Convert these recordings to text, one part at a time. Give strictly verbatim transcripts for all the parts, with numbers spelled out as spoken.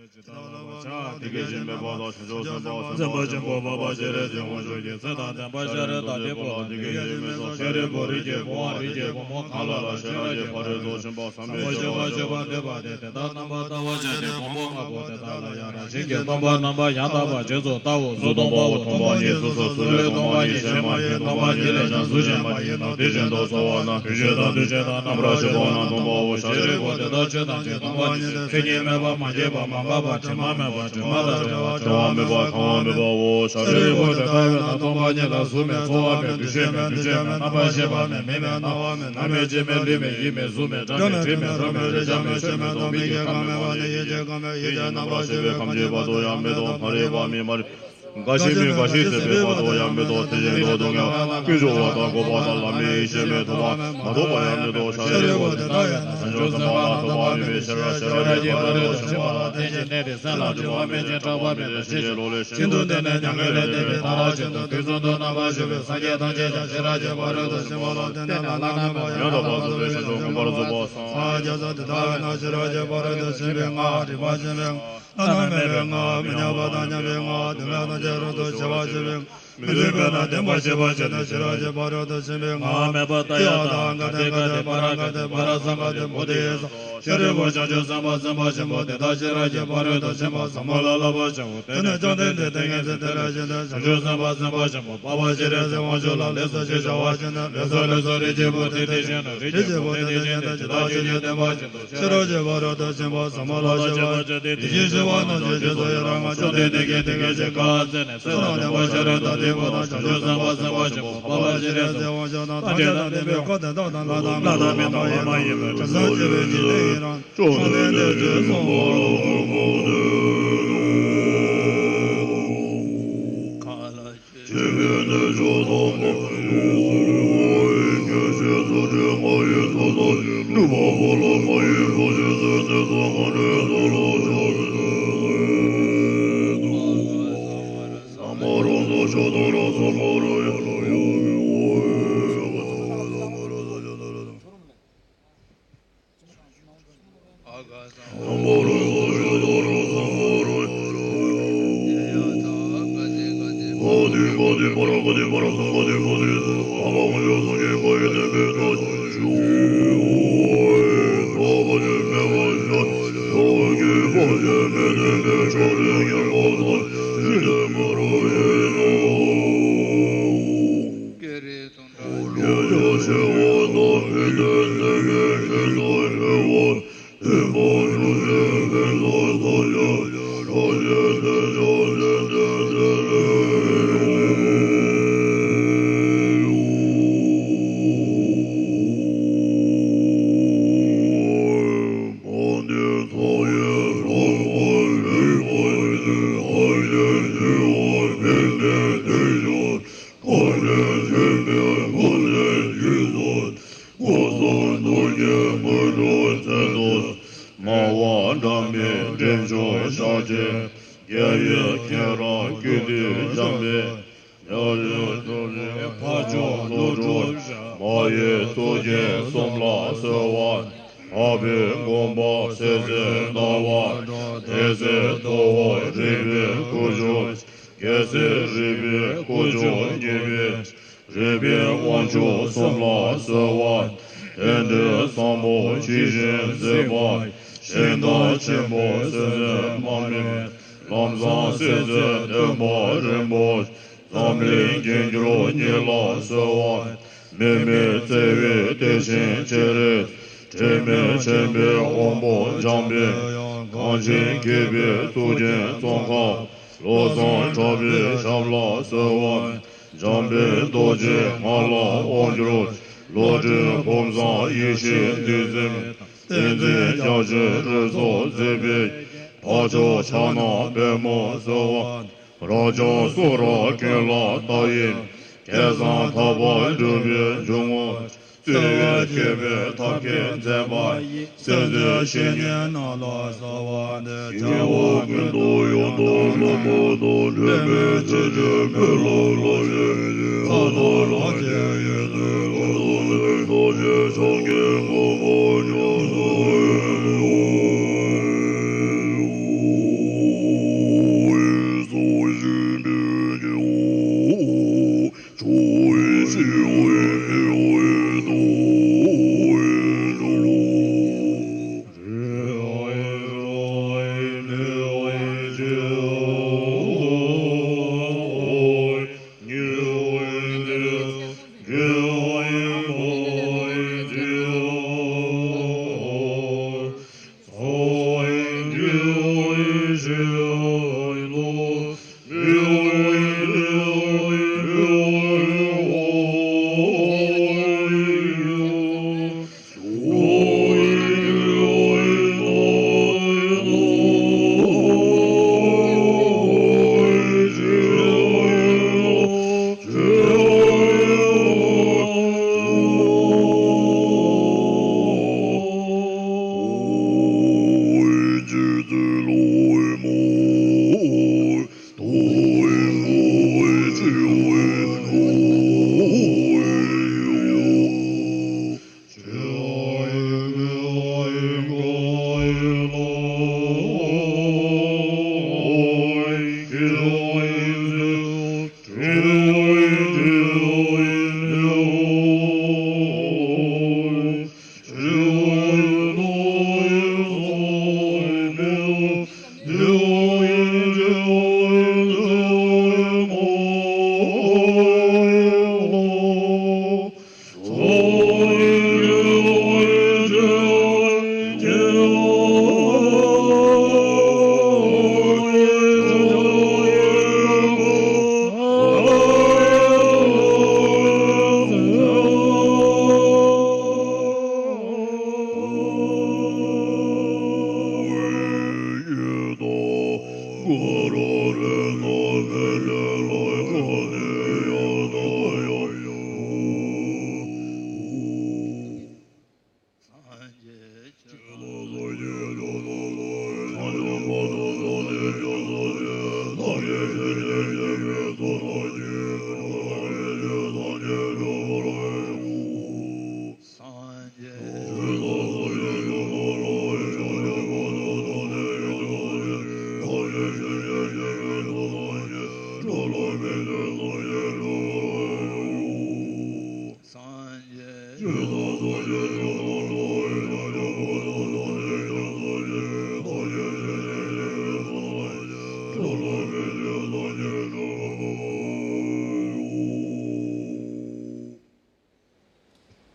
ཇི་ལྟར་བསླབ་པར་བྱ། དེ་སྐད་ཅེས་སྨྲས་པ་དང་། བྱང་ཆུབ་སེམས་དཔའ་སེམས་དཔའ་ཆེན་པོ་འཕགས་པ་སྤྱན་རས་གཟིགས་དབང་ཕྱུག་གིས་ཚེ་དང་ལྡན་པ་ཤཱ་རིའི་བུ་དེ་ཕོ་ལ་དེ་སྐད་ཅེས་སྨྲས་སོ། ཤཱ་རིའི་བུ། རིགས་ཀྱི་བུའམ་རིགས་ཀྱི་བུ་མོ་གང་ལ་ལ་ཤེས་རབ་ཀྱི་ཕ་རོལ་ཏུ་ཕྱིན་པ་ཟབ་མོའི་སྤྱོད་པ་སྤྱོད་པར་འདོད་པ་དེས་དེ་ལྟར་རྣམ་པར་བལྟ་བར་བྱ་སྟེ། བུམ་པ་ལྔ་པོ་དེ་དག་ལ་ཡང་རང་བཞིན་གྱིས་སྟོང་པར་རྣམ་པར་ཡང་དག་པར་རྗེས་སུ་བལྟའོ། གཟུགས་སྟོང་པའོ། མཐོང་བ་གཉིས་སོ་སོར་གཟུགས་ལས་སྟོང་པ་ཉིད་གཞན་མ་ཡིན། སྟོང་པ་ཉིད་ལས་ཀྱང་གཟུགས་གཞན་མ་ཡིན་ནོ། དེ་བཞིན་དུ་ཚོར་བ་དང་། དྲན་ཤེས་དང་འདུ་ཤེས་དང་། རྣམ་པར་ཤེས་པ་རྣམས་སྟོང་པའོ། ཤཱ་རིའི་བུ། དེ་ལྟར་ཆོས་ཐམས་ཅད་སྟོང་པ་ཉིད་དེ། མཚན་ཉིད་མེད་པ། མ་སྐྱེས་པ། མ་འགགས་པ། དྲི་མ་མེད་པ། དྲི་མ་དང་བྲལ་བ། བྲི་བ་མེད་པ། གང་བ་མེད་པའོ། ཤཱ་རིའི་བུ། དེ་ལྟ་བས་ན་སྟོང་པ་ཉིད་ལ་གཟུགས་མེད། ཚོར་བ་མེད། འདུ་ཤེས་མེད། འདུ་བྱེད་མེད། རྣམ་པར་ཤེས་པ་མེད། མིག་མེད། རྣ་བ་མེད། སྣ་མེད། ལྕེ་མེད། ལུས་མེད། ཡིད་མེད། གཟུགས་མེད། སྒྲ་མེད། དྲི་མེད། རོ་མེད། རེག་བྱ་མེད། ཆོས་མེད་དོ། མིག་གི་ཁམས་མེད་པ་ནས་ཡིད་ཀྱི་ཁམས་མེད། ཡིད་ཀྱི་རྣམ་པར་ཤེས་པའི་ཁམས་ཀྱི་བར་དུ་ཡང་མེད་དོ། མ་རིག་པ་མེད། མ་རིག་འགའ་ཞིག་མིན། འགའ་ཞིག་ཟད་པའི་བར་དུ་ཡང་མེད་དོ། དེ་བཞིན་དུ་སྡུག་བསྔལ་ཀུན་འབྱུང་བ་དང་འགོག་པ་དང་ལམ་མེད་ཡེ་ཤེས་མེད་ཐོབ་པ་མ་ཐོབ་པ་ཡང་མེད་དོ། ཤཱ་རིའི་བུ། དེ་ལྟ་བས་ན་བྱང་ཆུབ་སེམས་དཔའ་ལ་ཐོབ་པ་མེད་པའི་ཕྱིར་རོ། ཤེས་རབ་ཀྱི་ཕ་རོལ་ཏུ་ཕྱིན་པ་ལ་བརྟེན་ཅིང་གནས་ཏེ། སེམས་ལ་སྒྲིབ་པ་མེད་ཅིང་སྐྲག་པ་མེད་པའི་ཕྱིན་ཅི་ལོག་ལས་ཤིན་ཏུ་འདས་ནས་མྱ་ངན་ལས་འདས་པའི་མཐར་ཕྱིན་ཏོ། དུས་གསུམ་དུ་རྣམ་པར་བཞུགས་པའི་སངས་རྒྱས་ཐམས་ཅད་ཀྱང་ཤེས་རབ་ཀྱི་ཕ་རོལ་ཏུ་ཕྱིན་པ་ལ་བརྟེན་ནས་བླ་ན་མེད་པ་ཡང་དག་པར་རྫོགས་པའི་བྱང་ཆུབ་སེམས་དཔའ་རྫོགས་པར་སངས་རྒྱས་སོ། དེ་ལྟ་བས་ན་ཤེས་རབ་ཀྱི་ཕ་རོལ་ཏུ་ཕྱིན་པའི་སྔགས། རིག་པ་ཆེན་པོའི་སྔགས། བླ་ན་མེད་པའི་སྔགས། མི་མཉམ་པ་དང་མཉམ་པའི་སྔགས། དུ་མ་དང་བཅས་རབ་ཏུ་ཞི་བར་བྱེད་པའི་སྔགས། མི་བརྫུན་པས་ན་བདེན་པར་ཤེས་པར་བྱས་ཏེ། ཤེས་རབ་ཀྱི་ཕ་རོལ་ཏུ་ཕྱིན་པའི་སྔགས། མ་མེད་པ་ཏདྱ་ཐཱ། ག་ཏེ་ག་ཏེ་པཱ་ར་ག་ཏེ་པཱ་ར་སཾ་ག་ཏེ་བོ་དྷི་ཡེ་སྭཱ་ཧཱ། ཤཱ་རིའི་བུ། བྱང་ཆུབ་སེམས་དཔའ་སེམས་དཔའ་ཆེན་པོ་དེ་དག་ཤེས་རབ་ཀྱི་ཕ་རོལ་ཏུ་ཕྱིན་པ་ཟབ་མོ་ལ་བསླབ་པར་བྱའོ། དེ་ནས་བཅོམ་ལྡན་འདས་ཏིང་ངེ་འཛིན་དེ་ལ་བཞེངས་ཏེ། བྱང་ཆུབ་སེམས་དཔའ་སེམས་དཔའ་ཆེན་པོ་འཕགས་པ་སྤྱན་རས་གཟིགས་དབང་ཕྱུག་ལ་ལེགས་སོ་ཞེས་བྱ་བ་བྱིན་ནས། ལེགས་སོ་ལེགས་སོ། རིགས་ཀྱི་བུ་དེ་དེ་བཞིན་ནོ། རིགས་ཀྱི་བུ་དེ་དེ་བཞིན་ཏེ། ཇི་ལྟར་ཆོས་ཀྱི་བསྟན་པ་བཞིན་དུ། ཤེས་རབ་ཀྱི་ཕ་རོལ་ཏུ་ཕྱིན་པ་ཟབ་མོ་ལ་སྤྱད་པར་བྱ་སྟེ། དེ་བཞིན་གཤེགས་པ་རྣམས་ཀྱི་རྗེས་སུ་ཡི་རང་ངོ་། བཅོམ་ལྡན་འདས་ཀྱིས་དེ་སྐད་ཅེས་བཀའ་སྩལ་ནས། ཚེ་དང་ལྡན་པ་ཤཱ་ར་དྭ་ཏིའི་བུ་དང་། བྱང་ཆུབ་སེམས་དཔའ་སེམས་དཔའ་ཆེན་པོ་འཕགས་པ་སྤྱན་རས་གཟིགས་དབང་ཕྱུག་དང་། ཐམས་ཅད་དང་ལྡན་པའི་འཁོར་དེ་དག་དང་། ལྷ་དང་མི་དང་ལྷ་དང་མི་དང་ལྷ་མ་ཡིན་པའི་དྲི་ཟར་བཅས་པའི་འཇིག་རྟེན་ཡི་རངས། བཅོམ་ལྡན་འདས་ཀྱིས་གསུངས་པ་ལ། ཆོས་ཀྱི་གནས་མཆོག་དང་པོ། ཡེ་ཤེས་རྫུ་འཕྲུལ་ལྔ་ཡི་ཚོགས་དང་། སྒྲུབ་པ་ཕོ་ལྷ་ལྔ་ཡི་ཚོགས་ཀྱིས་བསྩལ་ཏེ། ཚོགས་གང་འདྲེན་ཚོགས་ལ་ཕྱག་འཚལ་ལོ། ཚང་མ་རང་སར་ཕྱག་དང་རང་སར་མར་ཡར་ལ་ཡར། སྨྲ་བ་སྒྲ་མེད་འདྲེན་མཆོག་ཤཱཀྱའི། རྒྱལ་བའི་མཁྱེན་རབ་ཀིརྟིས་འཇམ་པའི། ཡབ་ཡུམ་ཐུགས་རྗེའི་ཕ་ཇོ་ཀླུ་སྒྲུབ་ཞབས། མ་ཡི་གཙུག་རྒྱན་གསུམ་ལ་གསོལ་བ། འཕགས་པའི་མགོན་པོ་ཚེ་ཟད་ཟླ་བ་གྲགས། དེ་ཚེ་ཐུ་བོ་རིག་པའི་སྐུ་མཆོག་རྒྱལ་སྲས་རིག་པའི་སྐུ་མཆོག་བརྙེས་པའི། རིག་པའི་དབང་ཕྱུག་གསུམ་ལ་གསོལ་བ། རྟེན་འབྲེལ་བཟང་པོ་ཇི་བཞིན་གཟིགས་པ། ཞིང་རྟ་ཆེན་པོ་སྲིད་རྩེར་མ་རྨོས། ལམ་བཟང་སྲིད་རྩེའི་སྟོན་པ་རིན་པོ་ཆེ། འཛམ་གླིང་རྒྱལ་གྱུར་ཉིད་ལ་གསོལ་བ། དམིགས་མེད་བརྩེ་བའི་གཏེར་ཆེན་སྤྱན་རས། དྲི་མེད་མཁྱེན་པའི་དབང་པོ་འཇམ་དཔལ། གངས་ཅན་སྐྱེས་བུའི་གཙུག་རྒྱན་ཙོང་ཁ་པ། བློ་བཟང་གྲགས་པའི་ཞབས་ལ་གསོལ་བ། འཇམ་དཔལ་རྡོ་རྗེ་ང་ལ་དབང་བསྒྱུར། བློ་གྲོས་ཕུན་སུམ་ཡེ་ཤེས་ལུས་འཛིན། བསྟན་འཛིན་རྒྱ་མཚོའི་རིགས་ཚོགས་མཛད་པའི། འཕགས་མཆོག་ཕྱག་ན་པདྨོ་གསོལ་བ། རབ་འབྱམས་གསུང་རབ་ཀུན་ལ་ལྟ་བའི། སྐལ་བཟང་ཐར་པ་སྒྲུབ་པའི་འཇུག་ངོགས། བརྩེ་བས་བསྐྱེད་པའི་ཐབས་མཁས་མཛད་པ་ཡི། སེམས་ཅན་བཤེས་གཉེན་རྣམས་ལ་གསོལ་བ་འདེབས། སྐྱེ་བ་ཀུན་ཏུ་ཡོངས་སུ་བཟུང་བ་དང་། འབྲལ་མེད་ཆོས་ཀྱི་འཕྲིན་ལས་ལ་ཞེན་ཅིང་། ཐར་པ་ལམ་གྱི་ཡོན་ཏན་ཀུན་ཐོབ་པའི། ཐུགས་རྗེ་འཆང་གི་གོ་འཕང་མྱུར་ཐོབ་པའི།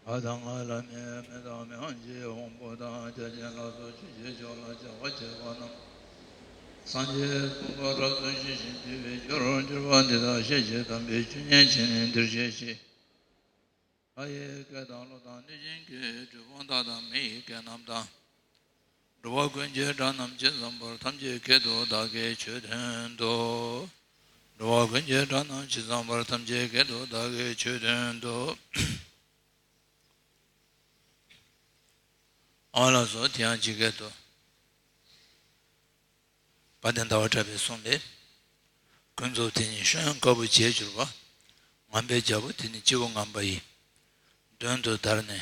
ཨ་དང་ང་ལ་མེ་མེ་དང་མེ་ཧང་ཇི་ཧོང་པོ་དང་རྒྱ་ཆེན་ལ་སོགས་ཆོས་ཀྱི་ཕྱོགས་ལ་ཕྱག་བྱེད་པ་རྣམས། སངས་རྒྱས་གསུངས་པ་སྐབས་སུ་ཞི་ཞིང་དུལ་བའི་རྒྱུར་གྱུར་པ་འདི་དག་ཤེས་བྱེད་དམ་པའི་ཆོས་ཉན་བྱེད་ནི་འདིར་གཤེགས་ཤིག་ལྷ་ཡི་སྐད་དང་ཀླུ་དང་གནོད་སྦྱིན་སྐད། གྲུལ་བུམ་དག་དང་མི་ཡི་སྐད་རྣམས་དང་། འགྲོ་བ་ཀུན་གྱི་སྒྲ་རྣམས་ཇི་ཙམ་པར། ཐམས་ཅད་སྐད་དུ་བདག་གིས་ཆོས་བསྟན་ཏོ། འགྲོ་བ་ཀུན་གྱི་སྒྲ་རྣམས་ཇི་ཙམ་པར། ཐམས་ཅད་སྐད་དུ་བདག་གིས་ཆོས་བསྟན་ཏོ། ཨ་ལགས་སོ། དེ་ཡང་ཇི་སྐད་དུ། དཔལ་ལྡན་ཟླ་བ་གྲགས་པས་གསུངས་པས། ཀུན་རྫོབ་དེ་ཉིད་བཤད་ཡང་དཀའ་བ་བྱས་གྱུར་པ། ངན་པའི་རྒྱལ་པོ་དེ་ནི་སྐྱེས་བུ་ངན་པ་ཡི། མདུན་དུ་བདར་ནས།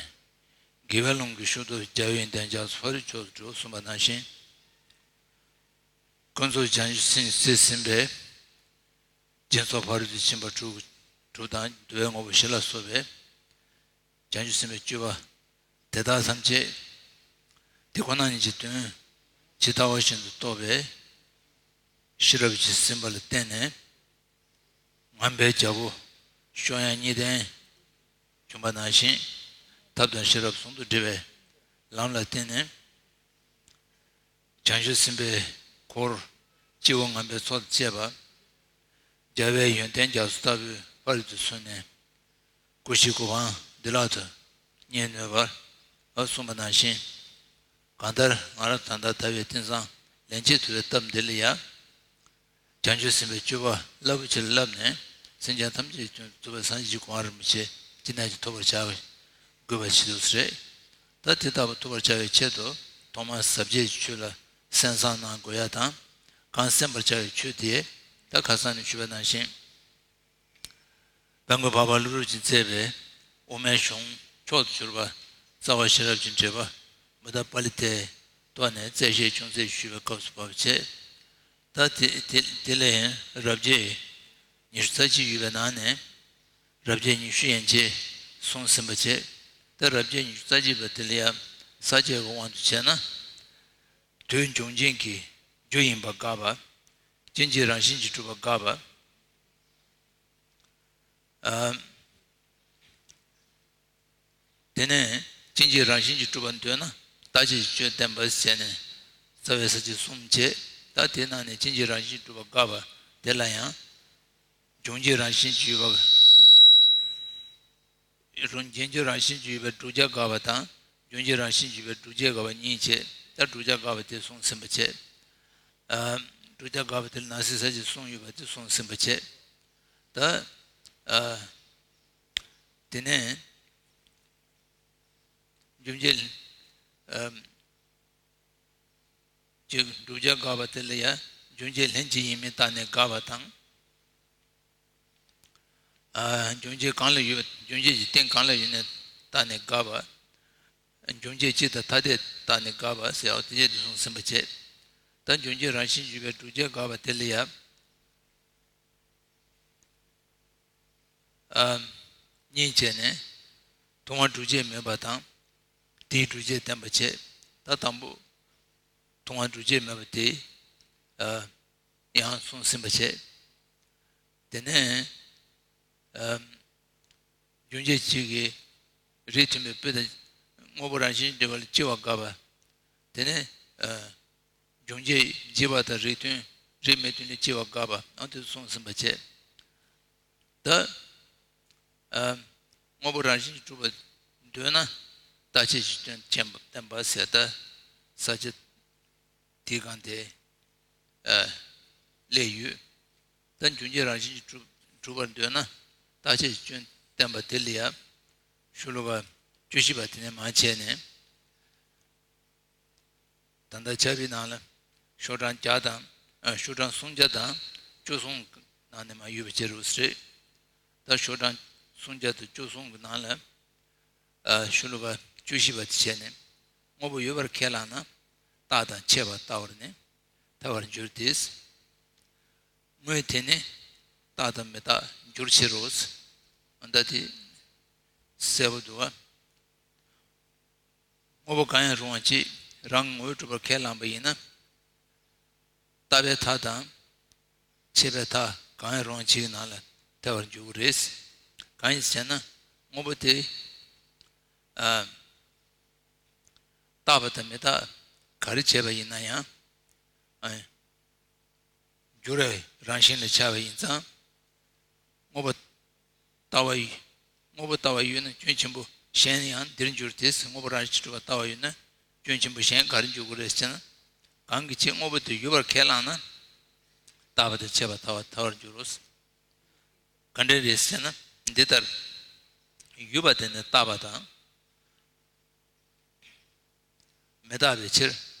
དགེ་བའི་ལུང་གི་ཤུལ་དུ་རྒྱལ་བའི་ཡོན་ཏན་རྒྱ་མཚོ་ཕ་རོལ་ཕྱོགས་སུ་འགྲོ་གསུངས་པ་ནང་བཞིན། ཀུན་རྫོབ་བྱང་ཆུབ་སེམས་སེམས་ཟིན་པས། སྦྱིན་སོགས་ཕ་རོལ་ཏུ་ཕྱིན་པ་དྲུག་དྲུག་དང་བསྡུ་བའི་དངོས་པོ་བཞི་ལ་སོགས་པའི། བྱང་ཆུབ་སེམས་དཔའི་སྤྱོད་པ་དེ་དག་ཐམས་ཅད་དེ་ཁོ་ན་ཉིད་ཀྱི་དོན་ཇི་ལྟ་བ་བཞིན་དུ་རྟོགས་པའི་ཤེས་རབ་ཀྱིས་ཟིན་པ་ལ་བརྟེན་ནས། ངན་པའི་རྒྱལ་པོ་བཤད་ཡང་གཉིས་ལྡན་བྱུང་བ་ནང་བཞིན། ཐབས་དང་ཤེས་རབ་ཟུང་དུ་འབྲེལ་བའི་ལམ་ལ་བརྟེན་ནས། བྱང་ཆུབ་སེམས་དཔའི་འཁོར་སྐྱེས་བུ་ངན་པའི་ཚོགས་དང་བཅས་པ། རྒྱལ་བའི་ཡོན་ཏན་རྒྱ་མཚོ་ལྟ་བུའི་ཕ་རོལ་ཏུ་སོན་ནས། སྐུ་བཞིའི་གོ་འཕང་བདེ་བླག་ཏུ་བརྙེས་ནུས་པར་གསུངས་པ་ནང་བཞིན། གང་ལྟར་ང་རང་ད་ལྟ་ཟླ་བའི་ཏིང་བཟང་ལན་གཅིག་ཐུབ་པའི་སྟབས་འདི་ལ་ཡང་། བྱང་ཆུབ་སེམས་དཔའི་སྤྱོད་པ་རླབས་པོ་ཆེ་ལ་བསླབས་ནས། སེམས་ཅན་ཐམས་ཅད་སྐྱོང་ཐུབ་པ་སངས་རྒྱས་ཀྱི་གོ་འཕང་རིན་པོ་ཆེ་ཅི་ནས་ཀྱང་ཐོབ་པར་བྱ་དགོས་པ་ཞིག་འདུག་ཟེར། ད་དེ་ལྟ་བུ་ཐོབ་པར་བྱ་བའི་ཆེད་དུ་ཐོག་མར་ཟབ་རྒྱས་ཀྱི་ཆོས་ལ་གསན་བསམ་གནང་དགོས་ཡ་དང་། གང་གསན་པར་བྱ་བའི་ཆོས་དེ་ད་ཁ་སང་ནས་ཞུས་པ་ནང་བཞིན། དཔལ་མགོན་འཕགས་པ་ཀླུ་སྒྲུབ་ཀྱིས་མཛད་པའི་དབུ་མའི་གཞུང་མཆོག་ཏུ་གྱུར་པ་རྩ་བ་ཤེས་རབ་ཀྱི་འགྲེལ་པ་མུ་ཏྲ་པཱ་ལི་ཏའི་ཐོག་ནས་རྩད་བཤད་ཅུང་ཟད་ཞུས་པའི་སྐབས་སུ་བབས་བྱས། ད་དེ་དེ་དེ་ལས་རབ་བྱེད་ཉི་ཤུ་རྩ་གཅིག་ཡོད་པའི་ནང་ནས། རབ་བྱེད་ཉི་ཤུ་ཡན་ཆད་གསུངས་ཟིན་པ་བྱས། ད་རབ་བྱེད་ཉི་ཤུ་རྩ་གཅིག་པ་དེ་ལ་ཡང་ས་བཅད་ཀྱི་དབང་དུ་བྱས་ན། དུས་འབྱུང་རྐྱེན་གྱི་རྒྱུ་ཡིན་པ་དགག་པ། རྐྱེན་གྱི་རང་བཞིན་གྱིས་གྲུབ་པ་དགག་པ། ཨ། དེ་ནས་རྐྱེན་གྱི་རང་བཞིན་གྱིས་གྲུབ་པར་འདོད་ན། རྟག་གཅིག་གི་སྤྱོད་བསྟན་པ་བྱས་ནས་རྩ་བའི་ས་བཅད་གསུམ་བྱས། ད་དེའི་ནང་ནས་རྐྱེན་གྱི་རང་བཞིན་གྱིས་གྲུབ་པ་དགག་པ་དེ་ལ་ཡང་། འབྱུང་བྱའི་རང་བཞིན་གྱིས་ཡོད་པ། རྐྱེན་གྱི་རང་བཞིན་གྱིས་ཡོད་པའི་བསྒྲུབ་བྱ་དགག་པ་དང་། འབྱུང་བྱའི་རང་བཞིན་གྱིས་ཡོད་པའི་བསྒྲུབ་བྱེད་དགག་པ་གཉིས་བྱས། ད་བསྒྲུབ་བྱ་དགག་པ་དེ་གསུངས་ཟིན་པ་བྱས། ཨ། བསྒྲུབ་བྱ་དགག་པ་དེ་ལ་ནང་གསེས་ས་བཅད་གསུམ་ཡོད་པ་དེ་གསུངས་ཟིན་པ་བྱས། ད། ཨ། དེ་ནས་འབྱུང་བྱེད། ཨ། ཅིག་བསྒྲུབ་བྱ་དགག་པ་དེ་ལ་ཡང་འབྱུང་བྱེད་ལྷན་ཅིག་ཡིན་མིན་བརྟགས་ནས་དགག་པ་དང་། ཨ། འབྱུང་བྱེད་གང་ལ་ཡོད། འབྱུང་བྱེད་ཀྱི་རྟེན་གང་ལ་ཡོད་ནས་བརྟགས་ནས་དགག་པ། འབྱུང་བྱེད་སྤྱི་དང་ཐ་དད་བརྟགས་ནས་དགག་པ་ཟེར་བ་དེ་བྱས་ཏེ་གསུངས་ཟིན་པ་བྱས། ད་འབྱུང་བྱེད་རང་བཞིན་གྱིས་ཡོད་པའི་བསྒྲུབ་བྱ་དགག་པ་དེ་ལ་ཡང་། ཨ། གཉིས་བྱས་ནས་མཐོང་བ་སྒྲུབ་བྱེད་མེད་པ་དང་། དེའི་སྒྲུབ་བྱེད་བསྟན་པ་བྱས། ད་དང་པོ་མཐོང་བ་སྒྲུབ་བྱེད་མེད་པ་དེ། ཨ། ཡང་གསུངས་ཟིན་པ་བྱས། དེ་ནས། ཨ། སྦྱོང་བྱེད་གཅིག་གིས་རིགས་མཐུན་པའི་སྤུ་དང་དངོས་པོ་རང་བཞིན་གྱིས་གྲུབ་པ་ལ་སྐྱེ་བ་དགག་པ། དེ་ནས། ཨ། སྦྱོང་བྱེད་བྱས་པ་དང་རིགས་མཐུན། རིགས་མི་མཐུན་ལ་སྐྱེ་བ་དགག་པ། ཨ། དེ་གསུངས་ཟིན་པ་བྱས། ད། ཨ། དངོས་པོ་རང་བཞིན་གྱིས་གྲུབ་པར་འདོད་ན། རྟག་ཆད་ཀྱི་སྐྱོན་བསྟན་པ་ཟེར། ད་ས་བཅད་དེའི་སྒང་དེ། ཨ། སླེབས་ཡོད། ད་སྦྱོང་བྱེད་རང་བཞིན་གྱིས་གྲུབ་གྲུབ་པར་འདོད་ན། རྟག་ཆད་ཀྱི་སྐྱོན་བསྟན་པ་དེ་ལ་ཡ། ཤོ་ལོ་ཀ་བཅུ་བཞི་པ་དེ་ནས་མར་བྱས་ནས། ད་ལྟ་ཕྱག་དཔེའི་ནང་ལ་ཤོག་གྲངས་བརྒྱ་དང་། ཨ། ཤོག་གྲངས་སུམ་བརྒྱ་དང་བཅུ་གསུམ་ནང་ནས་མར་ཡོད་པ་བྱེད་རོགས་ཟེར། ད་ཤོག་གྲངས་སུམ་བརྒྱ་དང་བཅུ་གསུམ་གྱི་ནང་ལ། ཨ། ཤོ་ལོ་ཀ་བཅུ་བཞི་པ་དེ་བྱས་ནས། དངོས་པོ་ཡོད་པར་ཁས་བླངས་ན། རྟག་དང་ཆད་པ་ལྟ་བར་ནི་ཐལ་བར་འགྱུར་ཏེ། དངོས་དེ་ནི་རྟག་དང་མི་རྟག་འགྱུར་ཕྱིར་རོ། ད་དེ་གསལ་པོ་འདུག་བ། དངོས་པོ་གང་ཡང་རུང་བ་ཅིག་རང་ངོ་བོས་གྲུབ་པར་ཁས་བླངས་པ་ཡིན་ན། རྟག་པའི་མཐའ་དང་། ཆད་པའི་མཐའ་གང་ཡང་རུང་བ་ཅིག་གི་ནང་ལ་ཐལ་བར་འགྱུར་གྱི་རེད། གང་ཡིན་ཟེར་ན། དངོས་པོ་དེ། ཨ། རྟག་པ་དང་མི་རྟག་ག་རེ་བྱས་པ་ཡིན་ན་ཡང་། ཨ། འགྱུར་བའི་རང་བཞིན་ལ་ཆགས་པ་ཡིན་ཙང་། དངོས་པོ་ལྟ་བ་ཡོད། དངོས་པོ་ལྟ་བ་ཡོད་ན་སྐྱོན་ཆེན་པོ་གཞན་ཡང་འདིར་འགྱུར་ཏེ། དངོས་པོ་རང་བཞིན་གྲུབ་པ་ལྟ་བ་ཡོད་ན་སྐྱོན་ཆེན་པོ་གཞན་ག་རེ་འགྱུར་དགོས་རེད་ཟེར་ན། གང་གི་ཕྱིར་དངོས་པོ་དེ་ཡོད་པར་ཁས་བླངས་ན། རྟག་པ་དང་ཆད་པ་ཐལ་བ་ཐལ་བར་འགྱུར་རོ། ག་འདྲ་རེད་ཟེར་ན། འདི་ལྟར་ཡོད་པ་དེ་ནི་རྟག་པ་དང་། མི་རྟག་པའི་ཕྱིར།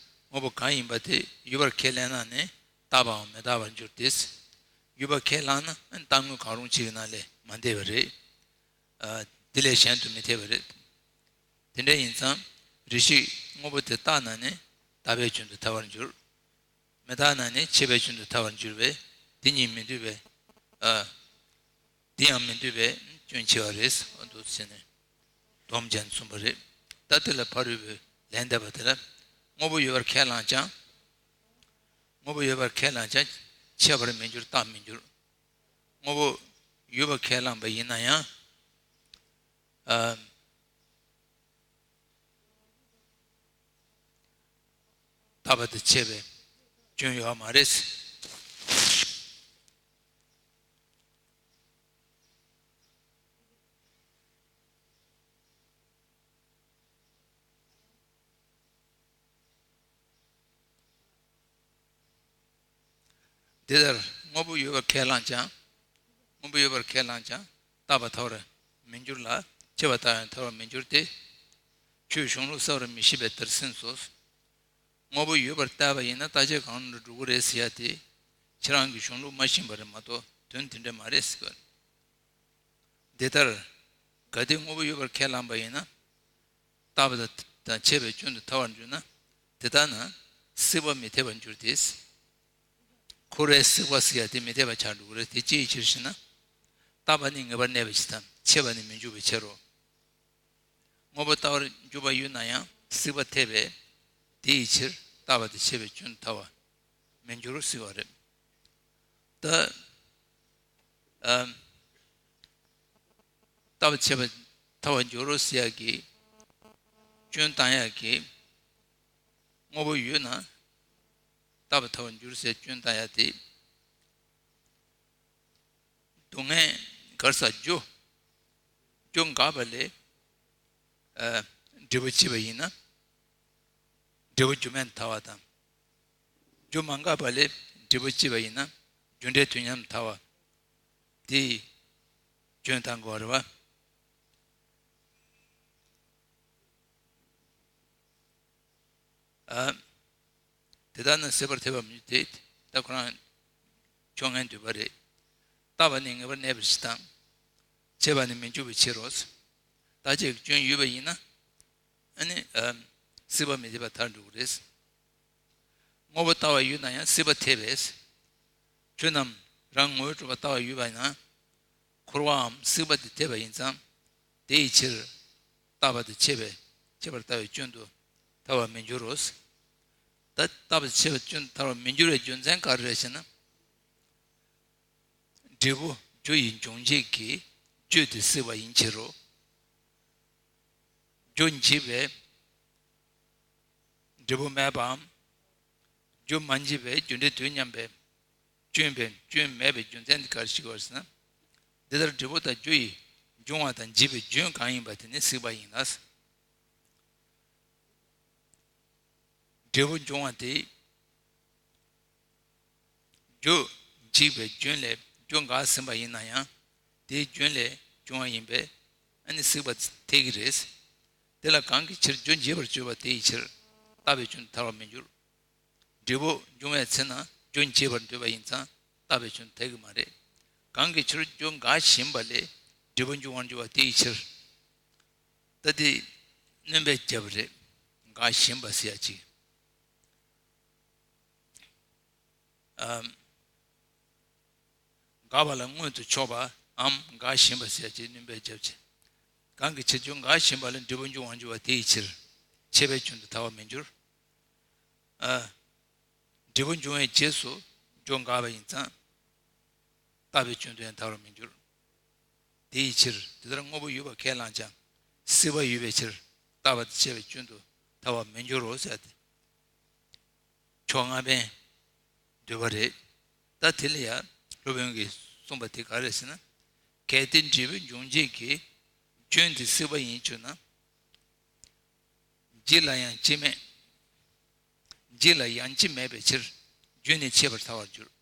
དངོས་པོ་གང་ཡིན་པ་དེ་ཡོད་པར་ཁས་ལེན་ན་ནི་རྟག་པའམ་མི་རྟག་པར་འགྱུར་ཏེ། ཡོད་པར་ཁས་བླངས་ན་རྟག་དངོས་གང་རུང་གཅིག་གི་ནང་ལས་མ་འདས་པ་རེད། ཨ། དེ་ལས་གཞན་དུ་མི་འཐད་པ་རེད། དེ་འདྲ་ཡིན་ཙང་རེ་ཞིག་དངོས་པོ་དེ་རྟག་ན་ནི་རྟག་པའི་རྒྱུན་དུ་ཐལ་བར་འགྱུར། མི་རྟག་ན་ནི་ཆད་པའི་རྒྱུན་དུ་ཐལ་བར་འགྱུར་བས། དེ་གཉིས་མི་འདུས་པས། ཨ། དེ་ཡང་མི་འདུས་པས་སྐྱོན་ཆེ་བ་རེད། འོ་འདུག་ཟེར་ནས་སྡོམ་བྱས་ནས་གསུངས་པ་རེད། ད་དེ་ལ་ཕ་རོལ་པོས་ལན་འདེབས་པ་དེ་ལ། དངོས་པོ་ཡོད་པར་ཁས་བླངས་ཀྱང་། དངོས་པོ་ཡོད་པར་ཁས་བླངས་ཀྱང་ཆད་པར་མི་འགྱུར། རྟག་མི་འགྱུར། དངོས་པོ་ཡོད་པར་ཁས་བླངས་པ་ཡིན་ན་ཡང་། ཨ། རྟག་པ་དང་ཆད་པའི་སྐྱོན་ཡོད་མ་རེད། འདི་ལྟར་དངོས་པོ་ཡོད་པར་ཁས་བླངས་ཀྱང་། དངོས་པོ་ཡོད་པར་ཁས་བླངས་ཀྱང་རྟག་པ་ཐལ་བར་མི་འགྱུར་ལ། ཆད་པ་ལྟ་ཡང་ཐལ་བར་མི་འགྱུར་ཏེ། ཁྱོད་གཞུང་ལུགས་གསལ་བར་མི་ཤེས་པའི་ལྟར་ཟིན་སོ། དངོས་པོ་ཡོད་པར་བལྟས་པ་ཡིན་ན་རྟག་ཆད་གང་རུང་དུ་འགྲོ་གི་རེད་ཟེར་ཡ་དེ། ཁྱེད་རང་གི་གཞུང་ལུགས་མ་ཤེས་པ་རེད་མ་གཏོགས་དོན་དེ་འདྲ་མ་རེད་ཟེར་བ། འདི་ལྟར། གལ་ཏེ་དངོས་པོ་ཡོད་པར་ཁས་བླངས་པ་ཡིན་ན། རྟག་པ་དང་ཆད་པའི་སྐྱོན་དུ་ཐལ་བར་འགྱུར་ན། དེ་ལྟ་ན་སྲིད་པ་མི་འཐད་པར་འགྱུར་ཏེ། འཁོར་བའི་སྲིད་པ་ཟེར་ཡ་དེ་མི་འཐད་པ་ཆགས་འགྲོ་གི་རེད། དེ་ཅིའི་ཕྱིར་ཞེ་ན། རྟག་པ་ནི་ངེས་པར་གནས་པའི་ཕྱིར་དང་ཆད་པ་ནི་མི་འཇུག་པའི་ཕྱིར་རོ། དངོས་པོ་ལྟ་བར་འགྱུར་བ་ཡོད་ན་ཡང་སྲིད་པ་འཐད་པས། དེ་ཡི་ཕྱིར་རྟག་པ་དང་ཆད་པའི་སྐྱོན་ཐལ་བར་མི་འགྱུར་ཟེར་བ་རེད། ད། ཨ། རྟག་པ་ཆད་པ་ཐལ་བར་འགྱུར་རོ་ཟེར་ཡག་གི་སྐྱོན་བཏང་ཡག་གི། དངོས་པོ་ཡོད་ན་རྟག་པ་ཐལ་བར་འགྱུར་ཟེར་སྐྱོན་བཏང་ཡག་དེ། སྡུག་བསྔལ་དགར་ས་རྒྱུ། རྒྱུ་འགགས་པ་ལས། ཨ། འབྲས་བུ་སྐྱེས་པ་ཡིན་ན། འབྲས་བུ་རྒྱུ་མེད་ཐལ་བ་དང་། རྒྱུ་མ་འགགས་པ་ལས་འབྲས་བུ་སྐྱེས་པ་ཡིན་ན་རྒྱུ་འབྲས་དུས་མཉམ་ཐལ་བ། དེ་ཡི་སྐྱོན་བཏང་དགོས་རེད་བ། ཨ། དེ་ལྟར་ན་སྲིད་པར་ཐལ་བ་མི་འཇུག་སྟེ། ད་ཁོ་རང་ཕྱོགས་ངན་འདུས་པ་རེད། རྟག་པ་ནི་ངེས་པར་གནས་པའི་ཕྱིར་དང་། ཆད་པ་ནི་མི་འཇུག་པའི་ཕྱིར་རོ། རྟག་ཆད་ཀྱི་སྐྱོན་ཡོད་པ་ཡིན་ན། ཨ་ནི། ཨ། སྲིད་པ་མི་འཐད་པར་ཐལ་འགྲོ་གི་རེད། དངོས་པོ་ལྟ་བ་ཡོད་ན་ཡང་སྲིད་པ་འཐད་པས། ཆོས་རྣམས་རང་ངོ་བོས་གྲུབ་པ་ལྟ་བ་ཡོད་པ་ན། འཁོར་བའམ་སྲིད་པ་དེ་འཐད་པ་ཡིན་ཙང་། དེ་ཡི་ཕྱིར། རྟག་པ་དང་ཆད་པས་ཆད་པར་ལྟ་བའི་སྐྱོན་དུ་ཐལ་བར་མི་འགྱུར་རོ། ད་རྟག་པ་དང་ཆད་པའི་སྐྱོན་དུ་ཐལ་བར་མི་འགྱུར་བའི་རྒྱུ་མཚན་ག་རེ་རེད་ཟེར་ན། འབྲས་བུ་རྒྱུ་ཡི་འབྱུང་བྱེད་ཀྱི་རྒྱུ་དེ་སྲིད་པ་ཡིན་ཕྱིར་རོ། རྒྱུ་འཇིག་པས་འབྲས་བུ་མེད་པའམ། རྒྱུ་མ་འཇིག་པས་རྒྱུ་འབྲས་དུས་མཉམ་པའི་སྐྱོན་པའི་སྐྱོན་མེད་པའི་རྒྱུ་མཚན་དེ་ག་རེ་ཞིག་ཡོད་ཟེར་ན། འདི་ལྟར་འབྲས་བུ་དང་རྒྱུ་ཡི་འབྱུང་བ་དང་འཇིག་པའི་རྒྱུན་གང་ཡིན་པ་དེ་ནི་སྲིད་པ་ཡིན་ལ། འབྲས་བུ་འབྱུང་བ་དེ། རྒྱུ་འཇིག་པའི་རྒྱུན་ལས་རྒྱུ་འགགས་ཟིན་པ་ཡིན་ན་ཡང་། དེའི་རྒྱུན་ལས་བྱུང་བ་ཡིན་པས་ཨ་ནི་སྲིད་པ་འཐད་ཀྱི་རེད། དེ་ལ་གང་གི་ཕྱིར་རྒྱུ་འབྱེད་པར་གྱུར་པ་དེ་ཡི་ཕྱིར་རྟག་པའི་སྐྱོན་དུ་ཐལ་བར་མི་འགྱུར། འབྲས་བུ་འབྱུང་བའི་ཚེ་ན་རྒྱུ་འབྱེད་པར་འདོད་པ་ཡིན་ཙང་རྟག་པའི་སྐྱོན་དུ་ཐལ་གྱི་མ་རེད། གང་གི་ཕྱིར་རྒྱུ་འགགས་བཞིན་པ་ལས་འབྲས་བུ་འབྱུང་བར་འགྱུར་བ་དེ་ཡི་ཕྱིར། ད་དེ་སྣོན་པའི་རྒྱབ་རེད། འགགས་བཞིན་པ་ཟེར་ཡ་ཅིག་ཨམ། འགགས་པ་ལ་མངོན་དུ་ཕྱོགས་པའམ་འགགས་བཞིན་པ་ཟེར་ཅེས་བསྣོན་པའི་རྒྱབ་ཅེས། གང་གི་ཕྱིར་རྒྱུ་འགགས་བཞིན་པ་ལས་འབྲས་བུ་འབྱུང་བར་འགྱུར་བ་དེ་ཡི་ཕྱིར། ཆད་པའི་སྐྱོན་དུ་ཐལ་བར་མི་འགྱུར། ཨ། འབྲས་བུ་འབྱུང་བའི་རྗེས་སུ་རྒྱུ་འགགས་པ་ཡིན་ཙང་། རྟག་པའི་སྐྱོན་དུ་ཡང་ཐལ་བར་མི་འགྱུར། དེ་ཡི་ཕྱིར་དེ་ལྟར་དངོས་པོ་ཡོད་པ་ཁས་བླངས་ཀྱང་སྲིད་པ་ཡོད་པའི་ཕྱིར་རྟག་པ་དང་ཆད་པའི་སྐྱོན་དུ་ཐལ་བར་མི་འགྱུར་རོ་ཟེར་ཏེ། ཕྱོགས་སྔ་ཕན་འདོད་པ་རེད། ད་དེ་ལ་ཡང་སློབ་དཔོན་གྱིས་གསུངས་པ་དེ་ག་རེ་ཟེར་ན། གལ་ཏེ་འབྲས་བུ་འབྱུང་བྱེད་ཀྱི་རྒྱུན་དེ་སྲིད་པ་ཡིན་གྱུར་ན། འཇིག་ལ་ཡང་འཇིག་མེད། འཇིག་ལ་ཡང་འཇིག་མེད་པའི་ཕྱིར་རྒྱུན་ནི་ཆད་པར་ཐལ་བར་འགྱུར།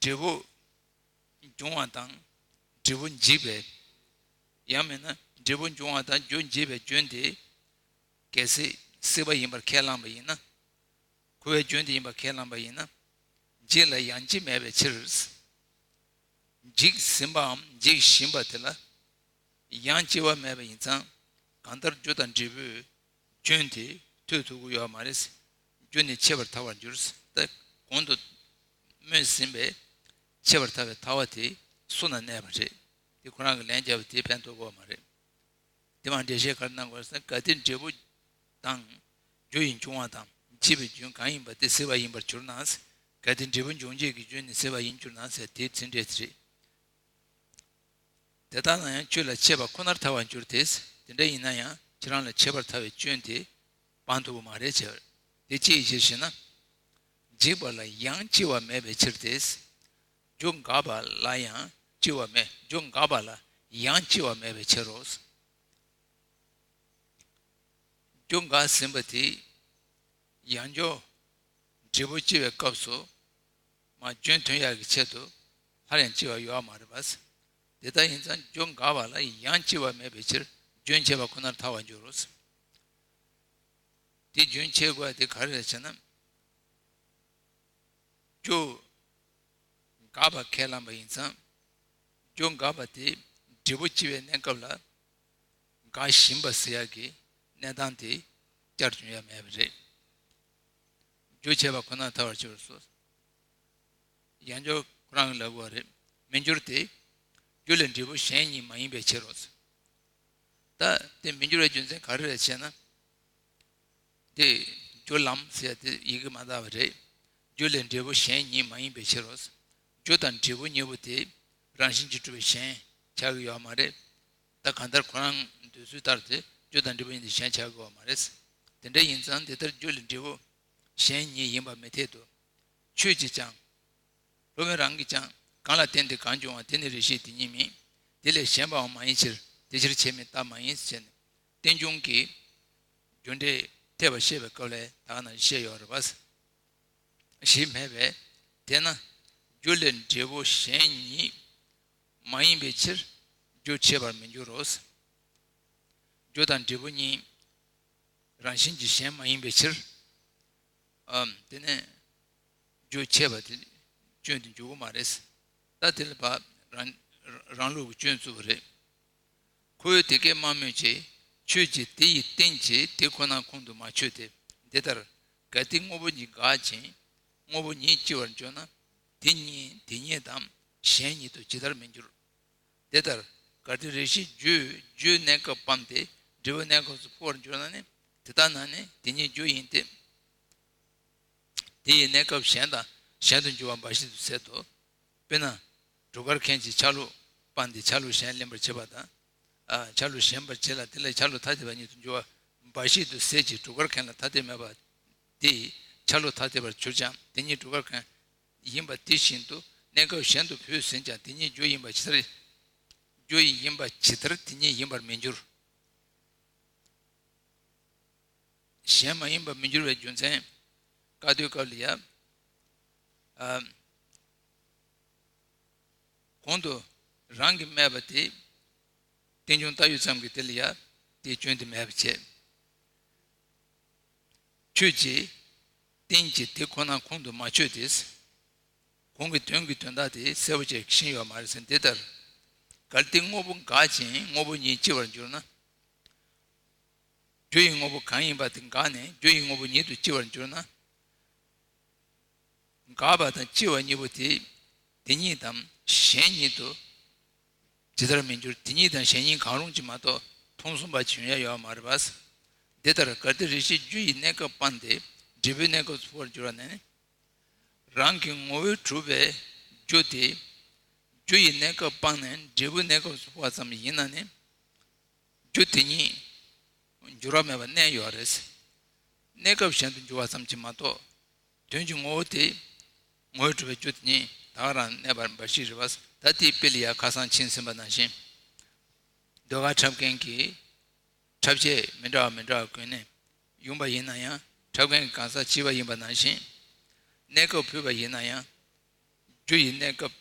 འབྲས་བུ་འབྱུང་བ་དང་འབྲས་བུ་འཇིག་པའི། ཡང་མིན་ན་འབྲས་བུ་འབྱུང་བ་དང་རྒྱུ་འཇིག་པའི་རྒྱུན་དེ། གལ་སྲིད་སྲིད་པ་ཡིན་པར་ཁས་བླངས་པ་ཡིན་ན། འཁོར་བའི་རྒྱུན་དེ་ཡིན་པར་ཁས་བླངས་པ་ཡིན་ན། འཇིག་ལ་ཡང་འཇིག་མེད་པའི་ཕྱིར། འཇིག་ཟིན་པའམ་འཇིག་བཞིན་པ་དེ་ལ་ཡང་སྐྱེ་བ་མེད་པ་ཡིན་ཙང་། གང་ལྟར་རྒྱུ་དང་འབྲས་བུའི་རྒྱུན་དེ་ཐོས་ཐུབ་ཀྱི་ཡོད་མ་རེད། རྒྱུ་ནི་ཆད་པར་ཐལ་བར་འགྱུར། ད་གོང་དུ་སྨོས་ཟིན་པའི་ཆད་པར་ཐལ་བའི་ཐལ་བ་དེ་གསུངས་ན་གནས་པ་རེད། དེ་ཁོ་རང་གིས་ལན་བརྒྱབ་པ་དེ་ཕན་ཐོགས་ཀྱི་ཡོད་མ་རེད། དེ་མ་འགྲེལ་བཤད་ག་རེ་གནང་དགོས་ཟེར་ན། གལ་ཏེ་འབྲས་བུ་དང་རྒྱུ་ཡི་འབྱུང་བ་དང་འཇིག་པའི་རྒྱུན་གང་ཡིན་པ་དེ་སྲིད་པ་ཡིན་པར་གྱུར་ན། གལ་ཏེ་འབྲས་བུ་འབྱུང་བྱེད་ཀྱི་རྒྱུན་ནི་སྲིད་པ་ཡིན་གྱུར་ན་ཟེར་དེའི་ཚིག་འགྲེལ་དེ་རེད། དེ་ལྟ་ན་ཡང་ཆོས་ལ་ཆད་པ་ཁོ་ནར་ཐལ་བར་འགྱུར་ཏེ། དེ་འདྲ་ཡིན་ན་ཡང་ཁྱེད་རང་ལ་ཆད་པར་ཐལ་བའི་སྐྱོན་དེ་སྤང་ཐུབ་ཀྱི་མ་རེད་ཟེར། དེ་ཅིའི་ཕྱིར་ཞེ་ན། འཇིག་པ་ལ་ཡང་སྐྱེ་བ་མེད་པའི་ཕྱིར་ཏེ། རྒྱུ་འགགས་པ་ལ་ཡང་སྐྱེ་བ་མེད། རྒྱུ་འགགས་པ་ལ་ཡང་སྐྱེ་བ་མེད་པའི་ཕྱིར་རོ། རྒྱུ་འགགས་ཟིན་པ་དེ་ཡང་བསྐྱར་འབྲས་བུ་སྐྱེ་བའི་སྐབས་སུ་མར་རྒྱུན་ཐོན་ཡག་གི་ཆེད་དུ་སླར་ཡང་སྐྱེ་བ་ཡོད་པ་མ་རེད་པ། དེ་ལྟ་ཡིན་ཙང་རྒྱུ་འགགས་པ་ལ་ཡང་སྐྱེ་བ་མེད་པའི་ཕྱིར་རྒྱུན་ཆད་པ་ཁོ་ནར་ཐལ་བར་འགྱུར་རོ། དེ་རྒྱུན་ཆད་དགོས་དེ་ག་རེ་རེད་ཟེར་ན། རྒྱུ་འགགས་པ་ཁས་བླངས་པ་ཡིན་ཙང་། རྒྱུ་འགགས་པ་དེ་འབྲས་བུ་སྐྱེ་བའི་གནས་སྐབས་ལ་འགགས་བཞིན་པ་ཟེར་ཡག་གི་གནས་སྟངས་དེ་བསྐྱར་བྱུང་ཡ་མེད་པ་རེད། རྒྱུ་ཆད་པ་ཁོ་ན་ཐལ་བར་འགྱུར་སོ། ཡང་བསྐྱར་ཁོ་རང་གིས་ལབ་དགོས་པ་རེད། མི་འགྱུར་ཏེ། རྒྱུ་ལས་འབྲས་བུ་གཞན་ཉིད་མ་ཡིན་པའི་ཕྱིར་རོ། ད་དེ་མི་འགྱུར་བའི་རྒྱུ་མཚན་ག་རེ་རེད་ཟེར་ན། དེ་རྒྱུ་ལམ་ཟེར་ཡ་དེ་ཡི་གེ་མ་དག་པ་རེད། རྒྱུ་ལས་འབྲས་བུ་གཞན་ཉིད་མ་ཡིན་པའི་ཕྱིར་རོ། རྒྱུ་དང་འབྲས་བུ་གཉིས་པོ་དེ་རང་བཞིན་གྱིས་གྲུབ་པའི་གཞན་ཆགས་ཀྱི་ཡོད་མ་རེད། ད་གང་ལྟར་ཁོ་རང་འདོད་ཚུལ་ལྟར་དེ་རྒྱུ་དང་འབྲས་བུ་གཉིས་དེ་གཞན་ཆགས་ཀྱི་ཡོད་མ་རེད། དེ་འདྲ་ཡིན་ཙང་དེ་ལྟར་རྒྱུ་ལས་འབྲས་བུ་གཞན་ཉིད་ཡིན་པ་མི་འཐད་དོ། ཆོས་ཀྱིས་ཀྱང་། སློབ་དཔོན་རང་གིས་ཀྱང་། གང་ལ་བརྟེན་ཏེ་གང་འབྱུང་བ་དེ་ནི་རེ་ཞིག་དེ་ཉིད་མིན། དེ་ལས་གཞན་པའང་མ་ཡིན་ཕྱིར་དེ་ཕྱིར་ཆད་མིན་རྟག་མ་ཡིན་ཟེར་ནས་རྟེན་འབྱུང་གི་རྒྱུ་འབྲས་འཐད་པ་བཤད་པའི་སྐབས་ལས་ད་ག་ནང་བཤད་ཡོད་རེད་པ། ཞེས་སྨྲས་པས། དེས་ན་རྒྱུ་ལས་འབྲས་བུ་གཞན་ཉིད་མ་ཡིན་པའི་ཕྱིར་རྒྱུ་ཆད་པར་མི་འགྱུར་རོ། རྒྱུ་དང་འབྲས་བུ་གཉིས་རང་བཞིན་གྱིས་གཞན་མ་ཡིན་པའི་ཕྱིར། ཨམ། དེ་ནས་རྒྱུ་ཆད་པ་དེ་སྐྱོན་དུ་འཇུག་གི་མ་རེད། ད་དེ་ལ་བབ་རང་རང་ལུགས་ཀྱི་སྐྱོན་བཙུགས་པ་རེད། ཁོས་དེ་སྐད་མ་སྨྲས་ཀྱི། ཁྱོད་ཀྱིས་དེ་ཡི་རྟེན་གྱིས་དེ་ཁོ་ན་ཁོང་དུ་མ་ཆུད་དེ། འདི་ལྟར་གལ་ཏེ་དངོས་པོ་གཉིས་འགག་ཅིང་དངོས་པོ་ཉིད་སྐྱེ་བར་འགྱུར་ན། དེ་གཉིས་དེ་ཉིད་དམ་ གཞན་ཉིད་དུ་ཇི་ལྟར་མི་འགྱུར། དེ་ལྟར་གལ་ཏེ་རེ་ཞིག་རྒྱུ་རྒྱུའི་གནས་སྐབས་སྤངས་ཏེ་འབྲས་བུའི་གནས་སྐབས་སུ་འཕོ་བར་འགྱུར་ན་ནི། དེ་ལྟ་ན་ནི་དེ་ཉིད་རྒྱུ་ཡིན་ཏེ། དེ་ཡི་གནས་སྐབས་གཞན་དང་གཞན་དུ་འགྱུར་བ་འབའ་ཞིག་ཏུ་ཟད་དོ། དཔེར་ན། སྒྲོ་སྐུར་མཁན་གྱིས་ཆ་ལུགས་སྤངས་ཏེ་ཆ་ལུགས་གཞན་ལེན་པར་བྱེད་པ་དང་། ཨ། ཆ་ལུགས་ཞན་པར་བྱེད་ལ་དེ་ལས་ཆ་ལུགས་ཐ་དད་པ་ཉིད་དུ་འགྱུར་བ་འབའ་ཞིག་ཏུ་ཟད་ཅིང་། སྒྲོ་སྐུར་མཁན་ལ་ཐ་དད་མེད་པ་དེ་ཡིས་ཆ་ལུགས་ཐ་དད་པར་གྱུར་ཀྱང་དེ་ཉིད་སྒྲོ་སྐུར་མཁན་ཡིན་པ་དེ་བཞིན་དུ་གནས་སྐབས་གཞན་དུ་འཕོས་ཟིན་ཀྱང་དེ་ཉིད་རྒྱུ་ཡིན་པ་ཇི་ལྟར། རྒྱུ་ཡིན་པ་ཇི་ལྟར་དེ་ཉིད་ཡིན་པར་མི་འགྱུར། གཞན་མ་ཡིན་པར་མི་འགྱུར་བའི་རྒྱུ་མཚན། བཀའ་སྡོད་སྐབས་ལ་ཡ། ཨ། གོང་དུ་རང་གིས་སྨྲས་པ་དེ། རྟེན་འབྱུང་ལྟ་བུ་ཙམ་གྱིས་དེ་ལ་ཡ། དེའི་སྐྱོན་དེ་མེད་པར་བྱེད། ཁྱོད་ཀྱིས་རྟེན་གྱི་དེ་ཁོ་ན་ཁོང་དུ་མ་ཆུད་དེ། གོང་གི་དོན་གྱི་དོན་དག་དེ་གསལ་པོ་བྱས་ཤེས་ཡོད་མ་རེད་ཟེར། འདི་ལྟར། གལ་ཏེ་དངོས་པོ་འགག་ཅིང་དངོས་པོ་ཉིད་སྐྱེ་བར་འགྱུར་ན། རྒྱུ་ཡི་དངོས་པོ་གང་ཡིན་པ་དེ་འགགས་ནས་རྒྱུ་ཡི་དངོས་པོ་ཉིད་དུ་སྐྱེ་བར་འགྱུར་ན། འགག་པ་དང་སྐྱེ་བ་གཉིས་པོ་དེ་དེ་ཉིད་དང་གཞན་ཉིད་དུ་ཇི་ལྟར་མི་འགྱུར། དེ་ཉིད་དང་གཞན་ཉིད་གང་རུང་གཅིག་མ་གཏོགས་མཐོང་གསུམ་པ་བྱུང་ཡ་ཡོད་མ་རེད་པ། འདི་ལྟར་གལ་ཏེ་རེ་ཞིག་རྒྱུ་ཡི་གནས་སྐབས་སྤངས་ཏེ་འབྲས་བུའི་གནས་སྐབས་སུ་འཕོ་བར་འགྱུར་བ་ནི། རང་གི་ངོ་བོས་གྲུབ་པའི་རྒྱུ་དེ། རྒྱུ་ཡི་གནས་སྐབས་སྤངས་ནས་འབྲས་བུའི་གནས་སྐབས་སུ་འཕོ་བ་ཙམ་ཡིན་ན་ནི། རྒྱུ་དེ་ཉིད་འགྱུར་བ་མེད་པར་གནས་ཡོད་རེད། གནས་སྐབས་གཞན་དུ་འགྱུར་བ་ཙམ་གྱིས་མ་གཏོགས། དོན་གྱི་ངོ་བོ་དེ། ངོ་བོས་གྲུབ་པའི་རྒྱུ་དེ་ཉིད་ད་ག་རང་གནས་པ་འབའ་ཞིག་རེད་པ། ད་དེའི་དཔེ་ལ་ཡ་ཁ་སང་ཕྱིན་ཟིན་པ་ནང་བཞིན། ཟློས་གར་འཁྲབ་མཁན་གྱིས། འཁྲབ་ཆས་མི་འདྲ་བ་མི་འདྲ་བ་གོན་ནས་ཡོང་པ་ཡིན་ན་ཡང་འཁྲབ་མཁན་གྱི་གང་ཟག་གཅིག་པ་ཡིན་པ་ནང་བཞིན། གནས་སྐབས་འཕོས་པ་ཡིན་ན་ཡང་། རྒྱུ་ཡི་གནས་སྐབས་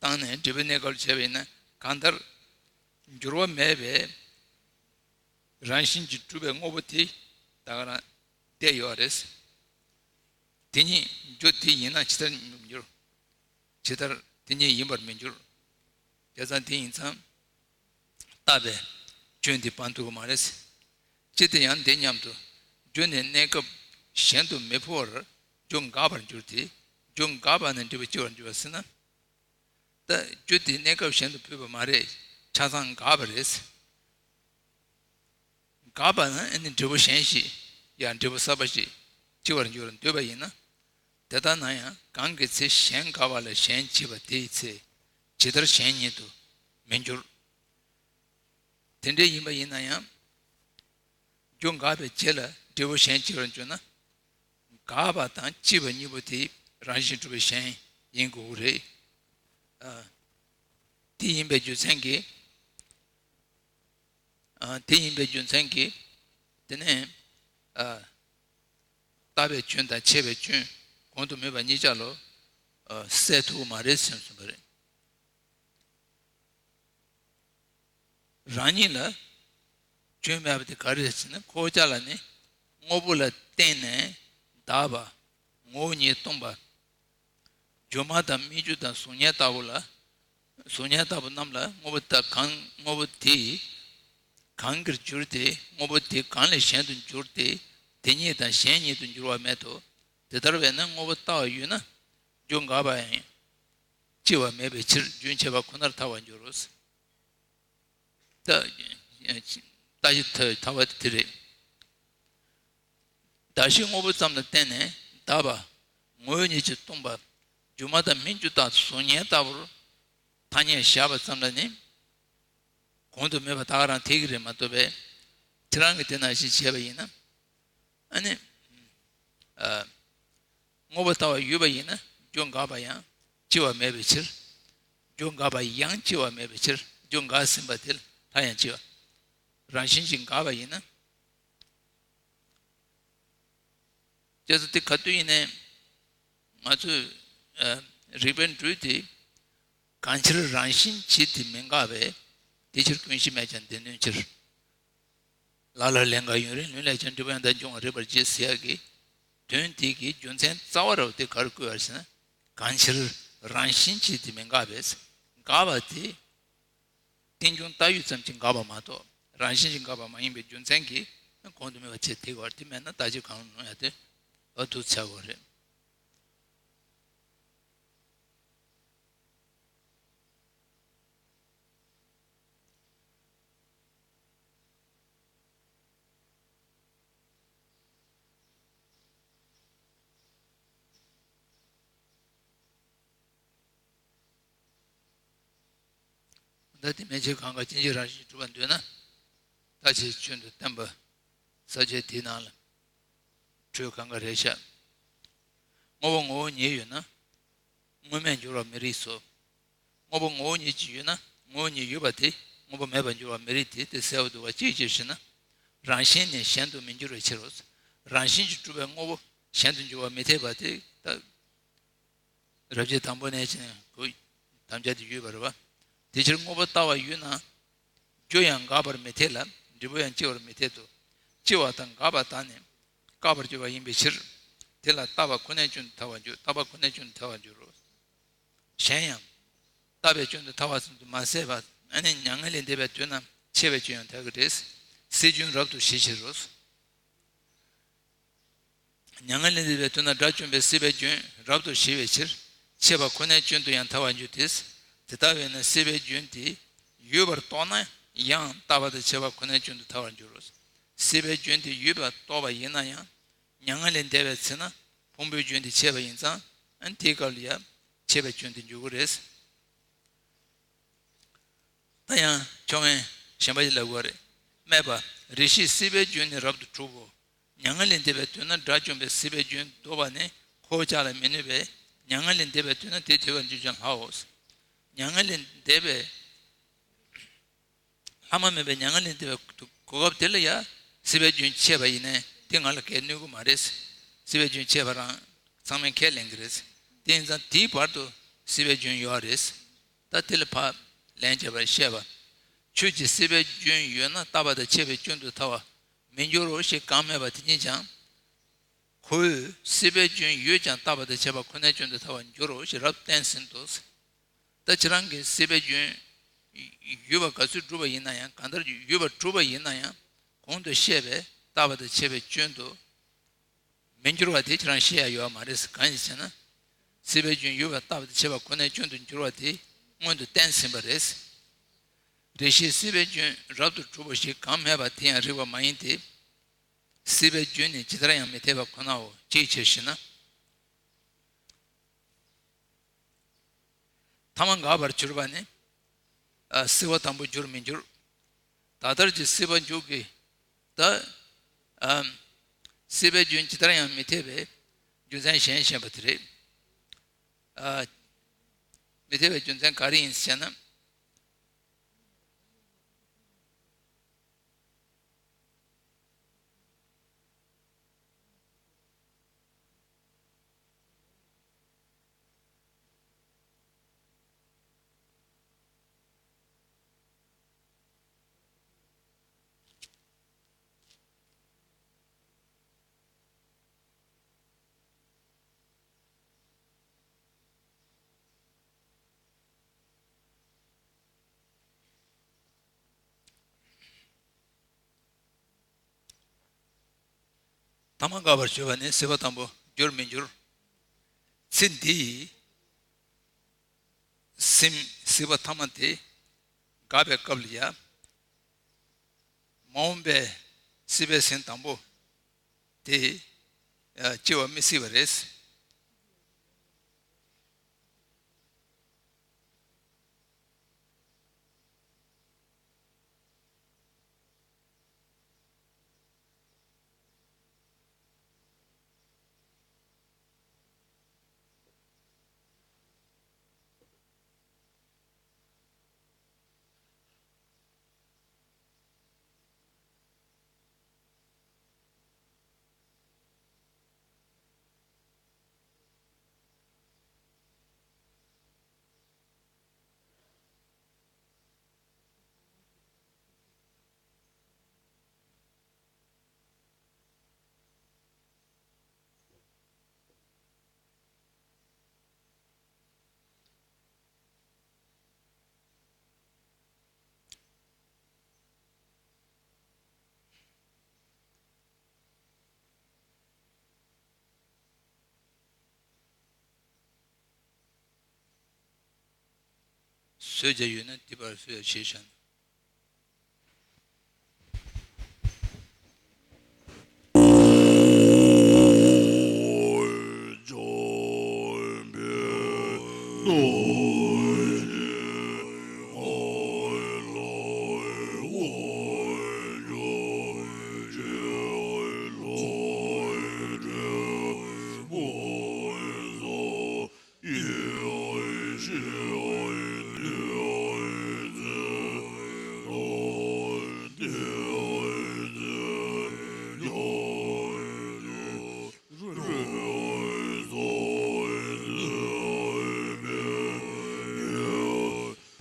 བཏང་ནས་འབྲས་བུའི་གནས་སྐབས་ལ་བྱས་པ་ཡིན་ན་གང་ལྟར། འགྱུར་བ་མེད་པའི་རང་བཞིན་གྱིས་གྲུབ་པའི་དངོས་པོ་དེ་ད་ག་རང་བསྡད་ཡོད་རེད། དེ་ཉིད་རྒྱུ་དེ་ཡིན་ན་ཇི་ལྟར་མི་འགྱུར། ཇི་ལྟར་དེ་ཉིད་ཡིན་པར་མི་འགྱུར། བྱས་ཙང་དེ་ཡིན་ཙང་། བརྟགས་པའི་སྐྱོན་དེ་སྤང་ཐུབ་ཀྱི་མ་རེད། ཅི་སྟེ་ཡང་འདི་སྙམ་དུ། རྒྱུ་ནི་གནས་སྐབས་གཞན་དུ་མི་འཕོ་བར་རྒྱུ་འགག་པར་འགྱུར་ཏེ། རྒྱུ་འགགས་པ་ནས་འབྲས་བུ་སྐྱེ་བར་འགྱུར་བ་ཟེར་ན། ད་རྒྱུ་དེ་གནས་སྐབས་གཞན་དུ་འཕོས་པ་མ་རེད། ཆ་ཚང་འགགས་པ་རེད། འགགས་པ་ན་ཨ་ནི་འབྲས་བུ་གཞན་ཞིག་ཡང་འབྲས་བུ་གསར་པ་ཞིག་སྐྱེ་བར་འགྱུར་འདོད་པ་ཡིན་ན། དེ་ལྟ་ན་ཡང་གང་གི་ཚེ་གཞན་འགགས་པ་ལ་གཞན་སྐྱེས་པ་དེའི་ཚེ་ཇི་ལྟར་གཞན་ཉིད་དུ་མི་འགྱུར། དེ་འདྲ་ཡིན་པ་ཡིན་ན་ཡང་། རྒྱུ་འགགས་པའི་རྗེས་ལ་འབྲས་བུ་གཞན་སྐྱེ་བར་འགྱུར་ན། འགགས་པ་དང་སྐྱེས་པ་གཉིས་པོ་དེ་རང་བཞིན་གྲུབ་པའི་གཞན་ཡིན་དགོས་རེད། ཨ། དེ་ཡིན་པའི་རྒྱུ་མཚན་གྱིས། ཨ། དེ་ཡིན་པའི་རྒྱུ་མཚན་གྱིས། དེ་ནས། ཨ། བརྟགས་པའི་སྐྱོན་དང་ཆད་པའི་སྐྱོན་གོང་དུ་སྨོས་པ་གཉིས་ཆ་ལ། ཨ། སེལ་ཐུབ་ཀྱི་མ་རེད་ཟེར་གསུངས་པ་རེད། རང་ཉིད་ལ་སྐྱོན་མེད་པ་དེ་ག་རེ་རེད་ཟེར་ན། ཁོ་ཅག་ལ་ནི་དངོས་པོ་ལ་བརྟེན་ནས་འདག་པ། ངོ་བོ་ཉིད་སྟོང་པ། སྒྱུ་མ་དང་སྨིག་རྒྱུ་དང་གཟུགས་བརྙན་ལྟ་བུ་ལ། གཟུགས་བརྙན་ལྟ་བུ་རྣམས་ལ་དངོས་པོ་དག་གང་དངོས་པོ་དེ་གང་གིར་གྱུར་ཏེ་དངོས་པོ་དེ་གང་ལས་གཞན་དུ་འགྱུར་ཏེ་དེ་ཉིད་དང་གཞན་ཉིད་དུ་འགྱུར་བ་མེད་དོ། དེ་ལྟར་བས་ན་དངོས་པོ་ལྟ་བ་ཡོད་ན་རྒྱུ་འགགས་པ་ཡང་སྐྱེ་བ་མེད་པའི་ཕྱིར་རྒྱུན་ཆད་པ་ཁོ་ནར་ཐལ་བར་འགྱུར་རོ། ད་ལྟ་ཞིབ་ཐལ་བ་དེ་རེད། གདགས་གཞི་དངོས་པོ་ཙམ་ལ་བརྟེན་ནས་འདག་པ། ངོ་བོ་ཉིད་ཀྱིས་སྟོང་པ། སྒྱུ་མ་དང་སྨིག་རྒྱུ་དང་གཟུགས་བརྙན་ལྟ་བུར་ཐ་སྙད་བཞག་པ་ཙམ་ལ་ནི། གོང་དུ་སྨོས་པ་ད་ག་རང་འཐད་ཀྱི་རེད་མ་གཏོགས་པས། ཁྱེད་རང་གིས་དེ་ནང་བཞིན་བྱས་པ་ཡིན་ན། ཨ་ནི། ཨ། དངོས་པོ་ལྟ་བ་ཡོད་པ་ཡིན་ན་རྒྱུ་འགགས་པ་ཡང་སྐྱེ་བ་མེད་པའི་ཕྱིར། རྒྱུ་འགགས་པ་ཡང་སྐྱེ་བ་མེད་པའི་ཕྱིར་རྒྱུ་འགགས་ཟིན་པ་དེ་ལ་སླར་ཡང་སྐྱེ་བ། རང་བཞིན་གྱིས་འགགས་པ་ཡིན་ན། བྱས་ཙང་དེ་ག་དུས་ཡིན་ནའི་ང་ཚོས་ཨ་རིགས་པའི་འགྲོས་དེ། གང་ཕྱིར་རང་བཞིན་གྱིས་དེ་མི་འགགས་པས། དེ་ཕྱིར་ཀུན་གཞི་མེད་ཀྱང་བདེན་དོན་ཕྱིར། ལ་ལར་ལན་འགགས་ཡུན་རིང་ལུས་ལས་ཀྱང་། འབྲས་བུ་ཡང་དག་འབྱུང་བར་རིགས་པར་བྱེད་ཟེར་ཡག་གི་དོན་དེ་གི་རྒྱུ་མཚན་རྩ་བ་ར་བ་དེ་ག་རེ་བཀོད་པ་རེད་ཟེར་ན། གང་ཕྱིར་རང་བཞིན་གྱིས་དེ་མི་འགགས་པས། འགགས་པ་དེ་རྟེན་འབྱུང་ལྟ་བུ་ཙམ་གྱིས་འགགས་པ་མ་གཏོགས་རང་བཞིན་གྱིས་འགགས་པ་མ་ཡིན་པའི་རྒྱུ་མཚན་གྱིས་གོང་དུ་སྨོས་པ་བྱས་དེ་ག་བར་དེ་མེད་ན་ད་ཅི་གང་རུང་ཡང་དེ་ལ་དུ་ཆ་དགོས་རེད། ད་དེ་མན་ཆད་གང་ག་སྐྱེ་མཆེད་རང་བཞིན་གྱིས་གྲུབ་པར་འདོད་ན། ད་ཅིའི་སྐྱོན་དུ་བསྟན་པ། ས་བཅད་དེའི་ནང་ལ་འཕྲོས་གང་ག་རེད་ཤག་དངོས་པོ་ངོ་བོ་ཉིད་ཡོད་ན། དངོས་མེད་འགྱུར་བར་མི་རིགས་སོ། དངོས་པོ་ངོ་བོ་ཉིད་ཅིག་ཡོད་ན། དངོས་པོ་ཉིད་ཡོད་པ་དེ་དངོས་པོ་མེད་པར་འགྱུར་བར་མི་རིགས་ཏེ། དེ་གསལ་པོ་འདུག་པ། ཅིའི་ཕྱིར་ཞེ་ན། རང་བཞིན་ནི་གཞན་དུ་མི་འགྱུར་བའི་ཕྱིར་རོ། རང་བཞིན་གྱིས་གྲུབ་པའི་དངོས་པོ་གཞན་དུ་འགྱུར་བར་མི་འཐད་པ་དེ་ད། རབ་བྱེད་དང་པོ་ནས་བྱས་ནས་གོ། དམ་བཅའ་དེ་ཡོད་པ་རེད་པ། དེ་ཕྱིར་དངོས་པོ་ལྟ་བ་ཡོད་ན། རྒྱུ་ཡང་འགག་པར་མི་འཐད་ལ། འབྲས་བུ་ཡང་སྐྱེ་བར་མི་འཐད་དོ། སྐྱེ་བ་དང་འགག་པ་དག་ནི་བཀག་པར་འགྱུར་བ་ཡིན་པའི་ཕྱིར། དེ་ལ་ལྟ་བ་ཁོ་ནའི་སྐྱོན་དུ་ཐལ་བར་འགྱུར། ལྟ་བ་ཁོ་ནའི་སྐྱོན་དུ་ཐལ་བར་འགྱུར་རོ། གཞན་ཡང་། ལྟ་བའི་སྐྱོན་དུ་ཐལ་བ་ཙམ་དུ་མ་ཟད་པར། ཨ་ནི་མྱ་ངན་ལས་འདས་པའི་དོན་རྣམས་ཆད་པའི་སྐྱོན་ཡང་ཐལ་གྱི་རེད། སྲིད་རྒྱུན་རབ་ཏུ་ཞི་ཕྱིར་རོ། མྱ་ངན་ལས་འདས་པའི་དོན་རྣམས་དགྲ་བཅོམ་པའི་སྲིད་པའི་རྒྱུན་རབ་ཏུ་ཞི་བའི་ཕྱིར། ཆད་པ་ཁོ་ནའི་སྐྱོན་དུ་ཡང་ཐལ་བར་འགྱུར་ཏེ། དེ་ལྟ་བས་ན་སྲིད་པའི་རྒྱུན་དེ་ཡོད་པར་རྟོགས་ན་ཡང་ལྟ་བ་དང་ཆད་པ་ཁོ་ནའི་སྐྱོན་དུ་ཐལ་བར་འགྱུར་རོ། སྲིད་པའི་རྒྱུན་དེ་ཡོད་པར་རྟོགས་པ་ཡིན་ན་ཡང་། མྱ་ངན་ལས་འདས་པའི་ཚེ་ན་ཕུང་པོའི་རྒྱུན་དེ་ཆད་པ་ཡིན་ཙང་། ཨ་ནི་དེའི་སྐབས་ལ་ཡང་ཆད་པའི་སྐྱོན་དེ་འཇུག་གི་རེད། ད་ཡང་ཕྱོགས་ངན་གཞན་པ་ཞིག་ལབ་དགོས་རེད། སྨྲས་པ། རེ་ཞིག་སྲིད་པའི་རྒྱུན་ནི་རབ་ཏུ་གྲུབ་བོ། མྱ་ངན་ལས་འདས་པའི་དོན་རྣམས་དགྲ་བཅོམ་པའི་སྲིད་པའི་རྒྱུན་ལྡོག་པ་ནི་ཁོ་བོ་ཅག་ལ་མི་གནོད་པས། མྱ་ངན་ལས་འདས་པའི་དོན་རྣམས་དེ་དེ་བས་འཇུག་ཀྱང་སླའོ། མྱ་ངན་ལས་འདས་པའི། ལྷག་མ་མེད་པའི་མྱ་ངན་ལས་འདས་པའི་གོ་སྐབས་དེ་ལ་ཡང་སྲིད་པའི་རྒྱུན་ཆད་པ་ཡིན་ནའི་དེ་ང་ལ་གལ་གནོད་ཀྱི་མ་རེད། སྲིད་པའི་རྒྱུན་ཆད་པ་རང་ཚང་མས་ཁས་ལེན་གྱི་རེད། དེ་ཡིན་ཙང་དེའི་བར་དུ་སྲིད་པའི་རྒྱུན་ཡོད་རེད། ད་དེ་ལ་ཕར་ལན་བརྒྱབ་པར་བཤད་པ། ཆོས་ཀྱི་སྲིད་པའི་རྒྱུན་ཡོད་ན་ལྟ་བ་དང་ཆད་པའི་སྐྱོན་དུ་ཐལ་བར་མི་འགྱུར་རོ་ཞེས་གང་སྨྲས་པ་དེ་ཉིད་ཀྱང་། ཁོ་བོས་སྲིད་པའི་རྒྱུན་ཡོད་ཀྱང་ལྟ་བ་དང་ཆད་པ་ཁོ་ནའི་སྐྱོན་དུ་ཐལ་བར་འགྱུར་རོ་ཞེས་རབ་བསྟན་ཟིན་ཏོ། ད་ཁྱེད་རང་གིས་སྲིད་པའི་རྒྱུན་ཡོད་པ་ག་ཚོད་བསྒྲུབས་པ་ཡིན་ན་ཡང་། གང་ལྟར་ཡོད་པ་བསྒྲུབས་པ་ཡིན་ན་ཡང་། གོང་དུ་བཤད་པའི་ལྟ་བ་དང་ཆད་པའི་སྐྱོན་དུ་མི་འགྱུར་བ་དེ་ཁྱེད་རང་ཤེས་ཡ་ཡོད་མ་རེད། གང་ཡིན་ཟེར་ན། སྲིད་པའི་རྒྱུན་ཡོད་པ་ལྟ་བ་དང་ཆད་པ་ཁོ་ནའི་སྐྱོན་དུ་འགྱུར་བ་དེ་སྔོན་དུ་བསྟན་ཟིན་པ་རེད། རེ་ཞིག་སྲིད་པའི་རྒྱུན་རབ་ཏུ་གྲུབ་པོ་ཞེས་གང་སྨྲས་པ་དེ་ཡང་རིགས་པ་མ་ཡིན་ཏེ། སྲིད་པའི་རྒྱུན་ནི་ཇི་ལྟར་ཡང་མི་འཐད་པ་ཁོ་ནའོ། ཅིའི་ཕྱིར་ཞེ་ན། ཐ་མ་འགག་པར་གྱུར་པ་ནི། ཨ། སྲིད་པ་དང་པོ་འགྱུར་མི་འགྱུར། ད་ལྟར་གྱི་སྲིད་པ་འཇུག་གི། ད། ཨ། སྲིད་པའི་རྒྱུན་ཇི་ལྟར་ཡང་མི་འཐད་པའི་རྒྱུ་མཚན་གཞན་བཤད་པ་དེ་རེད། ཨ། མི་འཐད་པའི་རྒྱུ་མཚན་ག་རེ་ཡིན་ཞེ་ན། ཐ་མ་འགག་པར་གྱུར་པ་ནི་སྲིད་པ་དང་པོ་འགྱུར་མི་འགྱུར། ཚེ་འདིའི་སེམས་སྲིད་པ་ཐ་མ་དེ་འགག་པའི་སྐབས་ལ་ཡང་། མ་འོངས་པའི་སྲིད་པའི་སེམས་དང་པོ་དེ་སྐྱེ་བ་མི་སྲིད་པ་རེད། བཟོད་བྱ་ཡོད་ན་དེ་བར་བཟོད་ཡ་ཞེས་བྱ་ན།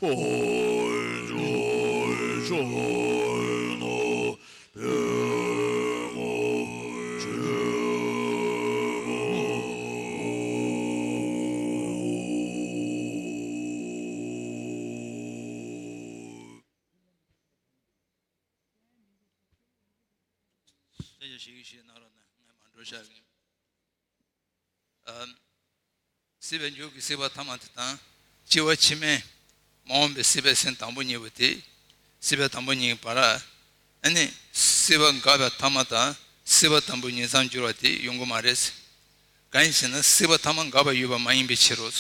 དཔལ་འབྱོར་ཕྱོགས་ན་བོད་མོ་ཆོས་མོ། ལྷན་རྒྱས་ཞིག་གིས་ཞིག་གནང་རོགས་གནང་། ངས་མ་འགྲོ་བཞག་གི། ཨ། སྲིད་པའི་མཇུག་གི་སྲིད་པ་ཐ་མ་དེ་དང་། འཆི་བ་ཕྱི་མའི་མ་འོངས་པའི་སྲིད་པའི་སེམས་དང་པོ་གཉིས་པོ་དེ། སྲིད་པ་དང་པོ་གཉིས་ཀྱི་བར། ཨ་ནི་སྲིད་པ་འགག་པའི་ཐ་མ་དང་སྲིད་པ་དང་པོ་ཉིང་མཚམས་སྦྱོར་བ་དེ་ཡོང་གི་མ་རེད། གང་ཡིན་ཞེ་ན་སྲིད་པ་ཐ་མ་འགག་པ་ཡོད་པ་མ་ཡིན་པའི་ཕྱིར་རོ།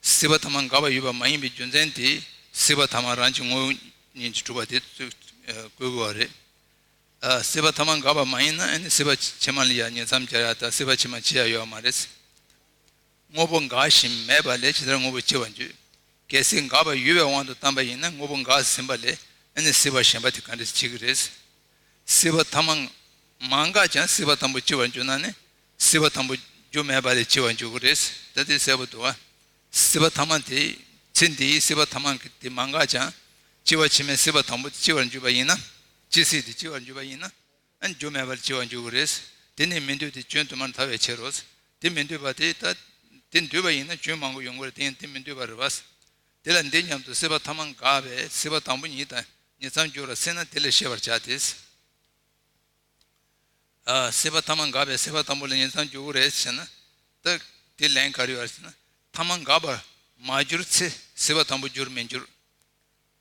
སྲིད་པ་ཐ་མ་འགག་པ་ཡོད་པ་མ་ཡིན་པའི་རྒྱུ་མཚན་དེ་སྲིད་པ་ཐ་མ་རང་གི་ངོ་བོ་ཉིད་ཀྱིས་གྲུབ་པ་དེ་བཀོད་དགོས་པ་རེད། ཨ། སྲིད་པ་ཐ་མ་འགག་པ་མ་ཡིན་ན་ཨ་ནི་སྲིད་པ་ཕྱི་མ་ལ་ཡང་ཉིང་མཚམས་སྦྱར་ཡ་དང་སྲིད་པ་ཕྱི་མ་འཆི་ཡ་ཡོད་པ་མ་རེད། དངོས་པོ་འགག་བཞིན་མེད་པ་ལས་ཇི་ལྟར་དངོས་པོ་འཆི་བར་འགྱུར། གལ་སྲིད་འགག་པ་ཡོད་པའི་དབང་དུ་བཏང་པ་ཡིན་ན་དངོས་པོ་འགག་ཟིན་པ་ལས་ཨ་ནི་སྲིད་པ་གཞན་པ་དེ་ག་འདྲ་འཆི་གི་རེད། སྲིད་པ་ཐ་མ་མ་འགགས་ཀྱང་སྲིད་པ་དང་པོ་འཆི་བར་འགྱུར་ན་ནི་སྲིད་པ་དང་པོ་རྒྱུ་མེད་པ་ལས་འཆི་བར་འགྱུར་གི་རེད། ད་དེ་གསལ་པོ་འདུག་བ། སྲིད་པ་ཐ་མ་དེ། ཚེ་འདིའི་སྲིད་པ་ཐ་མ་དེ་མ་འགགས་ཀྱང་། འཆི་བ་ཕྱི་མའི་སྲིད་པ་དང་པོ་དེ་འཆི་བར་འགྱུར་བ་ཡིན་ན། འཆི་སྲིད་དེ་འཆི་བར་འགྱུར་བ་ཡིན་ན། ཨ་ནི་རྒྱུ་མེད་པར་འཆི་བར་འགྱུར་གྱི་རེད། དེ་ནི་མི་འདོད་དེ་སྐྱོན་དུ་མར་ཐལ་བའི་ཕྱིར་རོ། དེ་མི་འདོད་པ་དེ་ད། དེ་འདོད་པ་ཡིན་ན་སྐྱོན་མང་པོ་ཡོང་གི་རེད། དེ་ཡང་དེ་མི་འདོད་པ་རེད་བ། དེ་ལ་འདི་སྙམ་དུ་སྲིད་པ་ཐ་མ་འགག་པའི་སྲིད་པ་དང་པོ་ཉིད་དང་ཉིང་མཚམས་སྦྱོར་བ་སྲིད་ན་དེ་ལས་ཤེས་པར་བྱ་སྟེ། ཨ། སྲིད་པ་ཐ་མ་འགག་པའི་སྲིད་པ་དང་པོ་ལ་ཉིང་མཚམས་སྦྱོར་གྱི་རེད་ཟེར་ན། ད་དེ་ལན་ག་རེ་ཡོད་ཟེར་ན། ཐ་མ་འགག་པར་མ་གྱུར་ཚེ་སྲིད་པ་དང་པོ་འགྱུར་མི་འགྱུར།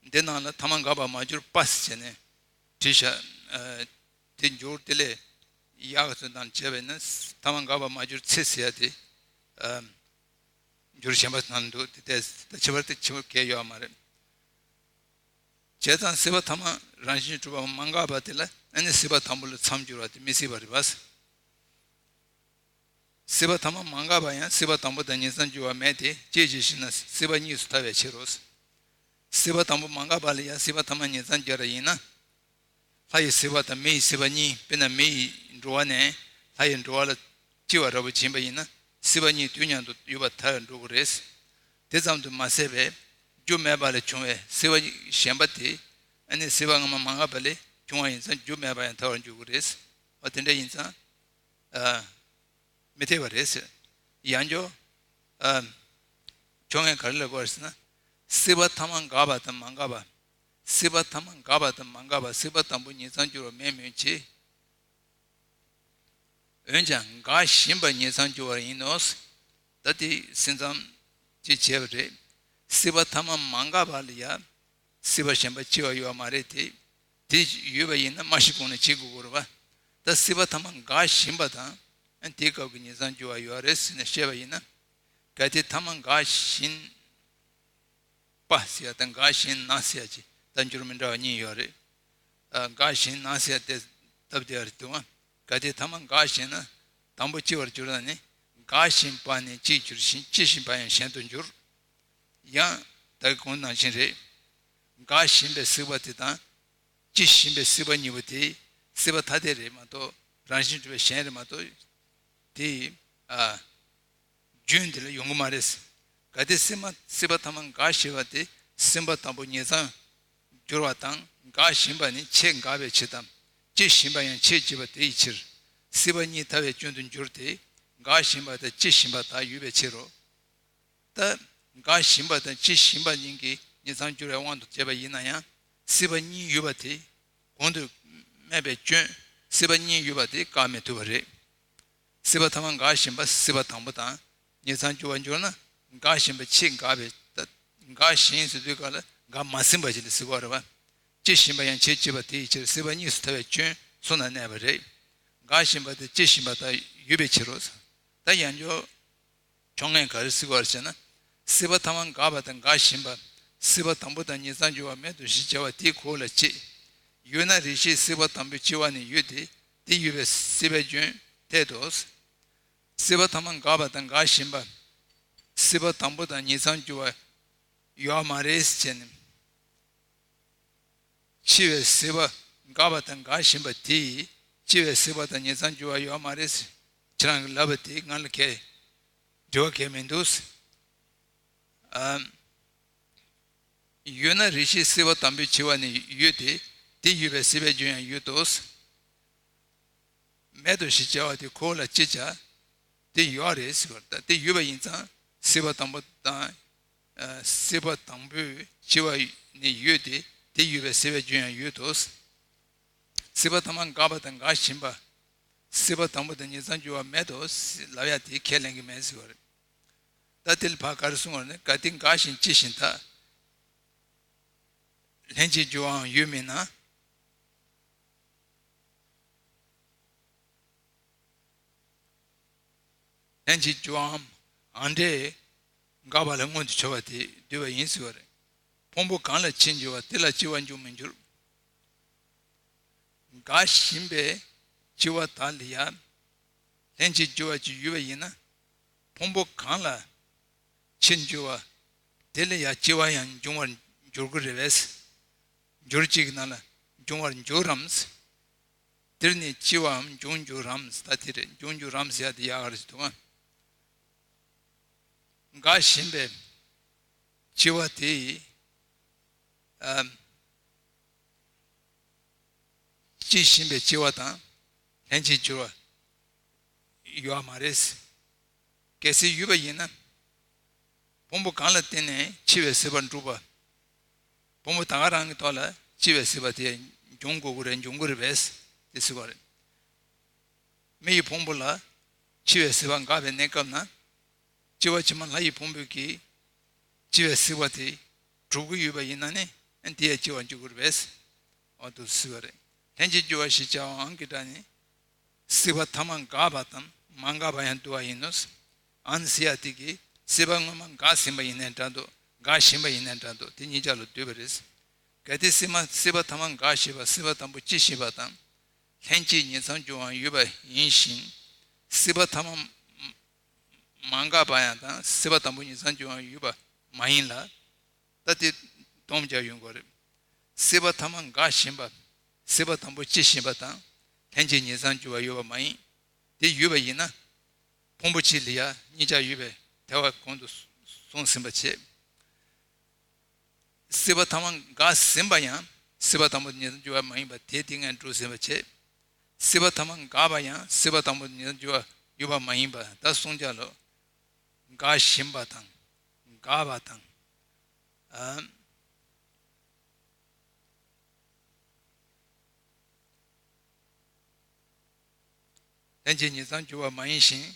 འདི་ནང་ལ་ཐ་མ་འགག་པར་མ་གྱུར་པ་ཟེར་ནས་བྲིས་བཞག་ཨ། དེ་འགྱུར་དེ་ལས་ཡག་ཚོད་དང་བྱས་པས་ན་ཐ་མ་འགག་པར་མ་གྱུར་ཚེ་ཟེར་ཡ་དེ། ཨ། འགྱུར་གཞན་པ་ནང་འདུག་དེ་ལྟས་ད་ཁྱད་པར་དེ་ཆེན་པོ་གལ་ཡོད་མ་རེད། བྱས་ཙང་སྲིད་པ་ཐ་མ་རང་བཞིན་གྲུབ་པ་མ་འགགས་པ་དེ་ལ་ཨ་ནི་སྲིད་པ་དང་པོ་ལ་མཚམས་སྦྱོར་བ་དེ་མི་སྲིད་པ་རེད་པ། སྲིད་པ་ཐ་མ་མ་འགགས་པ་ཡང་སྲིད་པ་དང་པོ་དང་ཉིང་མཚམས་སྦྱོར་བ་མེད་དེ། ཅི་ཞིག་ཞེ་ན་སྲིད་པ་གཉིས་སུ་ཐལ་བའི་ཕྱིར་རོ། སྲིད་པ་དང་པོ་མ་འགགས་པ་ལ་ཡང་སྲིད་པ་ཐ་མ་ཉིང་མཚམས་སྦྱར་བ་ཡིན་ན། ལྷ་ཡི་སྲིད་པ་དང་མི་ཡི་སྲིད་པ་གཉིས། དཔེར་ན་མི་ཡི་འགྲོ་བ་ནས་ལྷ་ཡི་འགྲོ་བ་ལ་སྐྱེ་བ་འདྲ་བོ་ཕྱིན་པ་ཡིན་ན་སྲིད་པ་གཉིས་དུས་མཉམ་དུ་ཡོད་པར་ཐལ་འགྲོ་གི་རེད། དེ་ཙམ་དུ་མ་ཟད་པའི་རྒྱུ་མེད་པ་ལས་བྱུང་བའི་སྲིད་པ་གཞན་པ་དེ་ཨ་ནི་སྲིད་པ་སྔ་མ་མ་འགགས་པ་ལས་བྱུང་བ་ཡིན་ཙང་རྒྱུ་མེད་པ་ཡང་ཐལ་བར་འགྱུར་གི་རེད། འོ་དེ་འདྲ་ཡིན་ཙང་། ཨ། མི་འཐད་པ་རེད་ཟེར། ཡང་བསྐྱར། ཨ། ཕྱོགས་སྔོན་ག་རེ་ལབ་དགོས་རེད་ཟེར་ན། སྲིད་པ་ཐ་མ་འགགས་པ་དང་མ་འགགས་པ། སྲིད་པ་ཐ་མ་འགགས་པ་དང་མ་འགགས་པ་སྲིད་པ་དང་པོ་ཉིང་མཚམས་སྦྱོར་བ་མེད་མོད་ཀྱི། འོན་ཀྱང་འགག་བཞིན་པ་ཉིང་མཚམས་སྦྱོར་བ་ཡིན་ནོ། ད་དེ་སེམས་ཙམ་ཅིག་བྱས་པ་རེད། སྲིད་པ་ཐ་མ་མ་འགགས་པ་ལ་ཡང་སྲིད་པ་གཞན་པ་འཆི་བ་ཡོད་པ་མ་རེད་དེ། དེ་ཡོད་པ་ཡིན་ན་མ་ཤི་གོང་ནས་འཆི་དགོས་ཀྱི་རེད་པ། ད་སྲིད་པ་ཐ་མ་འགག་བཞིན་པ་དང་། ཨ། དེའི་སྐབས་ཀྱི་ཉིང་མཚམས་སྦྱོར་བ་ཡོད་རེད་ཟེར་ནས་བཤད་པ་ཡིན་ན། གལ་ཏེ་ཐ་མ་འགག་བཞིན་པ་ཟེར་ཡ་དང་འགག་བཞིན་ན་ཟེར་ཡ་ཅིག་ད་འགྱུར་མི་འདྲ་བ་གཉིས་ཡོད་རེད། ཨ། འགག་བཞིན་ན་ཟེར་ཡ་དེ་སྟབས་བདེ་བ་རེད་འདུག་ཨ། གལ་ཏེ་ཐ་མ་འགག་བཞིན་ན་དང་པོ་འཆི་བར་འགྱུར་ན་ནི། འགག་བཞིན་པ་ནི་འཆིར་འགྱུར་ཞིང་འཆི་བཞིན་པ་ཡང་གཞན་དུ་འགྱུར། ཡང་ད་གོང་ནང་བཞིན་རེད། འགག་བཞིན་པའི་སྲིད་པ་དེ་དང་། འཆི་བཞིན་པའི་སྲིད་པ་གཉིས་པོ་དེ་སྲིད་པ་ཐ་དད་རེད་མ་གཏོགས་རང་བཞིན་གྲུབ་པའི་གཞན་རེད་མ་གཏོགས། དེ། ཨ། རྒྱུན་དེ་ལ་ཡོང་གི་མ་རེད། གལ་ཏེ་སྲིད་མ་སྲིད་པ་ཐ་མ་འགག་ཞེས་པ་དེ་སྲིད་པ་དང་པོ་ཉིང་མཚམས་སྦྱོར་བ་དང་འགག་བཞིན་པ་ནི་ཆེས་འགག་པའི་ཕྱིར་དང་འཆི་བཞིན་པ་ཡང་ཆེས་ལྗིད་པ་དེ་ཡི་ཕྱིར། སྲིད་པ་གཉིས་ཐལ་བའི་སྐྱོན་དུ་འགྱུར་ཏེ། འགག་བཞིན་པ་དང་འཆི་བཞིན་པ་དག་ཡོད་པའི་ཕྱིར་རོ། ད་འགག་བཞིན་པ་དང་འཆི་བཞིན་པ་གཉིས་ཀྱི་ཉིང་མཚམས་སྦྱོར་བའི་དབང་དུ་བྱས་པ་ཡིན་ན་ཡང་སྲིད་པ་གཉིས་ཡོད་པ་དེ། གོང་དུ་སྨྲས་པའི་སྐྱོན་སྲིད་པ་གཉིས་ཡོད་པ་དེ་བཀག་མི་ཐུབ་པ་རེད། སྲིད་པ་ཐ་མ་འགག་བཞིན་པ་སྲིད་པ་དང་པོ་དང་ཉིང་མཚམས་སྦྱོར་བར་འགྱུར་ན། འགག་བཞིན་པ་ཆེས་འགག་པའི་ད་འགག་བཞིན་ཟེར་དུས་སྐབས་ལ་འགག་མ་ཟིན་པ་ཞིག་ལ་ཟེར་དགོས་རེད་པ། འཆི་བཞིན་པ་ཡང་ཆེས་ལྗིད་པ་དེ་ཡི་ཕྱིར་སྲིད་པ་གཉིས་སུ་ཐལ་བའི་སྐྱོན་གསུངས་ན་གནས་པ་རེད། འགག་བཞིན་པ་དེ་འཆི་བཞིན་པ་དག་ཡོད་པའི་ཕྱིར་རོ། ད་ཡང་བསྐྱར། ཕྱོགས་སྔོན་ག་རེ་ཟེར་དགོས་རེད་ཟེར་ན། སྲིད་པ་ཐ་མ་འགགས་པ་དང་འགག་བཞིན་པ། སྲིད་པ་དང་པོ་དང་ཉིང་མཚམས་སྦྱོར་བ་མེད་དོ་ཞེས་བྱ་བ་དེའི་གོ་ལ་སྐྱེ། ཡོད་ན་རེ་ཞིག་སྲིད་པ་དང་པོའི་འཆི་བ་ནི་ཡོད་དེ། དེ་ཡོད་པའི་སྲིད་པའི་སྐྱོན་འཐད་དོ། སྲིད་པ་ཐ་མ་འགགས་པ་དང་འགག་བཞིན་པ། སྲིད་པ་དང་པོ་དང་ཉིང་མཚམས་སྦྱོར་བ་ཡོད་མ་རེད་ཟེར་ནས། འཆི་བའི་སྲིད་པ་འགགས་པ་དང་འགག་བཞིན་པ་དེས་འཆི་བའི་སྲིད་པ་དང་ཉིང་མཚམས་སྦྱོར་བ་ཡོད་མ་རེད། ཁྱེད་རང་གིས་ལབ་པ་དེ་ང་ལ་གལ་འགྲིག་པ་གལ་མི་འདུག་ཨ། ཡོད་ན་རེ་ཞིག་སྲེད་པ་དང་པོའི་འཆི་བ་ནི་ཡོད་དེ། དེ་ཡོད་པའི་སྲེད་པའི་རྒྱུ་ཡང་ཡོད་དོ། མེད་དོ་ཞེས་བྱ་བ་དེ་ཁོ་བོ་ལ་ཅི་བྱ། དེ་ཡོད་རེད་ཟེར་བ་ལྟར། དེ་ཡོད་པ་ཡིན་ཙང་སྲེད་པ་དང་པོ་དང་། ཨ། སྲེད་པ་དང་པོའི་འཆི་བ་ནི་ཡོད་དེ། དེ་ཡོད་པའི་སྲེད་པའི་རྒྱུ་ཡང་ཡོད་དོ། སྲིད་པ་ཐ་མ་འགགས་པ་དང་འགགས་བཞིན་པ། སྲིད་པ་དང་པོ་དང་ཉིང་མཚམས་སྦྱོར་བ་མེད་དོ་ལབ་ཡ་དེ་ཁས་ལེན་གྱི་མེད་ཟེར་བ་རེད། ད་དེ་ལ་ཕར་ག་རེ་གསུངས་པ་རེད། གལ་ཏེ་འགགས་ཤིང་འཆི་ཞིང་འདག། ལྷན་ཅིག་སྦྱོར་བའང་ཡོད་མིན་ན། ལྷན་ཅིག་སྦྱོར་བའམ་འདྲེས་འགགས་པ་ལ་མངོན་དུ་གྱུར་པ་དེ་འདུས་པ་ཡིན་ཟེར་བ་རེད། ཕུང་པོ་གང་ལ་འཆི་འགྱུར་བ་དེ་ལ་སྐྱེ་བ་འབྱུང་མི་འགྱུར། འགགས་བཞིན་པའི་འཆི་བ་དག་ལ་ཡང་ལྷན་ཅིག་སྦྱོར་བ་ཅིག་ཡོད་པ་ཡིན་ན། ཕུང་པོ་གང་ལ་འཆི་འགྱུར་བ་དེ་ལ་ཡང་སྐྱེ་བ་ཡང་འབྱུང་བར་འགྱུར་གྱི་རེད་པས། འགྱུར་གཅིག་གི་ནང་ལ་འབྱུང་བར་འགྱུར་རམ། དེར་ནི་འཆི་བའམ་འབྱུང་འགྱུར་རམ། ད་དེ་རེད། འབྱུང་འགྱུར་རམ་ཟེར་ཡ་དེ་ཡག་ག་རེ་ཞིག་འདུག་ག། འགགས་བཞིན་པའི་འཆི་བ་དེ་ཡིས། ཨ། འཆི་བཞིན་པའི་འཆི་བ་དང་ལྷན་ཅིག་འགྱུར་བ་ཡོད་མ་རེད། གལ་སྲིད་ཡོད་པ་ཡིན་ན། ཕུང་པོ་གང་ལ་བརྟེན་ནས་འཆི་བའི་སྲིད་པ་འགྲུབ་པ། ཕུང་པོ་ད་ག་རང་གི་ཐོག་ལ་འཆི་བའི་སྲིད་པ་དེ་འབྱུང་དགོས་ཀྱི་རེད། འབྱུང་གི་རེད་པས་དེ་ཟེར་བ་རེད། མི་ཡི་ཕུང་པོ་ལ་འཆི་བའི་སྲིད་པ་འགགས་པའི་གནས་སྐབས་ན། སྐྱེ་བ་ཕྱི་མ་ལྷ་ཡི་ཕུང་པོའི་གི་འཆི་བའི་སྲིད་པ་དེ་གྲུབ་ཀྱི་ཡོད་པ་ཡིན་ན་ནི། དེ་ཡང་སྐྱེ་བར་འགྱུར་གྱི་རེད་པས། འོ་དེ་ཟེར་བ་རེད། ལྷན་ཅིག་སྦྱོར་བ་ཞེས་བྱ་བའང་གི་སྒྲ་ནི། སྲིད་པ་ཐ་མ་འགགས་པ་དང་མ་འགགས་པ་ཡང་འདུ་བ་ཡིན་ནོ། ཨན་ཟེར་ཡ་དེ་གིས་སྲིད་པ་སྔོན་མ་འགགས་ཟིན་པ་ཡིན་ནའི་འདྲ་འདུག། འགགས་བཞིན་པ་ཡིན་ནའི་འདྲ་འདུག། དེ་གཉིས་ཆ་ལ་འདུས་པ་རེད། གལ་ཏེ་སྲིད་མ་སྲིད་པ་ཐ་མ་འགགས་བཞིན་པ། སྲིད་པ་དང་པོ་འཆི་བཞིན་པ་དང་། ལྷན་ཅིག་ཉིང་མཚམས་སྦྱོར་བའང་ཡོད་པ་ཡིན་ཞིང་། སྲིད་པ་ཐ་མ་མ་འགགས་པ་ཡང་དང་། སྲིད་པ་དང་པོ་ཉིང་མཚམས་སྦྱོར་བའང་ཡོད་པ་མ་ཡིན་ལ། ད་དེ་སྡོམ་རྒྱག་ཡོང་དགོས་རེད། སྲིད་པ་ཐ་མ་འགགས་བཞིན་པ། སྲིད་པ་དང་པོ་འཆི་བཞིན་པ་དང་། ལྷན་ཅིག་ཉིང་མཚམས་སྦྱོར་བ་ཡོད་པ་མ་ཡིན། དེ་ཡོད་པ་ཡིན་ན། ཕུང་པོ་གཅིག་ལ་ཡང་གཉིས་ཆར་ཡོད་པའི་དེ་བ་གོང་དུ་གསུངས་ཟིན་པ་བྱས། སྲིད་པ་ཐ་མ་འགགས་ཟིན་པ་ཡང་སྲིད་པ་དང་པོ་ཉིང་མཚམས་སྦྱོར་བ་མ་ཡིན་པ་དེ་དེ་སྔ་འགྲོ་ཟིན་པ་བྱས། སྲིད་པ་ཐ་མ་འགགས་པ་ཡང་སྲིད་པ་དང་པོ་ཉིང་མཚམས་སྦྱོར་བ་ཡོད་པ་མ་ཡིན་པ། ད་གསུངས་བྱ་ལོ། འགགས་བཞིན་པ་དང་། འགགས་པ་དང་། ཨ། ལྷན་ཅིག་ཉིང་མཚམས་སྦྱོར་བ་མ་ཡིན་ཞིང་།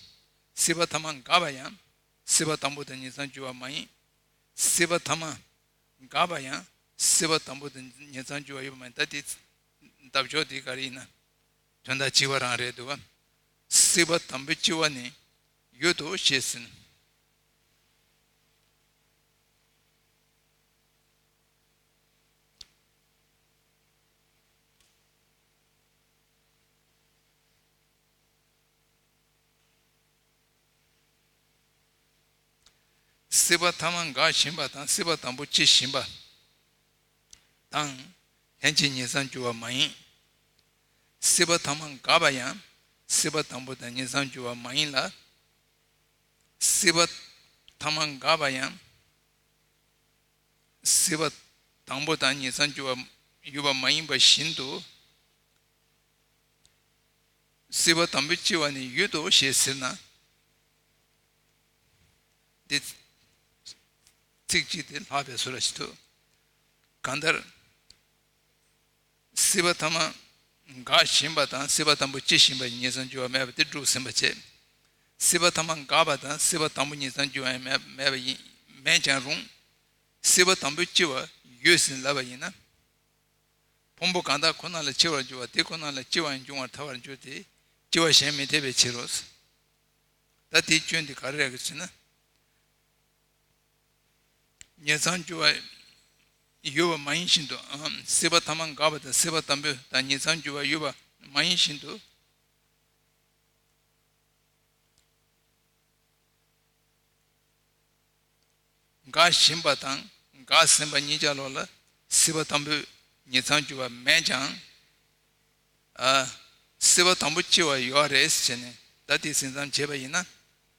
སྲིད་པ་ཐ་མ་འགགས་པ་ཡང་སྲིད་པ་དང་པོ་དང་ཉིང་མཚམས་སྦྱོར་བ་མ་ཡིན། སྲིད་པ་ཐ་མ་འགགས་པ་ཡང་སྲིད་པ་དང་པོ་དང་ཉིང་མཚམས་སྦྱོར་བ་ཡོད་པ་མ་ཡིན། ད་དེ་འདབ་ཆགས་དེ་ག་རེ་ཡིན་ན། དོན་དག་གཅིག་པ་རང་རེད་འདུག་ག། སྲིད་པ་དང་པོའི་འཆི་བ་ནི་ཡོད་དོ་ཞེས་ཟེར། སྲིད་པ་ཐ་མ་འགགས་བཞིན་པ་དང་། སྲིད་པ་དང་པོ་འཆི་བཞིན་པ་དང་། ལྷན་ཅིག་ཉིང་མཚམས་སྦྱོར་བ་མ་ཡིན། སྲིད་པ་ཐ་མ་འགགས་པ་ཡང་སྲིད་པ་དང་པོ་དང་ཉིང་མཚམས་སྦྱོར་བ་མ་ཡིན་ལ། སྲིད་པ་ཐ་མ་འགགས་པ་ཡང་སྲིད་པ་དང་པོ་དང་ཉིང་མཚམས་སྦྱོར་བ་ཡོད་པ་མ་ཡིན་པ་བཞིན་དུ། སྲིད་པ་དང་པོའི་འཆི་བ་ནི་ཡོད་དོ་ཞེས་ཟེར་ན། འདི་ཚིག་གཅིག་དེ་ལྷག་པའི་བཟོ་འདྲ་ཞིག་འདུག། གང་ལྟར། སྲིད་པ་ཐ་མ་འགགས་བཞིན་པ་དང་། སྲིད་པ་དང་པོ་འཆི་བཞིན་པ་ཉིང་མཚམས་སྦྱོར་བ་མེད་པ་དེ་སྒྲུབ་ཟིན་པ་བྱས། སྲིད་པ་ཐ་མ་འགགས་པ་དང་། སྲིད་པ་དང་པོ་ཉིང་མཚམས་སྦྱོར་བ་ཡང་མེད་མེད་པ་ཡིན། མེད་ཀྱང་རུང་། སྲིད་པ་དང་པོའི་འཆི་བ་ཡོད་ཟིན་ལབ་པ་ཡིན་ན། ཕུང་པོ་གང་དག་ཁོ་ན་ལ་འཆི་བར་འགྱུར་བ་དེ་ཁོ་ན་ལ་སྐྱེ་བ་ཡང་འབྱུང་བར་ཐལ་བར་འགྱུར་ཏེ། སྐྱེ་བ་གཞན་མི་འཐད་པའི་ཕྱིར་རོ། ད་དེའི་སྐྱོན་དེ་ག་རེ་རེད་ཟེར་ན། ཉིང་མཚམས་སྦྱོར་བ་ཡོད་པ་མ་ཡིན་བཞིན་དུ། ཨམ། སྲིད་པ་ཐ་མ་འགགས་པ་དང་། སྲིད་པ་དང་པོ་དང་ཉིང་མཚམས་སྦྱོར་བ་ཡོད་པ་མ་ཡིན་བཞིན་དུ། འགགས་བཞིན་པ་དང་འགགས་ཟིན་པ་གཉིས་ཆ་ལོ་ལ་སྲིད་པ་དང་པོའི་ཉིང་མཚམས་སྦྱོར་བ་མེད་ཀྱང་། ཨ། སྲིད་པ་དང་པོ་འཆི་བ་ཡོད་རེད་ཟེར་ནས་ད་དེ་ཟིན་མཚམས་བྱས་པ་ཡིན་ན།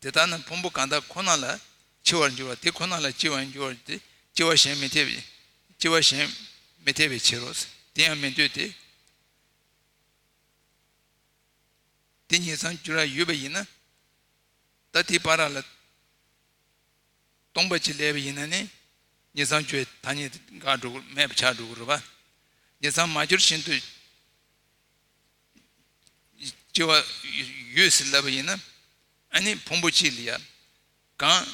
དེ་ལྟར་ན་ཕུང་པོ་གང་དག་ཁོ་ན་ལ་འཆི་བར་འགྱུར་བ་དེ་ཁོ་ན་ལ་སྐྱེ་བར་འགྱུར་བ་དེ་སྐྱེ་བ་གཞན་མི་འཐད་པའི་ སྐྱེ་བ་གཞན་མི་འཐད་པའི་ཕྱིར་རོ། དེ་ཡང་མི་འདོད་དེ། དེ་ཉིད་ཚང་གྱུར་བ་ཡོད་པ་ཡིན་ན། ད་དེའི་བར་ལ་སྟོང་པ་གཅིག་སླེབས་པ་ཡིན་ན་ནི། ཉིད་ཚང་གྱུར་བའི་ཐ་སྙད་དེ་འགག་འགྲོ་གི་མེད་པ་ཆགས་འགྲོ་གི་རེད་པ། ཉིད་ཚང་མ་གྱུར་བཞིན་དུ་སྐྱེ་བ་ཡོད་ཟེར་ལབ་པ་ཡིན་ན། ཨ་ནི་ཕུང་པོ་གཅིག་ལ་ཡ། གང་།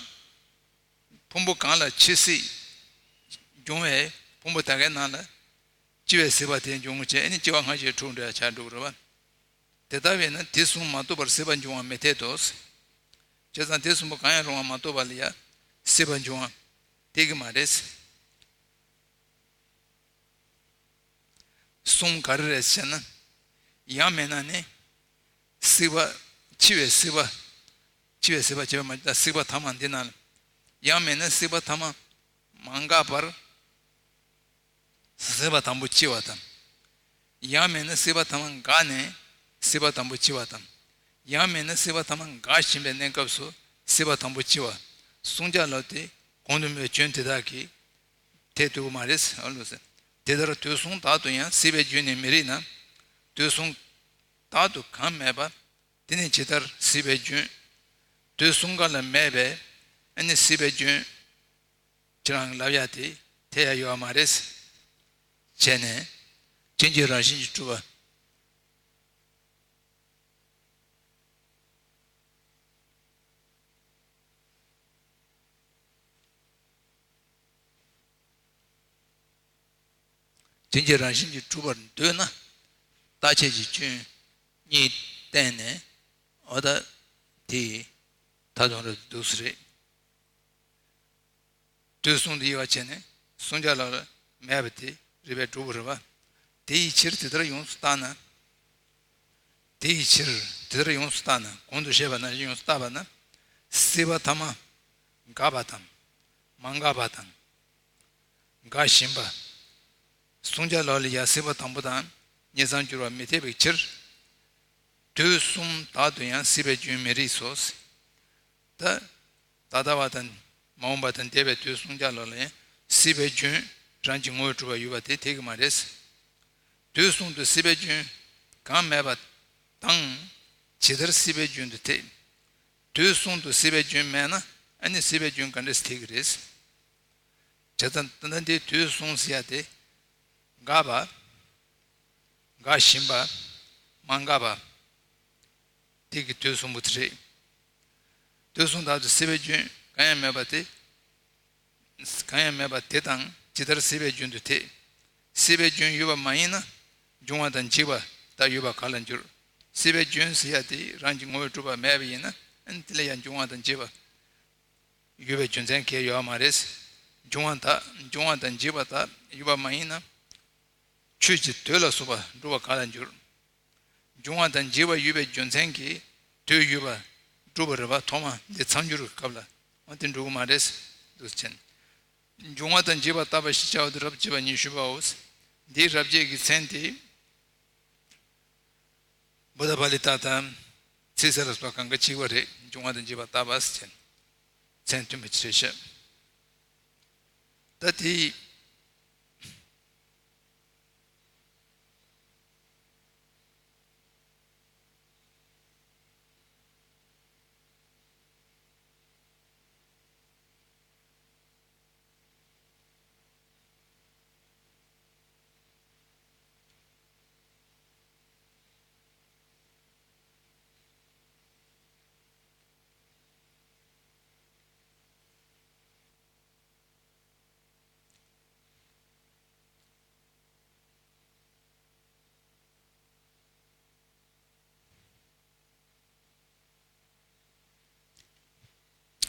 ཕུང་པོ་གང་ལ་འཆི་སྲིད་འབྱུང་བའི་ཕུང་པོ་དེ་གའི་ནང་ལ། འཆི་བའི་སྲིད་པ་དེ་འབྱུང་བྱས་ཨ་ནི་སྐྱེ་བ་སྔ་ཕྱིར་འཁྲུག་འདྲ་ཆགས་འགྲོ་གི་རེད་པ། དེ་ལྟ་བས་ན་དེ་གསུམ་མ་གཏོགས་པར་སྲིད་པ་འབྱུང་བ་མི་འཐད་དོ། བྱས་ཙང་དེ་གསུམ་པོ་གང་ཡང་རུང་བ་མ་གཏོགས་པ་ལ་ཡ་སྲིད་པ་འབྱུང་བ་འཐད་ཀྱི་མ་རེད། གསུམ་ག་རེ་རེད་ཟེར་ན། ཡང་མིན་ན་ནི། སྲིད་པ། འཆི་བའི་སྲིད་པ། འཆི་བའི་སྲིད་པ་བྱེད་པ་མ་ད་སྲིད་པ་ཐ་མ་འདི་ན། ཡང་མིན་ན་སྲིད་པ་ཐ་མ་མ་འགགས་པར། སྲིད་པ་དང་པོ་འཆི་བ་དང་། ཡང་མིན་ན་སྲིད་པ་ཐ་མ་འགགས་ནས་སྲིད་པ་དང་པོ་འཆི་བ་དང་། ཡང་མིན་ན་སྲིད་པ་ཐ་མ་འགགས་བཞིན་པའི་གནས་སྐབས་སུ་སྲིད་པ་དང་པོ་འཆི་བ། གསུམ་ཀ་ལ་དེ་གོང་དུ་སྨོས་པའི་སྐྱོན་དེ་དག་གིས་འཐད་ཐུབ་ཀྱི་མ་རེད་ཨ་ལོ་ཟེར། དེ་ལྟར་དུས་གསུམ་དག་ཏུ་ཡང་སྲིད་པའི་རྒྱུན་ནི་མི་རིགས་ན། དུས་གསུམ་དག་ཏུ་གང་མེད་པ། དེ་ནི་ཇི་ལྟར་སྲིད་པའི་རྒྱུན། དུས་གསུམ་ཀ་ལ་མེད་པས་ཨ་ནི་སྲིད་པའི་རྒྱུན། ཁྱེད་རང་ལབ་ཡ་དེ་འཐད་ཡ་ཡོད་མ་རེད། བྱས་ནས་རྐྱེན་གྱིས་རང་བཞིན་གྱིས་གྲུབ་པ། རྐྱེན་གྱིས་རང་བཞིན་གྱིས་གྲུབ་པར་འདོད་ན། རྟག་ཆད་ཀྱི་སྐྱོན་གཉིས་བསྟན་ནས། འོ་ད་དེ་ད་དུང་རེད་འདུག་སེ་རེད། དུས་གསུམ་དུ་དབྱེ་བ་ཕྱེ་ནས་གསུམ་ཀ་ལ་མེད་པ་དེ་རིགས་པས་གྲུབ་པ་རེད་པ། དེ་ཡི་ཕྱིར་དེ་ལྟར་ཡོངས་སུ་བརྟགས་ན། དེ་ཡི་ཕྱིར་དེ་ལྟར་ཡོངས་སུ་བརྟགས་ན་གོང་དུ་བཤད་པ་ནང་བཞིན་ཡོངས་སུ་བརྟགས་པ་ན། སྲིད་པ་ཐ་མ་འགགས་པ་དང་། མ་འགགས་པ་དང་། འགག་བཞིན་པ། གསུམ་ཀ་ལ་ལ་ཡང་སྲིད་པ་དང་པོ་དང་ཉིད་ཚང་གྱུར་པ་མི་འཐད་པའི་ཕྱིར། དུས་གསུམ་དག་ཏུ་ཡང་སྲིད་པའི་རྒྱུན་མི་རིགས་སོ། ད། ད་ལྟ་བ་དང་། མ་འོངས་པ་དང་འདས་པའི་དུས་གསུམ་ཀ་ལ་ལ་ཡང་སྲིད་པའི་རྒྱུན་རང་གི་ངོ་བོས་གྲུབ་པ་ཡོད་པ་དེ་འཐད་ཀྱི་མ་རེད། དུས་གསུམ་དུ་སྲིད་པའི་རྒྱུན་གང་མེད་པ་དང་། ཇི་ལྟར་སྲིད་པའི་རྒྱུན་དུ་འཐད། དུས་གསུམ་དུ་སྲིད་པའི་རྒྱུན་མེད་ན་ཨ་ནི་སྲིད་པའི་རྒྱུན་ག་འདྲས་འཐད་ཀྱི་རེད། བྱས་ཙང་ད་ལྟ་འདིའི་དུས་གསུམ་ཟེར་ཡ་དེ། འགགས་པ། འགག་བཞིན་པ། མ་འགགས་པ། དེ་གི་དུས་གསུམ་པོ་དེ་རེད། དུས་གསུམ་དག་ཏུ་སྲིད་པའི་རྒྱུན་གང་ཡང་མེད་པ་དེ། གང་ཡང་མེད་པ་དེ་དང་ཇི་ལྟར་སྲིད་པའི་རྒྱུན་དུ་འཐད། སྲིད་པའི་རྒྱུན་ཡོད་པ་མ་ཡིན་ན། འབྱུང་བ་དང་འཇིག་པ་དག་ཡོད་པ་ག་ལ་འགྱུར། སྲིད་པའི་རྒྱུན་ཟེར་ཡ་དེ་རང་གི་ངོ་བོས་གྲུབ་པ་མེད་པ་ཡིན་ན་ཨ་ནི་དེ་ལ་ཡང་འབྱུང་བ་དང་འཇིག་པ། ཡོད་པའི་རྒྱུ་མཚན་གང་ཡང་ཡོད་མ་རེད། འབྱུང་བ་དག་འབྱུང་བ་དང་འཇིག་པ་དག་ཡོད་པ་མ་ཡིན་ན། ཆོས་ཀྱི་དོད་ལ་སོགས་པ་འགྲུབ་པ་ག་ལ་འགྱུར། འབྱུང་བ་དང་འཇིག་པ་ཡོད་པའི་རྒྱུ་མཚན་གྱིས་དོད་ཡོད་པ་འགྲུབ་པ་རེད་པ། ཐོག་མ་འདི་མཚམས་སྦྱོར་གྱི་སྐབས་ལ་འོ་དེ་འགྲུབ་ཀྱི་མ་རེད་འདུག་ཟེར། འབྱུང་བ་དང་འཇིག་པ་བརྟག་པ་ཞེས་བྱ་བ་དེ་རབ་བྱེད་པ་ཉི་ཤུ་པའོ། འདིའི་རབ་བྱེད་ཀྱི་མཚན་དེ། བུདྡྷ་པཱ་ལི་ཏ་དང་ཚིག་གསལ་ལ་སོགས་པ་གང་ག་གཅིག་པ་རེད། འབྱུང་བ་དང་འཇིག་པ་བརྟག་པ་ཟེར་མཚན་མཐུན་པ་ཅིག་རེད་ཤག་ད་དེ།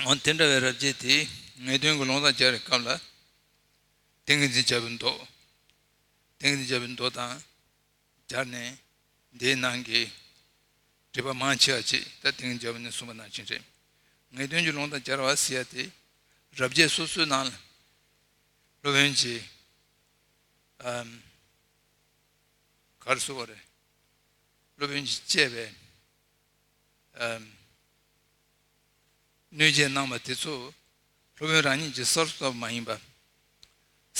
འོ་དེ་འདྲ་བའི་རབ་བྱེད་དེ་ངེས་དོན་གྱི་ལུང་དང་སྦྱར་བའི་སྐབས་ལ། ཏིང་ངེ་འཛིན་སྦྱར་བའི་མདོ། ཏིང་ངེ་འཛིན་སྦྱར་བའི་མདོ་དང་སྦྱར་ནས་འདིའི་ནང་གི་སྒྲིག་པ་མང་ཆེ་བ་ཅིག་ད་ཏིང་ངེ་འཛིན་སྦྱར་བ་ནས་གསུངས་པ་ནང་བཞིན་རེད། ངེས་དོན་གྱི་ལུང་དང་སྦྱར་བ་ཟེར་ཡ་དེ་རབ་བྱེད་སོ་སོའི་ནང་ལ་སློབ་དཔོན་གྱིས་ཨམ། ག་རེ་ཟེར་བ་རེད། སློབ་དཔོན་གྱིས་བཅས་པའི་ཨམ། གནོད་བྱེད་གནང་བ་དེ་ཚོ་སློབ་དཔོན་རང་ཉིད་ཀྱིས་གསར་དུ་བཏབ་པ་མ་ཡིན་པ།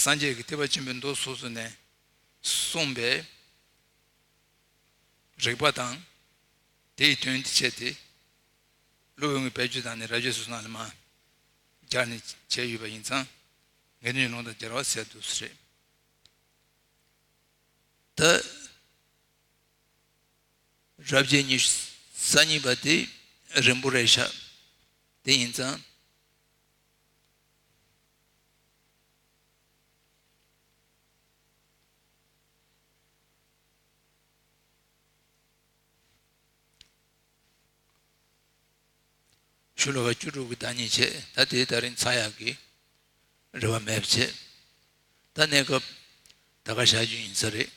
སངས་རྒྱས་ཀྱི་ཐེག་པ་ཆེན་པོའི་མདོ་སོ་སོ་ནས་གསུངས་པའི་རིགས་པ་དང་། དེའི་དོན་དེ་བྱས་ཏེ། ཀླུ་འོན་ཀྱི་བེད་སྤྱོད་དང་ནི་རབ་བྱེད་སོ་སོ་ནང་ལ་མ་སྦྱར་ནས་བྱས་ཡོད་པ་ཡིན་ཙང་། དགེ་འདུན་གྱི་ལུང་དང་སྦྱར་བ་ཟེར་འདུག་སེ་རེད། ད། རབ་བྱེད་ཉི་ཤུ་རྩ་གཉིས་པ་དེ་རིང་པོ་རེད་ཤག་དེ་ཡིན་ཙང་། ཤོ་ལོ་ཀ་བཅུ་དྲུག་གི་བདག་ཉིད་བྱས། ད་དེ་ད་རིང་ཚར་ཡག་གི་རེ་བ་མེད་པ་བྱས། ད་གནས་སྐབས་ད་ག་བཞག་རྒྱུ་ཡིན་ས་རེད།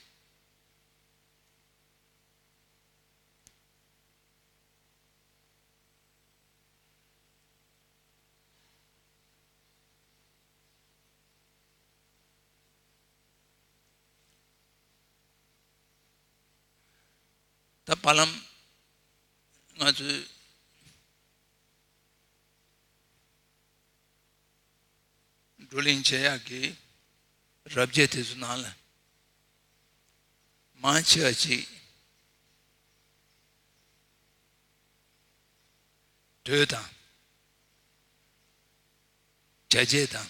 ད་བར་ལམ་ང་ཚོས་བགྲོ་གླེང་བྱེད་ཡག་གི་རབ་བྱེད་དེ་ཚོ་ནང་ལ་མང་ཆེ་བ་ཅིག་མདོ་དང་། བྱ་བྱེད་དང་།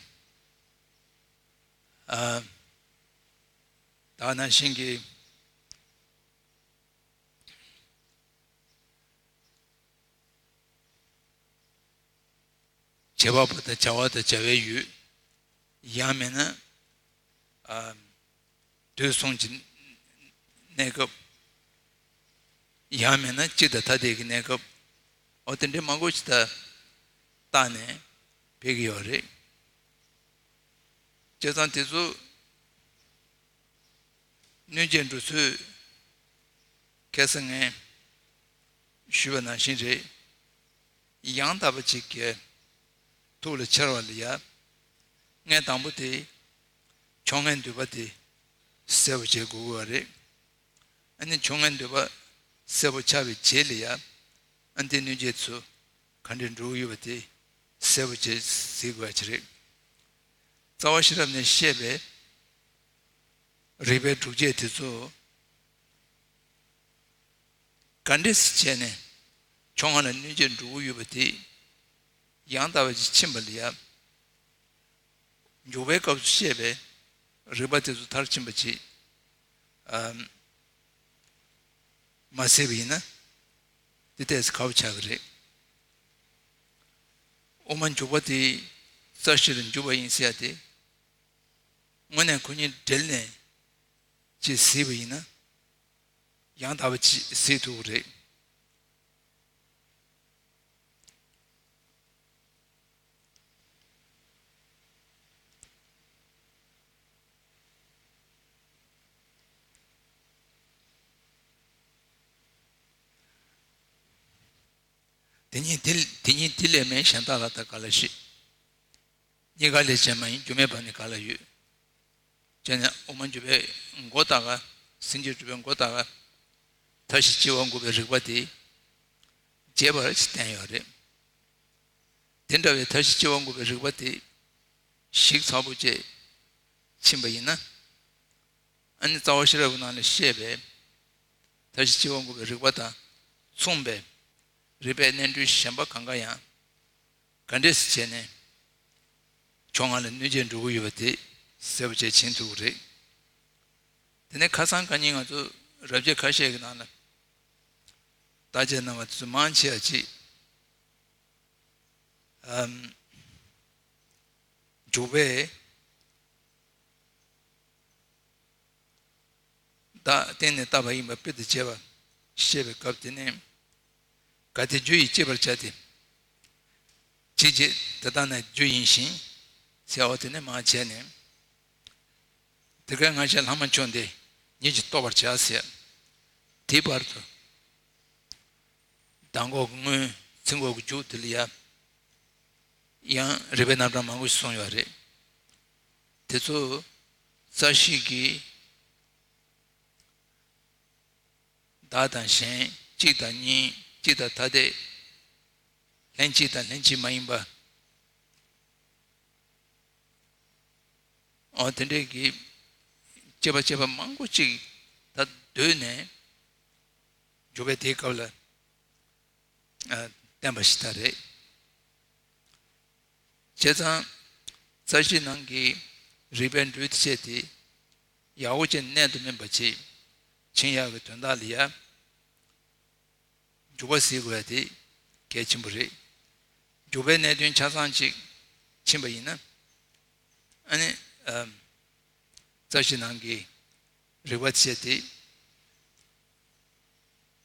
ཨ། ད་ནང་བཞིན་གྱི་བྱེད་པ་པོ་དང་བྱ་བ་དང་བྱ་བའི་ཡུལ། ཡང་མིན་ན། ཨ། དུས་གསུམ་གྱི་གནས་སྐབས། ཡང་མིན་ན་སྤྱི་དང་ཐ་དད་ཀྱི་གནས་སྐབས། འོ་དེ་འདྲའི་མང་པོ་ཞིག་ད་བརྟགས་ནས་ཕེབས་ཀྱི་ཡོད་རེད། བྱས་ཙང་དེ་ཚོ་གནོད་བྱེད་འགྲོ་ཚུལ་ཁ་སང་ངས་ཞུས་པ་ནང་བཞིན་རེད། ཡང་དག་པ་ཅིག་གི་ཐུགས་ལ་འཆར་བ་ལ་ཡ། ངས་དང་པོ་དེ་ཕྱོགས་སྔའི་འདོད་པ་དེ་གསལ་པོ་བྱེད་དགོས་ཀྱི་རེད། ཨ་ནི་ཕྱོགས་སྔའི་འདོད་པ་གསལ་པོ་ཆགས་པའི་རྗེས་ལ་ཡ། ཨ་ནི་དེ་གནོད་བྱེད་ཚུལ་ག་འདྲས་འགྲོ་གི་ཡོད་པ་དེ་གསལ་པོ་བྱེད་གཟིགས་དགོས་ཀྱི་རེད། རྩ་བ་ཤེས་རབ་ནས་བཤད་པའི་རིགས་པའི་སྒྲུབ་བྱེད་དེ་ཚོ་ག་འདྲས་སེ་བྱས་ནས་ཕྱོགས་སྔ་ལ་གནོད་བྱེད་འགྲོ་གི་ཡོད་པ་དེ་ཡང་དག་པ་ཅིག་ཕྱིན་པ་ལ་ཡ། འཇུག་པའི་སྐབས་སུ་བཤད་པའི་རིགས་པ་དེ་ཚོ་མཐར་ཕྱིན་པ་ཅིག་ཨམ། མ་གསལ་བ་ཡིན་ན། དེ་ཏོག་ཙམ་ཁག་པོ་ཆགས་ཀྱི་རེད། དབུ་མ་འཇུག་པ་དེ་རྩ་ཤེས་ལ་འཇུག་པ་ཡིན་ཟེར་ཡ་དེ། དངོས་གནས་ཁོ་གཉིས་འབྲེལ་ནས་ཅིག་གཟིགས་པ་ཡིན་ན། ཡང་དག་པ་ཅིག་གཟིགས་ཐུབ་ཀྱི་རེད། དེ་ཉིད་དེ་དེ་ཉིད་དེ་ལས་མེད་གཞན་དག་ལ་ད་ག་ལ་ཞིག་གཉིས་ཀ་ལས་ཅན་མ་ཡིན་རྒྱུ་མེད་པ་ནི་ག་ལ་ཡོད། ཅེས་ནས་དབུ་མ་འཇུག་པའི་མགོ་ལྟ་ག་སེམས་བསྐྱེད་སྒྲུབ་པའི་མགོ་ལྟ་ག་མཐའ་བཞི་སྐྱེ་བ་འགུགས་པའི་རིགས་པ་དེ་རྒྱས་པར་བསྟན་ཡོད་རེད། དེ་འདྲ་བའི་མཐའ་བཞི་སྐྱེ་བ་འགུགས་པའི་རིགས་པ་དེ་ཞིབ་ཚགས་པོ་བཅས་ཕྱིན་པ་ཡིན་ན། ཨ་ནི་རྩ་བ་ཤེས་རབ་ཀྱི་ནང་ལ་བཤད་པའི་མཐའ་བཞི་སྐྱེ་བ་འགུགས་པའི་རིགས་པ་དང་མཚུངས་པའི་རིགས་པའི་གནད་འགྲེལ་གཞན་པ་གང་ག་ཡང་ག་འདྲས་སེ་བྱས་ནས་ཕྱོགས་སྔ་ལ་གནོད་བྱེད་འགྲོ་གི་ཡོད་པ་དེ་གསལ་པོ་བྱས་ཕྱིན་ཐུབ་ཀྱི་རེད། དེ་ནས་ཁ་སང་ཁ་ཉིན་ང་ཚོ་རབ་བྱེད་ཁ་ཤས་ཀྱི་ནང་ལ་བརྟག་དཔྱད་གནང་བ་དེ་ཚོ་མང་ཆེ་བ་ཅིག་ཨམ། འཇུག་པས་བདག་བརྟེན་ནས་བཏགས་པ་ཡིན་པ་དཔེ་དང་བྱས་པ་བཤད་པའི་སྐབས་དེ་ནས། གལ་ཏེ་རྒྱུ་ཡིས་སྐྱེད་པར་བྱ་སྟེ། ཅི་བྱེད་དེ་ལྟ་ན་རྒྱུ་ཡིན་ཞིང་། ཟེར་བ་དེ་ནས་མར་བྱས་ནས། དེ་ཀའི་ང་བཅས་ལྷག་མ་བྱུང་སྟེ་ཉིད་ཀྱིས་རྟོགས་པར་བྱ་ཟེར། དེའི་བར་དུ་གདམས་ངག་གི་སྔོན་ཚིག་འགོ་གི་མཇུག་དེ་ལ་ཡ། ཡང་རིགས་པའི་རྣམ་གྲངས་མང་པོ་ཞིག་གསུངས་ཡོད་རེད། དེ་ཚོ་རྩ་ཤེས་ཀྱིས་བདག་དང་གཞན་གཅིག་དང་གཉིས་གཅིག་དང་ཐ་དད། ལྷན་ཅིག་དང་ལྷན་ཅིག་མ་ཡིན་པ། འོ་དེ་འདྲའི་གི་དཔྱད་པ་དཔྱད་པ་མང་པོ་ཅིག་ད་སྡོད་ནས་འཇུག་པའི་དེའི་སྐབས་ལ་ཨ་བསྟན་པ་ཞིག་ད་རེད། བྱས་ཙང་རྩ་ཤེའི་ནང་གི་རིགས་པའི་འགྲོས་དེ་བྱས་ཏེ་ཡག་པོ་བྱས་གནད་དུ་སྨིན་པ་བྱེད་ཕྱིན་ཡག་གི་དོན་དག་ལ་ཡ། འཇུག་པ་ཟེར་དགོས་ཡ་དེ་གལ་ཆེན་པོ་རེད། འཇུག་པའི་གནད་དོན་ཆ་ཚང་ཅིག་ཕྱིན་པ་ཡིན་ན། ཨ་ནི་ཨ་རྩ་ཤེ་ནང་གི་རིགས་པ་བྱས་ཏེ་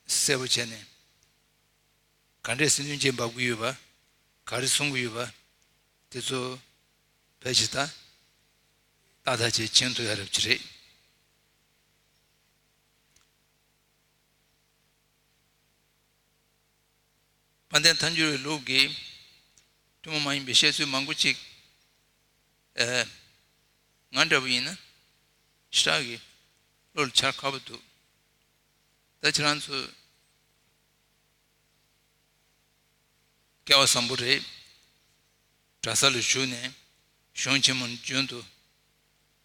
གསལ་པོ་བྱས་ནས་ག་འདྲས་སེམས་ཅན་ཅིག་འབབ་ཀྱི་ཡོད་པ། ག་རེ་གསུང་གི་ཡོད་པ། དེ་ཚོ་ཕལ་ཆེར་ད་ཏག་ཏག་ཅིག་མཁྱེན་ཐུབ་ཡ་རབ་ཅིག་རེད། དཔལ་ལྡན་ཐལ་འགྱུར་བའི་ལུགས་ཀྱི་ཐུན་མོང་མ་ཡིན་པའི་བཤད་ཚུལ་མང་པོ་ཅིག་ཨེ། ང་འདྲ་པོ་ཡིན་ན་ཞེ་དྲག་གི་བློ་ལ་འཆར་ཁག་པོ་འདུག་ད་ཁྱེད་རང་ཚོ་སྐལ་བ་བཟང་པོ་རེད། གྲྭ་ས་ལ་བཞུགས་ནས་གཞུང་ཆེན་མོ་རྒྱུན་དུ་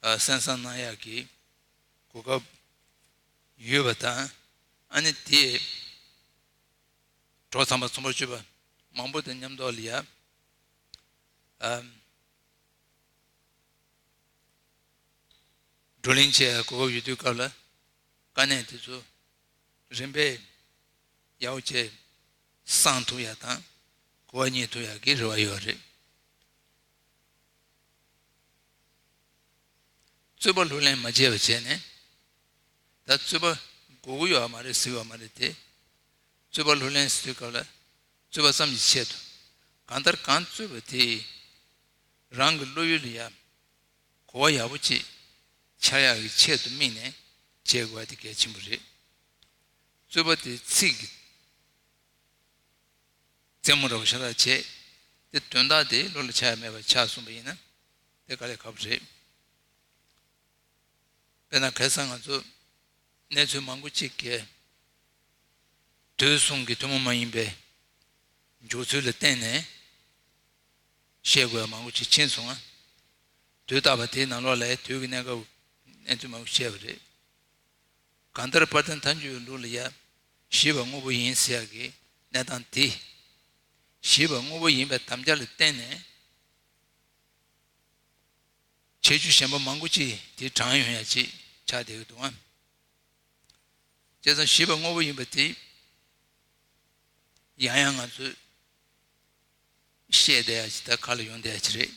ཨ་གསན་བསམ་གནང་ཡག་གི་གོ་སྐབས་ཡོད་པ་དང་། ཨ་ནི་དེས་གྲོགས་ཚང་མ་ཚོགས་པ་སྐྱོད་པ་མང་པོ་དང་མཉམ་དུ་ལ་ཡ་ཨ་བགྲོ་གླེང་བྱེད་ཡ་གོ་སྐབས་ཡོད་དུས་སྐབས་ལ་དཀའ་གནད་དེ་ཚོ་རིམ་པས་ཡག་པོ་བྱས་སངས་ཐུབ་ཡ་དང་གོ་བ་རྙེད་ཐུབ་ཡ་གི་རེ་བ་ཡོད་རེད། རྩོད་པ་ལྷུར་ལེན་མ་བྱས་པ་བྱས་ནས། ད་རྩོད་པ་དགོས་ཀྱི་ཡོད་མ་རེད་ཟེར་ཡོད་མ་རེད་དེ། རྩོད་པ་ལྷུར་ལེན་ཟེར་དུས་སྐབས་ལ་རྩོད་པ་ཙམ་གྱི་ཆེད་དུ་གང་ལྟར་གང་རྩོད་པ་དེ་རང་གི་བློ་ཡུལ་ལ་ཡ་གོ་བ་ཡག་པོ་ཅིག་འཆར་ཡག་གི་ཆེད་དུ་དམིགས་ནས་བྱེད་དགོས་པ་དེ་གལ་ཆེན་པོ་རེད། རྩོད་པ་དེ་ཚིག་གི་རྩེད་མོ་འདྲ་པོ་ཞེ་དྲག་བྱས་ཏེ་དོན་དག་དེ་བློ་ལ་འཆར་ཡ་མེད་པ་ཆགས་སོང་པ་ཡིན་ན་དེ་དཀའ་ལས་ཁག་པོ་རེད། དཔེར་ན་ཁ་སང་ང་ཚོ་གནས་ཚུལ་མང་པོ་ཅིག་གིས་དུས་གསུམ་གྱི་ཐུན་མོང་མ་ཡིན་པའི་འཇོག་ཚུལ་ལ་བརྟེན་ནས་བཤད་དགོས་པ་མང་པོ་ཅིག་ཕྱིན་སོང་ང་། དུས་རྟག་པ་དེའི་ནང་ལོགས་ལ་དུས་ཀྱི་གནས་སྐབས་གནས་ཚུལ་མང་པོ་བཤད་པ་རེད། གང་ལྟར་དཔལ་ལྡན་ཐལ་འགྱུར་བའི་ལུགས་ལ་ཡ་ཞེས་པ་དངོས་པོ་ཡིན་ཟེར་ཡག་གི་གནས་སྟངས་དེ། ཞེས་པ་དངོས་པོ་ཡིན་པའི་དམ་བཅའ་ལ་བརྟེན་ནས། ཁྱད་ཆོས་གཞན་པ་མང་པོ་ཅིག་དེ་དྲངས་ཡོང་ཡ་ཅིག་ཆགས་བསྡད་ཀྱི་འདུག་ཨང་། བྱས་ཙང་ཞེས་པ་དངོས་པོ་ཡིན་པ་དེ་ཡང་ཡང་ང་ཚོས་བཤད་བསྡད་ཡ་ཅིག་དང་ཁ་ལ་ཡོང་བསྡད་ཡ་ཅིག་རེད།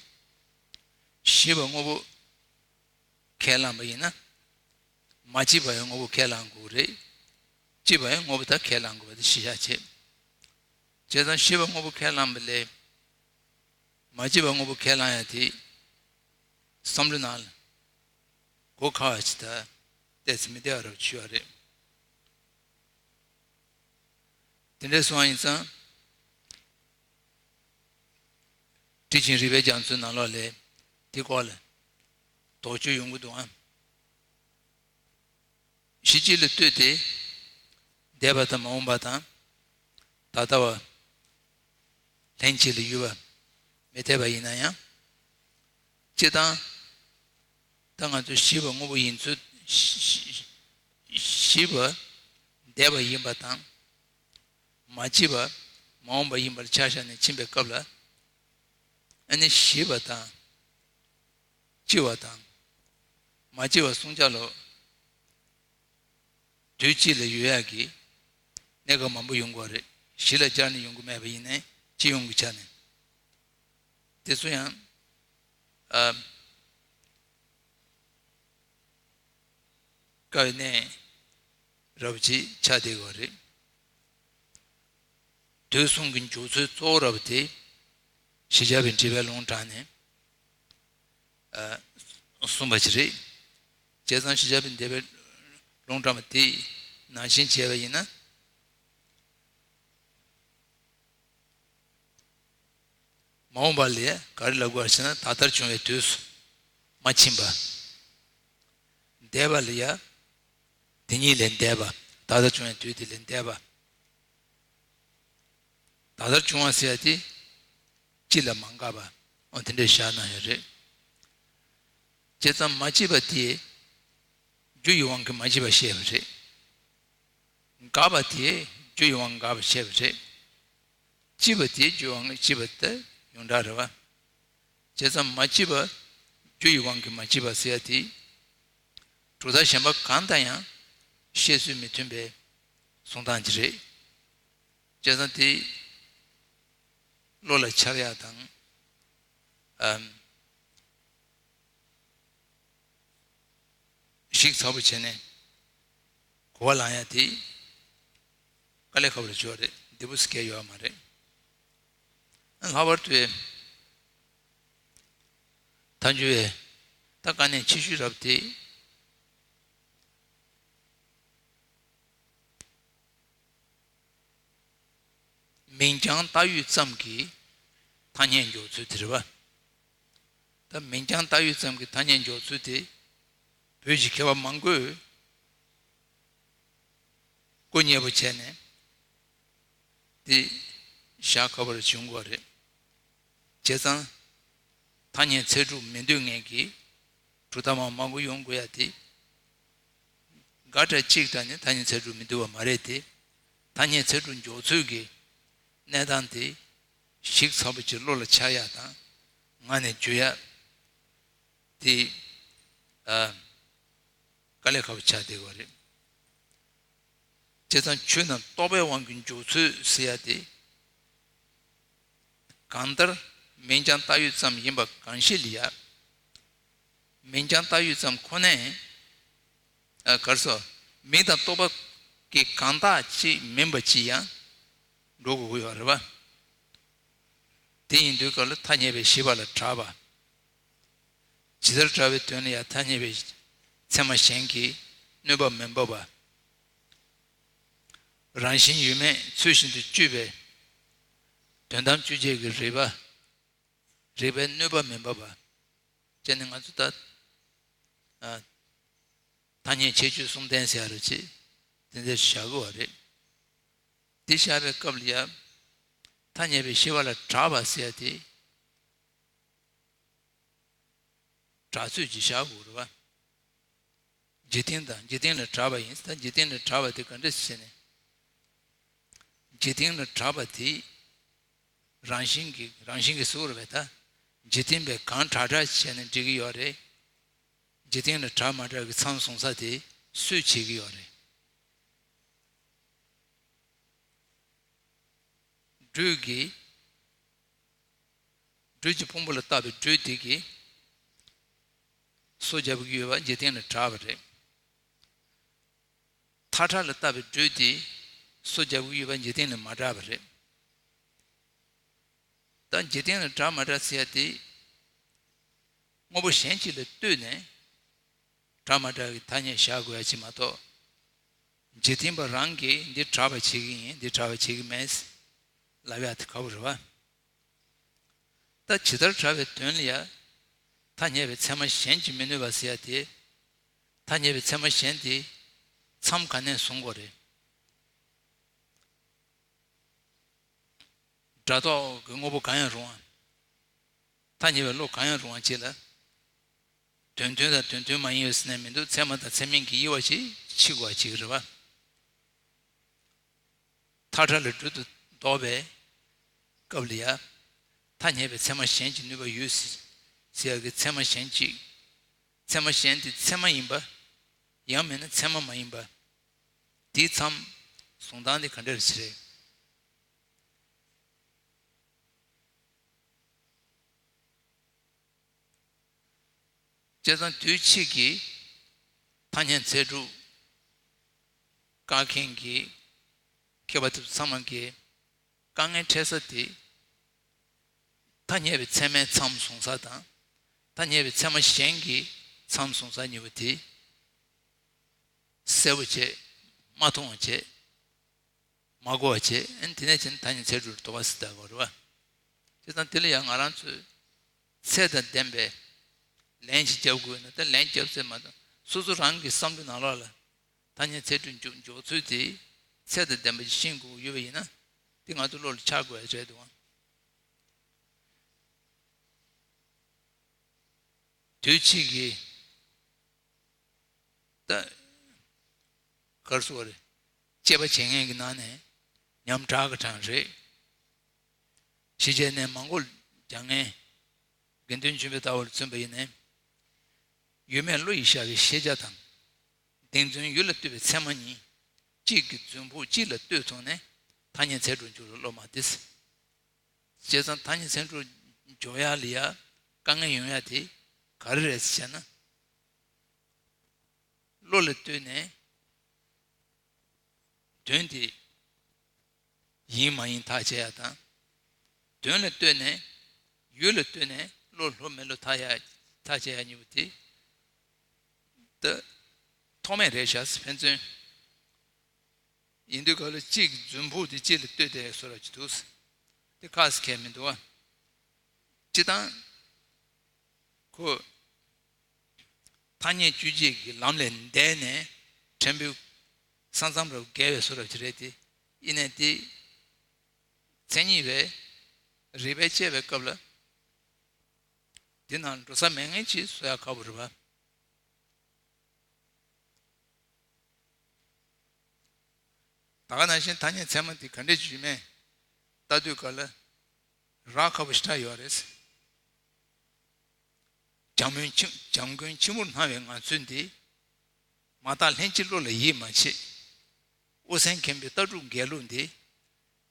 ཞེས་པ་དངོས་པོ་ཁས་བླངས་པ་ཡིན་ན། མ་སྐྱེས་པ་ཡང་དངོས་པོ་ཁས་བླངས་དགོས་རེད། སྐྱེས་པ་ཡང་དངོས་པོ་ད་ཁས་བླངས་དགོས་པ་དེ་གཞི་བཞག་བྱས། བྱས་ཙང་ཞེས་པ་དངོས་པོ་ཁས་བླངས་པ་ལས། མ་སྐྱེས་པ་དངོས་པོ་ཁས་བླངས་ཡ་དེ་བསམ་བློའི་ནང་ལ་གོ་ཁག་ཅིག་དང་ཏོག་ཙམ་མི་བདེ་བ་རབ་ཆེ་བ་རེད། དེ་འདྲ་སོང་བ་ཡིན་ཙང་། ཊཱིཀ་ཆེན་རིགས་པའི་རྒྱ་མཚོའི་ནང་ལོགས་ལ་དེ་སྐོར་ལ་དོགས་གཅོད་ཡོང་གི་འདུག་ཨང་། གཞི་གཅིག་ལ་ལྟོས་ཏེ་འདས་པ་དང་མ་འོངས་པ་དང་ད་ལྟ་བ་ལྷན་ཅིག་ལ་ཡོད་པ་མི་འཐད་པ་ཡིན་ན་ཡང་། སྤྱིར་བཏང་ད་ང་ཚོ་ཞེས་པ་དངོས་པོ་ཡིན་ཚུལ་ཞེས་པ་འདས་པ་ཡིན་པ་དང་མ་སྐྱེས་པ་མ་འོངས་པ་ཡིན་པར་ཆ་བཞག་ནས་ཕྱིན་པའི་སྐབས་ལ། ཨ་ནི་ཞེས་པ་དང་། སྐྱེ་བ་དང་། མ་སྐྱེས་པ་གསུམ་ཆ་ལོ། དུས་གཅིག་ལ་ཡོད་ཡག་གི་གནས་སྐབས་མང་པོ་ཡོང་གི་རེད། གཞི་ལ་སྦྱར་ནས་ཡོང་གི་མེད་པ་ཡིན་ནའི་སྤྱི་ཡོངས་ཀྱི་ཆ་ནས། དེ་ཚོ་ཡང་ཨ་དཀའ་བའི་གནས་རབ་ཅིག་ཆགས་བསྡད་ཡོད་རེད། དུས་གསུམ་གྱི་འཇོག་ཚུལ་གཙོ་བོ་རབ་དེ་ཞི་བྱ་བའི་འགྲེལ་པའི་ལུང་དྲངས་ནས། ཨ་གསུངས་པ་ཞིག་རེད། བྱས་ཙང་ཞི་བྱ་བའི་འགྲེལ་པའི་ལུང་དྲངས་པ་དེ་ནང་བཞིན་བྱས་པ་ཡིན་ན། མ་འོངས་པ་ལ་ག་རེ་ལབ་དགོས་ཟེར་ན་ད་ལྟར་བྱུང་བའི་དུས་སུ་མ་ཕྱིན་པ། འདས་པ་ལ་ཡ། དེ་ཉིད་ལས་འདས་པ། ད་ལྟར་བྱུང་བའི་དུས་དེ་ལས་འདས་པ། ད་ལྟར་བྱུང་བ་ཟེར་ཡ་དེ་སྤྱི་ལ་མ་འགགས་པ། འོ་དེ་འདྲའི་བཞག་གནང་ཡོད་རེད། བྱས་ཙང་མ་སྐྱེས་པ་དེས་རྒྱུ་ཡི་དབང་གིས་མ་སྐྱེས་པ་བཤད་པ་རེད། འགགས་པ་དེས་རྒྱུ་ཡི་དབང་གིས་འགགས་པ་བཤད་པ་རེད། སྐྱེས་པ་དེས་རྒྱུ་ཡི་དབང་གིས་སྐྱེས་པ་དེ་ཡོངས་གྲགས་རེད་བ། བྱས་ཙང་མ་སྐྱེས་པ་རྒྱུ་ཡི་དབང་གིས་མ་སྐྱེས་པ་ཟེར་ཡ་དེ། གྲུབ་མཐའ་གཞན་པ་གང་དང་ཡང་བཤད་སྲོལ་མི་མཐུན་པའི་གསུང་སྟངས་ཅིག་རེད། བྱས་ཙང་དེ་བློ་ལ་འཆར་ཡ་དང་། ཨམ། ཞིབ་ཚགས་པོ་བྱས་ནས་གོ་བ་ལེན་ཡ་དེ་དཀའ་ལས་ཁག་པོ་ཞིག་རེད། བདེ་པོ་ཟེར་མཁན་ཡོད་མ་རེད། ལྷག་པར་དུ་མཐའ་འཁྱོངས་པའི་ད་དཀའ་གནད་ཆེ་ཤོས་རབ་དེ། མིང་རྐྱང་བཏགས་ཡུལ་ཙམ་གྱི་ཐ་སྙད་འཇོག་ཚུལ་དེ་རེད་བ། ད་མིང་རྐྱང་བཏགས་ཡུལ་ཙམ་གྱི་ཐ་སྙད་འཇོག་ཚུལ་དེ་བོད་ཀྱི་མཁས་པ་མང་པོས་སྐུ་མཉེལ་པོ་བྱས་ནས་དེ་བཞག་ཁ་པོ་རེ་བྱུང་དགོས་རེད། བྱས་ཙང་ཐ་སྙད་ཚད་གྲུབ་མི་འདོད་མཁན་གྱི་གྲུབ་མཐའ་མང་མང་པོ་ཡོང་དགོས་ཡ་དེ། འགའ་ཕྲན་གཅིག་དྲ་ནི་ཐ་སྙད་ཚད་གྲུབ་མི་འདོད་པ་མ་རེད་དེ། ཐ་སྙད་ཚད་གྲུབ་འཇོག་ཚུལ་གྱི་གནས་སྟངས་དེ་ཞིབ་ཚགས་པོ་ཅིག་བློ་ལ་འཆར་ཡ་དང་ངག་ནས་བརྗོད་ཡ་དེ། ཨ། དཀའ་ལས་ཁག་པོ་ཆགས་བསྡད་ཡོད་རེད། བྱས་ཙང་ཆོས་རྣམས་རྟོག་པའི་དབང་གིས་འཇོག་ཚུལ་ཟེར་ཡ་དེ། གང་ལྟར་མིང་རྐྱང་བཏགས་ཡུལ་ཙམ་ཡིན་པ་གང་ཞིག་ལ་ཡ། མིང་རྐྱང་བཏགས་ཡུལ་ཙམ་ཁོ་ནས། ཨ། ག་རེ་ཟེར། མིང་དང་རྟོག་པ་གི་གང་དག་ཅིག་མིན་པ་ཅིག་ཡང་འགྲོ་དགོས་ཀྱི་ཡོད་རེད་བ། དེ་ཡིན་དུས་སྐབས་ལ་ཐ་སྙད་པའི་ཤེས་པ་ལ་གྲགས་པ། ཇི་ལྟར་གྲགས་པའི་དོན་ལ་ཡང་ཐ་སྙད་པའི་ཚད་མ་གཞན་གྱིས་གནོད་པ་མི་འབབ་པ། རང་བཞིན་ཡོད་མེད་ཚུལ་བཞིན་དུ་དཔྱོད་པའི་དོན་དམ་དཔྱོད་བྱེད་ཀྱི་རིགས་པ། རིགས་པས་གནོད་པ་མི་འབབ་པ། བྱས་ནས་ང་ཚོ་ད། ཨ། ཐ་སྙད་ཁྱད་ཆོས་གསུམ་ལྡན་ཟེར་ཡ་རེད་ཅེས་དེ་འདྲ་བཞག་དགོས་པ་རེད། དེ་བཞག་པའི་སྐབས་ལ་ཡང་ཐ་སྙད་པའི་ཤེས་པ་ལ་གྲགས་པ་ཟེར་ཡ་དེ། གྲགས་ཚོད་ཅིག་བཞག་དགོས་རེད་བ། འཇིག་རྟེན་དང་འཇིག་རྟེན་ལ་གྲགས་པ་ཡིན། ད་འཇིག་རྟེན་ལ་གྲགས་པ་དེ་ག་འདྲ་ཞིག་ཟེར་ནས། འཇིག་རྟེན་ལ་གྲགས་པ་དེ་རང་བཞིན་གྱིས་རང་བཞིན་གྱིས་ཟེར་བ་རེད། ད་འཇིག་རྟེན་པས་གང་གྲགས་གྲགས་བྱས་ནས་འགྲིག་གི་ཡོད་རེད། འཇིག་རྟེན་ལ་གྲགས་མ་གྲགས་ཀྱི་མཚམས་བཟུང་ས་དེ་སུས་བྱེད་ཀྱི་ཡོད་རེད། སྦྲུལ་གྱི། སྦྲུལ་གྱི་ཕུང་པོ་ལ་བཏགས་པའི་སྦྲུལ་དེ་གིས་སོ་རྒྱབ་ཀྱི་ཡོད་པ་འཇིག་རྟེན་ལ་གྲགས་པ་རེད། ཐག་ཁྲ་ལ་བཏགས་པའི་སྦྲུལ་དེས་སོ་རྒྱབ་ཀྱི་ཡོད་པ་འཇིག་རྟེན་ལ་མ་གྲགས་པ་རེད། ད་འཇིག་རྟེན་ལ་གྲགས་མ་གྲགས་ཟེར་ཡ་དེ། དངོས་པོ་གཞན་གཅིག་ལ་ལྟོས་ནས་གྲགས་མ་གྲགས་ཀྱི་ཐ་སྙད་བཞག་དགོས་ཡ་ཅིག་མ་གཏོགས། འཇིག་རྟེན་པ་རང་གིས་འདི་གྲགས་པ་བྱེད་ཀྱི་ཡིན། འདི་གྲགས་པ་བྱེད་ཀྱི་མེད་ལབ་ཡ་དེ་ཁག་པོ་རེད་བ། ད་ཇི་ལྟར་གྲགས་པའི་དོན་ལ་ཡང་ཐ་སྙད་པའི་ཚད་མ་གཞན་གྱིས་མི་གནོད་པ་ཟེར་ཡ་དེ། ཐ་སྙད་པའི་ཚད་མ་གཞན་དེ་མཚམས་ག་ནས་བཟུང་དགོས་རེད། སྒྲ་རྟོག་གི་དངོས་པོ་གང་ཡང་རུང་བ། ཐ་སྙད་པའི་བློ་གང་ཡང་རུང་བ་ཅིག་ལ། དོན་མཐུན་དང་དོན་མཐུན་མ་ཡིན་ཡོད་ཟེར་ནས་མི་འདུག་ཚད་མ་དང་ཚད་མིན་གྱི་དབྱེ་བ་ཅིག་ཕྱེ་དགོས་པ་ཅིག་རེད་བ། ཐག་ཁྲ་ལ་སྦྲུལ་དུ་འདོགས་པའི་སྐབས་ལ་ཡང་། ཐ་སྙད་པའི་ཚད་མ་གཞན་གྱིས་གནོད་པ་ཡོད་ཟེར་ཡག་གི་ཚད་མ་གཞན་གཅིག་ཚད་མ་གཞན་དེ་ཚད་མ་ཡིན་པ། ཡང་མིན་ན་ཚད་མ་མ་ཡིན་པ། དེའི་མཚམས་བཟུང་སྟངས་དེ་ག་འདྲ་རེད་ཟེར། བྱས་ཙང་དུས་ཕྱིས་ཀྱི་ཐ་སྙད་ཚད་གྲུབ་བཀག་མཁན་གྱི་མཁས་པ་དེ་ཚོ་ཚང་མ་གིས་དཀའ་ངལ་འཕྲད་ས་དེ། ཐ་སྙད་པའི་ཚད་མའི་མཚམས་བཟུང་ས་དང་། ཐ་སྙད་པའི་ཚད་མ་གཞན་གྱི་མཚམས་བཟུང་ས་གཉིས་པོ་དེ་གསལ་པོ་བྱས། མ་མཐོང་བ་བྱས། མ་གོ་བ་བྱས། ཨ་ནི་དེ་ནས་བྱས་ནས་ཐ་སྙད་ཚད་གྲུབ་ལ་དོགས་པ་ཟེར་བསྡད་པ་རེད་བ། བྱས་ཙང་དེ་ལ་ཡང་ང་རང་ཚོས་ཚད་དང་ལྡན་པའི་ལན་ཞིག་རྒྱབ་དགོས་ན། ད་ལན་རྒྱབ་ཚད་མ་གཏོགས་སོ་སོ་རང་གི་བསམ་བློའི་ནང་ལོགས་ལ་ཐ་སྙད་ཚད་གྲུབ་འཇོག་འཇོག་ཚུལ་དེ་ཚད་དང་ལྡན་པ་ཞིག་ཤེས་དགོས་ཀྱི་ཡོད་པ་ཡིན་ན། དེ་ང་ཚོ་བློ་ལ་འཆར་དགོས་ཡ་རེད་འདུག་ཨང་། དུས་ཕྱིས་ཀྱི་ ག་རེ་ཟེར་དགོས་རེད། དཔྱད་པ་བྱེད་མཁན་གྱི་ནང་ནས་ཉམ་ཐག་གི་གྲངས་རེད། ཕྱི་རྒྱལ་ནས་མང་པོ་རྒྱག་མཁན། དགེ་འདུན་ཆོས་འཕེལ་ལྟ་བུར་མཚོན་པ་ཡིན་ནའི། ཡུལ་མེད་བློ་ཡིས་ཤར་བའི་ཤེས་བྱ་དང་། གདེང་ཚོད་ཡུལ་ལ་ལྟོས་པའི་ཚད་མ་གཉིས། གཅིག་གི་རྫུན་ཕུག་གཅིག་ལ་ལྟོས་ཐུབ་ནས་ཐ་སྙད་ཚད་གྲུབ་འཇོག་ལ་སློབ་མ་སྟེ། བྱས་ཙང་ཐ་སྙད་ཚད་གྲུབ་འཇོག་ཡག་ལ་ཡ་དཀའ་ངལ་ཡོང་ཡག་དེ་ག་རེ་རེད་ཟེར་ན། བློ་ལ་ལྟོས་ནས་དོན་དེ་ཡིན་མ་ཡིན་ཐག་བཅད་ཡག་དང་། དོན་ལ་ལྟོས་ནས་ཡུལ་ལ་ལྟོས་ནས་བློ་ལྷོད་མི་ལྷོད་ཐག་ཡག་ཐག་བཅད་ཡག་གཉིས་པོ་དེ་ད་ཐོགས་མེད་རེད་ཤག་ཕན་ཚུན། ཡིན་དུས་ག་ལ་གཅིག་རྫུན་ཕུག་དེ་གཅིག་ལ་ལྟོས་ཏེ་བཟོ་འདྲ་ཅིག་འདུག་དེ་ཁག་ཁག་མི་འདུག་བ། སྤྱིར་བཏང་ཁོ་ཐ་སྙད་དཔྱོད་བྱེད་ཀྱི་ལམ་ལས་འདས་ནས་ཕྲན་བུ་ས་མཚམས་རབ་བརྒལ་བའི་བཟོ་འདྲ་ཅིག་རེད་དེ། ཡིན་ནའི་དེ་མཚན་ཉིད་པས་རིགས་པས་དཔྱད་པའི་སྐབས་ལ་དེ་ནང་འགྲོ་ས་མེད་མཁན་ཅིག་བཟོ་ཡག་ཁག་པོ་རེད་པ། ད་ག་ནང་བཞིན་ཐ་སྙད་ཚད་མ་འདི་ག་འདྲས་ཅིག་ཡོད་མེད་ལྟ་དུས་ག་ལ་རག་ཁག་པོ་ཞེ་དྲག་ཡོད་རེད། འཇམ་མགོན་ཁྱི་འཇམ་མགོན་ཁྱི་མོར་སྣང་བའི་ངང་ཚུལ་འདི། མ་དག་ལྷན་སྐྱེས་བློ་ལ་ཡིད་མ་ཆེས། དབུ་སེམས་མཁྱེན་པའི་ལྟ་གྲུབ་འགལ་ལུགས་འདི།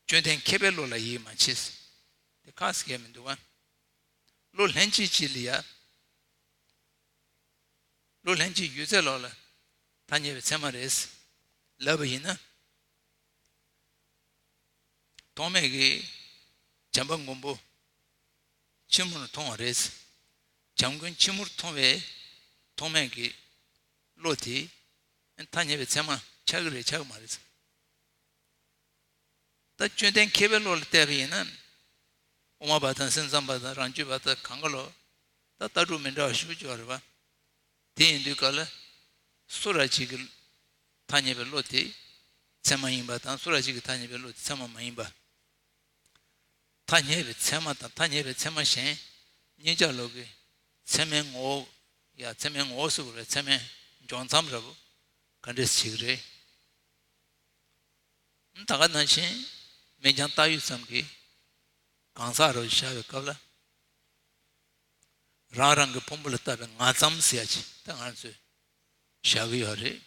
དཔྱོད་ལྡན་མཁས་པའི་བློ་ལ་ཡིད་མ་ཆེས། དེ་ཁག་ཟེར་མཁན་མི་འདུག་ག་བློ་ལྷན་སྐྱེས་ཅིག་ལ་ཡ། བློ་ལྷན་སྐྱེས་ཡོད་ཚད་ལོག་ལ་ཐ་སྙད་པའི་ཚད་མ་རེད། ལབ་པ་ཡིན་ན། ཐོགས་མེད་ཀྱིས་བྱམས་པ་མགོན་པོ་ཁྱི་མོར་མཐོང་བ་རེད། བྱམས་མགོན་ཁྱི་མོར་མཐོང་བའི་ཐོགས་མེད་ཀྱི་བློ་དེ་ཐ་སྙད་པའི་ཚད་མ་ཆགས་ཀྱི་རེད་ཆགས་ཀྱི་མ་རེད། ད་དཔྱོད་ལྡན་མཁས་པའི་བློ་ལ་བལྟས་པ་ཡིན་ན། དབུ་མ་པ་དང་སེམས་ཙམ་པ་དང་རང་རྒྱུད་པ་དང་གང་ག་ལོ། ད་ལྟ་གྲུབ་མི་འདྲ་བ་ཞེ་པོ་ཅིག་ཡོད་རེད་པ། དེ་ཡིན་དུས་ག་ལ། སུ་ར་གཅིག་གི་ཐ་སྙད་པའི་བློ་དེ་ཚད་མ་ཡིན་པ་དང་སུ་ར་གཅིག་གི་ཐ་སྙད་པའི་བློ་དེ་ཚད་མ་མ་ཡིན་པ། ཐ་སྙད་པའི་ཚད་མ་དང་ཐ་སྙད་པའི་ཚད་མ་གཞན་གཉིས་ཆ་ལོག་གི་ཚད་མའི་ངོ་བོ། ཡ་ཚད་མའི་ངོ་བོ་ཟེར་དགོས་རེད། ཚད་མའི་འཇོག་མཚམས་འདྲ་པོ་ག་འདྲས་བྱེད་ཀྱི་རེད། ད་ག་ནང་བཞིན་མིང་རྐྱང་བཏགས་ཡོད་ཙམ་གྱིས་གང་ཟག་རུ་བཞག་པའི་སྐབས་ལ། རང་རང་གི་ཕུང་པོ་ལ་བཏགས་པའི་ང་ཙམ་ཟེར་ཡ་ཅིག་ད་ང་ཚོས་བཞག་གི་ཡོད་རེད།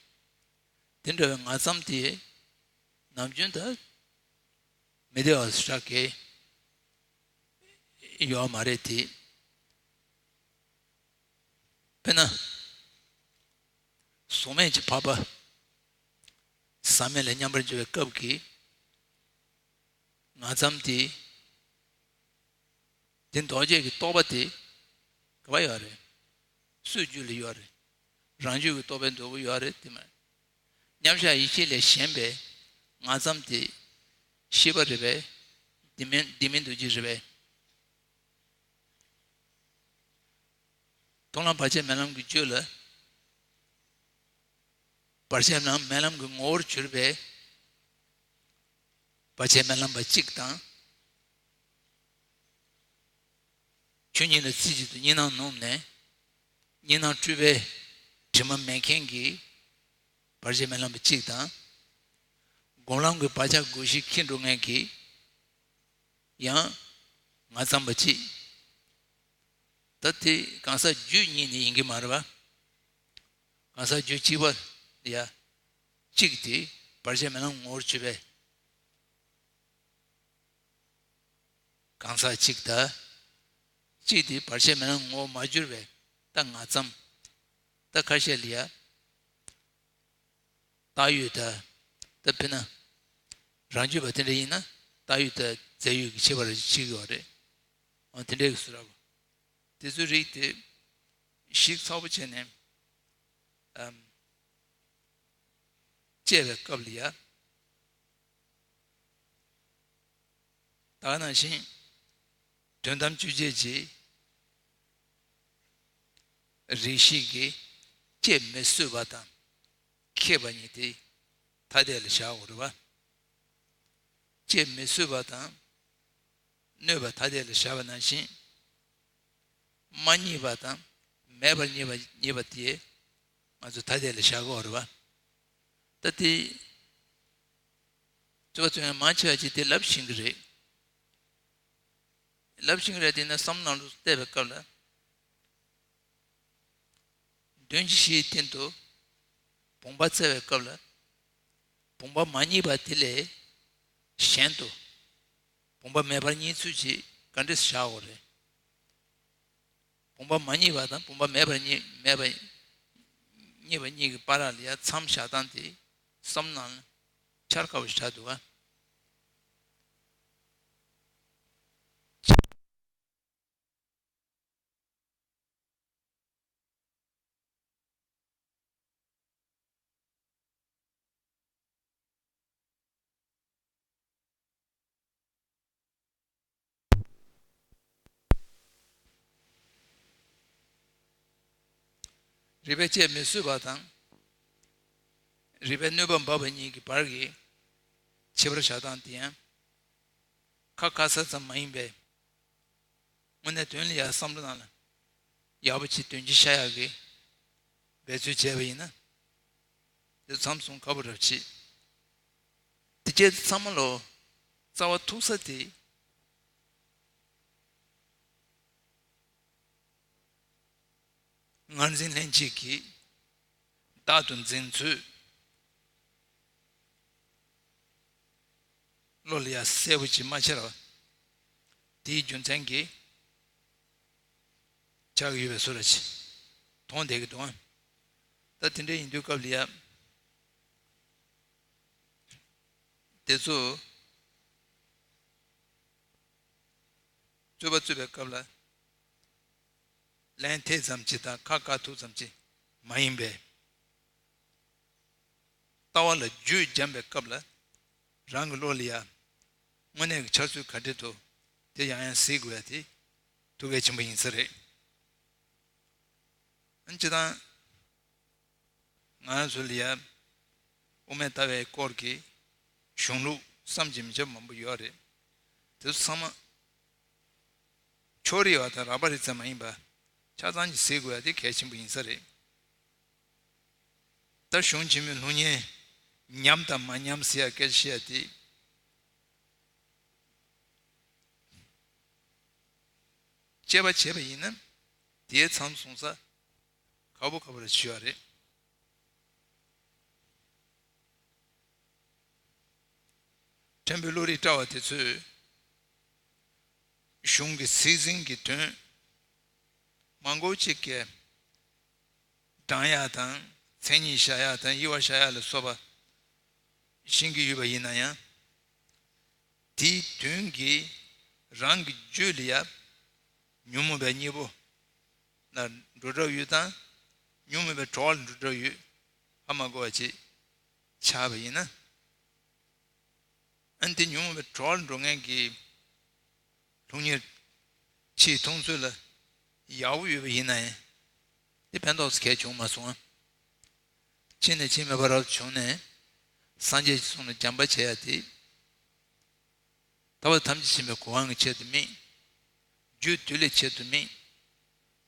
དེ་འདྲ་བའི་ང་ཙམ་དེ་ནམ་རྒྱུན་ད་མི་བདེ་བ་ཞེ་དྲག་གི་ཡོད་མ་རེད་དེ། དཔེར་ན། གཟུགས་མེད་ཀྱི་འཕགས་པ། ཟག་མེད་ལ་མཉམ་པར་སྦྱོར་བའི་སྐབས་ཀྱི་ང་ཙམ་དེ། དེ་ལྡོག་བཅས་ཀྱི་རྟོག་པ་དེ་ག་པར་ཡོད་རེད། སུའི་རྒྱུད་ལ་ཡོད་རེད། རང་རྒྱུད་ཀྱི་རྟོག་པའི་མདོ་པོ་ཡོད་རེད་དེ་མ། མཉམ་གཞག་ཡེ་ཤེས་ལས་གཞན་པའི་ང་ཙམ་དེ་ཤེས་པ་རེད་པས། དེ་མིན་དེ་མིན་འདུ་བྱེད་རེད་པས། མཐོང་ལམ་བར་ཆད་མེད་ལམ་གྱི་རྒྱུད་ལ། བར་ཆད་མེད་ལམ་གྱི་ངོ་བོར་གྱུར་པའི་བར་ཆད་མེད་ལམ་པ་གཅིག་དང་། ཆོས་ཉིད་ལ་རྩེ་གཅིག་ཏུ་གཉིས་སྣང་ནུབ་ནས་གཉིས་སྣང་སྤྲུལ་པའི་དྲི་མ་མེད་མཁན་གྱི་བར་ཆད་མེད་ལམ་པ་གཅིག་དང་། སྒོམ་ལམ་གྱི་བག་ཆགས་རྒོད་གཞི་འཁྱེར་འགྲོ་མཁན་གྱི་ཡང་ང་ཙམ་པ་གཅིག་ད་དེ་གང་ཟག་རྒྱུད་གཉིས་ནི་ཡིན་གྱི་མ་རེད་པ། གང་ཟག་རྒྱུད་གཅིག་པ་ཡ། གཅིག་དེ་བར་ཆད་མེད་ལམ་ངོ་བོར་གྱུར་པའི་གང་ཟག་གཅིག་ད། གཅིག་དེ་བར་ཆད་མེད་ལམ་ངོ་བོར་མ་གྱུར་པའི་ད་ང་ཙམ། ད་ཁ་ཤས་ལ་ཡ། བཏགས་ཡོད་ད། ད་དཔེར་ན། རང་རྒྱུད་པ་དེ་འདྲ་ཡིན་ན་བཏགས་ཡོད་ད་རྫས་ཡོད་ཀྱི་ཁྱད་པར་ཕྱེ་གི་ཡོད་རེད། འོ་དེ་འདྲའི་གི་སུ་ར་བ། དེ་ཚོའི་རིགས་དེ་ཞིབ་ཚགས་པོ་བྱས་ནས་ཨམ། དཔྱད་པའི་སྐབས་ལ་ཡ། ད་ག་ནང་བཞིན་དོན་དམ་དཔྱོད་བྱེད་ཀྱི་རིགས་ཤིག་གིས་དཔྱད་མི་བཟོད་པ་དང་མཁས་པ་གཉིས་དེ་ཐ་དད་ལ་བཞག་དགོས་རེད་པ། དཔྱད་མི་བཟོད་པ་དང་གནོད་པ་ཐ་དད་ལ་བཞག་པ་ནང་བཞིན། མ་རྙེད་པ་དང་མེད་པར་རྙེད་པ་རྙེད་པ་དེ་ ང་ཚོ་ཐ་དད་ལ་བཞག་གི་ཡོད་རེད་བ། ད་དེ་རྩོད་པ་རྩོད་མཁན་མང་ཆེ་བ་ཅིག་དེ་ལབ་ཤེས་ཀྱི་རེད། ལབ་ཤེས་ཀྱི་རེད། དེ་ནས་བསམ་བློ་ནང་དུ་གཏད་པའི་སྐབས་ལ། དོན་གྱི་གཞིའི་སྟེང་དུ་བུམ་པ་བཙལ་བའི་སྐབས་ལ། བུམ་པ་མ་རྙེད་པ་དེ་ལས་གཞན་དུ་བུམ་པ་མེད་པར་རྙེད་ཚུལ་གྱིས་ག་འདྲས་བཞག་ཡོད་རེད། བུམ་པ་མ་རྙེད་པ་དང་བུམ་པ་མེད་པར་རྙེད་མེད་པ་རྙེད་པ་གཉིས་ཀྱི་བར་ལ་ཡ་མཚམས་བཞག་སྟངས་དེ་བསམ་ནང་ལ་འཆར་དཀའ་བ་ཞིག་ཆགས་འདུག་ག། རིགས་པས་དཔྱད་མི་ཚུགས་པ་དང་། རིགས་པས་གནོད་པ་འབབ་པ་གཉིས་ཀྱི་བར་གྱི་ཁྱད་པར་བཞག་སྟངས་དེ་ཡང་ཁ་ཁ་ས་ཙམ་མ་ཡིན་པའི། དངོས་གནས་དོན་ལ་ཡ་བསམ་བློ་ནང་ལ་ཡག་པོ་ཅིག་དོན་གྱིས་ཤར་ཡག་གི་འབད་རྩོལ་བྱས་པ་ཡིན་ན། དེ་མཚམས་སྲུང་ཁག་པོ་རབ་ཆེ། དེ་སྐད་ཚང་མ་ལོ་རྩ་བ་ཐུག་ས་དེ། ངར་འཛིན་ལྷན་སྐྱེས་ཀྱིས་བདག་ཏུ་འཛིན་ཚུལ། བློ་ལ་ཡ་གསལ་པོ་ཅིག་མ་འཆར་བ། དེའི་རྒྱུ་མཚན་གྱིས་ཆགས་ཀྱི་ཡོད་པའི་བཟོ་འདྲ་ཅིག་མཐོང་བསྡད་ཀྱི་འདུག་ཨང་། ད་དེ་འདྲ་ཡིན་དུས་སྐབས་ལ་ཡ། དེ་ཚོ་རྩོད་པ་རྩོད་པའི་སྐབས་ལ། ལན་ཐེབས་ཙམ་ཅིག་དང་ཁ་བཀག་ཐུབ་ཙམ་ཅིག་མ་ཡིན་པས། ལྟ་བ་ལ་རྒྱུད་འབྱམས་པའི་སྐབས་ལ། རང་གི་བློ་ལ་ཡ། དངོས་གནས་ཀྱི་འཆར་ཚུལ་ག་འདྲ་འདུག་དེ་ཡང་ཡང་གཟིགས་དགོས་ཡ་དེ་ཐུགས་གལ་ཆེན་པོ་ཡིན་ས་རེད། ཨ་ནི་སྤྱིར་བཏང་། ང་རང་ཚོ་ལ་ཡ། དབུ་མའི་ལྟ་བའི་སྐོར་གྱི་གཞུང་ལུགས་བསམ་གྱིས་མི་ཁྱབ་པ་མང་པོ་ཡོད་རེད། དེ་ཚོ་ཚང་མ་ཕྱོགས་རིས་པ་དང་རགས་པ་རིས་ཙམ་མ་ཡིན་པ་ཆ་ཚང་གིས་གཟིགས་དགོས་ཡ་དེ་གལ་ཆེན་པོ་ཡིན་ས་རེད། ད་གཞུང་ཆེན་མོའི་ལུགས་གཉིས་ཉམས་དང་མ་ཉམས་ཟེར་ཡ་སྐད་ཆ་བཤད་ཡ་དེ། དཔྱད་པ་བྱས་པ་ཡིན་ན་དེའི་མཚམས་སྲུང་ས་ཁག་པོ་ཁག་པོ་རེ་ཞུ་བ་རེད། ཕྲན་བུ་བློ་རིག་བཀྲ་བ་དེ་ཚོས་གཞུང་གི་ཚིག་ཟིན་གྱི་དོན་མང་པོ་ཅིག་གི་བགྲང་ཡག་དང་མཚན་ཉིད་བཞག་ཡག་དང་དབྱེ་བ་བཞག་ཡག་ལ་སོགས་པ་ཤེས་ཀྱི་ཡོད་པ་ཡིན་ན་ཡང་། དེའི་དོན་གྱིས་རང་གི་རྒྱུད་ལ་ཡ་ཉོན་མོངས་པའི་གཉེན་པོ་ལ་འགྲོ་གྲབས་ཡོད་དང་ཉོན་མོངས་པའི་གྲོགས་ལ་འགྲོ་གྲབས་ཡོད་ཧ་མ་གོ་བ་ཅིག་ཆགས་པ་ཡིན་ན། ཨ་ནི་དེ་ཉོན་མོངས་པའི་གྲོགས་ལ་འགྲོ་མཁན་གྱི་ལུགས་གཉིས་ཕྱིའི་མཐོང་ཚུལ་ལ་ཡག་པོ་ཡོད་པ་ཡིན་ན་ཡང་། དེ་ཕན་ཐོགས་སུ་གལ་བྱུང་མ་སོང་ང་། ཕྱིན་ནས་ཕྱིན་མེད་པ་རབ་བྱུང་ནས་སངས་རྒྱས་ཀྱི་གསུང་ལ་སྦྱངས་པ་བྱེད་ཡ་དེ། ཐར་པ་ཐམས་ཅད་མཁྱེན་པའི་གོ་འཕང་གི་ཆེད་དུ་མིན། རྒྱུ་དུས་ལས་ཆེད་དུ་མིན།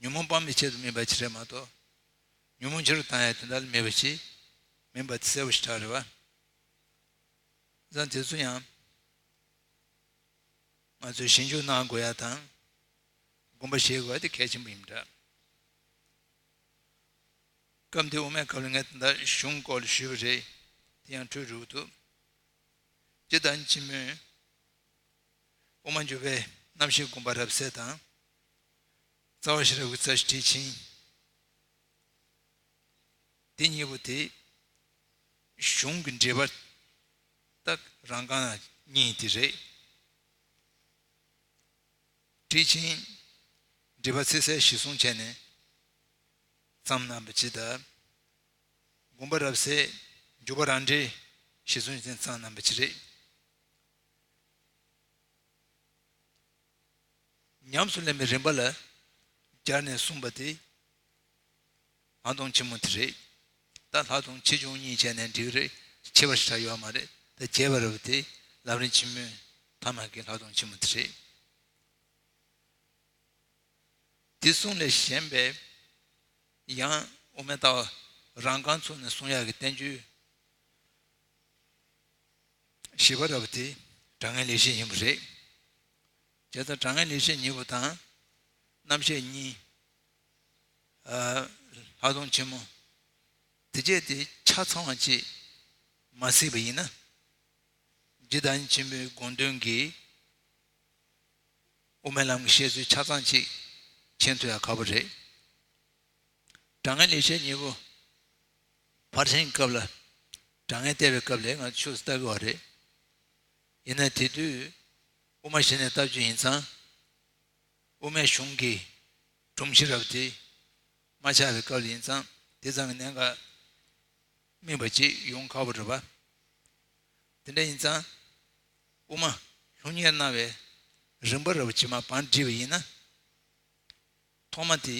ཉོན་མོངས་སྤང་བའི་ཆེད་དུ་མིན་པ་ཅིག་རེད་མ་གཏོགས། ཉོན་མོངས་ཆེ་རུ་བཏང་ཡ་དོན་དག་ལ་མེད་པ་ཞིག་མིན་པ་དེ་གསལ་པོ་ཞིག་ཆགས་རེད་བ། བཟང་དེ་ཚོ་ཡང་ང་ཚོས་ཞིབ་འཇུག་གནང་དགོས་ཡ་དང་། དགོངས་པ་བཞེས་དགོས་ཡ་དེ་གལ་ཆེན་པོ་ཡིན་པ་འདྲ། སྐབས་འདིའི་དབུ་མའི་སྐབས་ལ་ངས་ད་ལྟ་གཞུང་སྐོར་ལ་ཞུས་པ་རེད། དེ་ཡང་འཕྲོས་འགྲོ་གི་འདུག་སྤྱིར་བཏང་ཆེན་མོས། དབུ་མ་འཇུག་པའི་རྣམ་བཤད་དགོངས་པ་རབ་གསལ་དང་། རྩ་བ་ཤེས་རབ་ཀྱི་རྩ་ཞེས་ཁྲིད་ཕྱིན། དེ་གཉིས་པོ་དེ་གཞུང་གི་འགྲེལ་པ་ད་རང་རྐང་གཉིས་དེ་རེད། ཁྲིད་ཕྱིན་འགྲེལ་པ་ཚིག་གསལ་གཞིར་བཟུང་བྱས་ནས་བརྩམས་གནང་བ་ཅིག་དང་། དགོངས་པ་རབ་གསལ་འཇུག་པ་རང་འགྲེལ་གཞིར་བཟུང་བྱས་ནས་བརྩམས་གནང་བ་ཅིག་རེད། ཉམས་སུ་ལེན་པའི་རིམ་པ་ལ་སྦྱར་ནས་གསུངས་པ་དེ་ལྷག་མཐོང་ཆེན་མོ་དེ་རེད། ད་ལྷག་མཐོང་ཆེ་ཆུང་གཉིས་བྱས་ནས་འགྲིག་གི་རེད། ཆེ་བ་ཞིག་ཡོད་མ་རེད། ད་རྒྱས་པ་རེད་པ་དེ་ལམ་རིམ་ཆེན་མོའི་ཐ་མ་གི་ལྷག་མཐོང་ཆེན་མོ་དེ་རེད། དེ་གསུངས་ལས་གཞན་པའི་ཡང་དབུ་མའི་ལྟ་བ་ རང་རྐང་ཚུགས་ནས་གསུང་ཡག་གི་བསྟན་བཅོས་བཞི་པ་རབ་དེ་དྲང་ངེས་ལེགས་བཤད་སྙིང་པོ་རེད། བྱས་ཙང་དྲང་ངེས་ལེགས་བཤད་སྙིང་པོ་དང་རྣམ་བཤད་གཉིས། ལྷག་མཐོང་ཆེན་མོ་དེ་བཅས་དེ་ཆ་ཚང་བ་ཅིག་མ་གཟིགས་པ་ཡིན་ན། རྗེ་བདག་ཉིད་ཆེན་པོའི་དགོངས་དོན་གྱི་དབུ་མའི་ལམ་གྱི་བཤད་ཚུལ་ཆ་ཚང་ཅིག་མཁྱེན་ཐུབ་ཡག་ཁག་པོ་རེད། དྲང་ངེས་ལེགས་བཤད་སྙིང་པོ་ཕར་ཕྱིན་སྐབས་ལ་དྲང་ངེས་བལྟས་པའི་སྐབས་ལ་ང་ཚོས་ལྟ་དགོས་པ་རེད། ཡིན་ན་དེ་དུས་དབུ་མ་གཞི་ནས་བལྟ་རྒྱུ་ཡིན་ཙང་། དབུ་མའི་གཞུང་གི་སྒྲོམ་གཞི་རབ་དེ་མ་ཆགས་པའི་སྐབས་ལ་ཡིན་ཙང་དེ་ཙམ་གྱི་གནད་འགག་སྨིན་པ་ཅིག་ཡོང་ཁག་པོ་རེད་པ། དེ་འདྲ་ཡིན་ཙང་དབུ་མ་སློབ་གཉེར་གནང་བའི་རིམ་པ་རབ་ཇི་མ་བང་བསྒྲིགས་པ་ཡིན་ན། ཐོག་མ་དེ་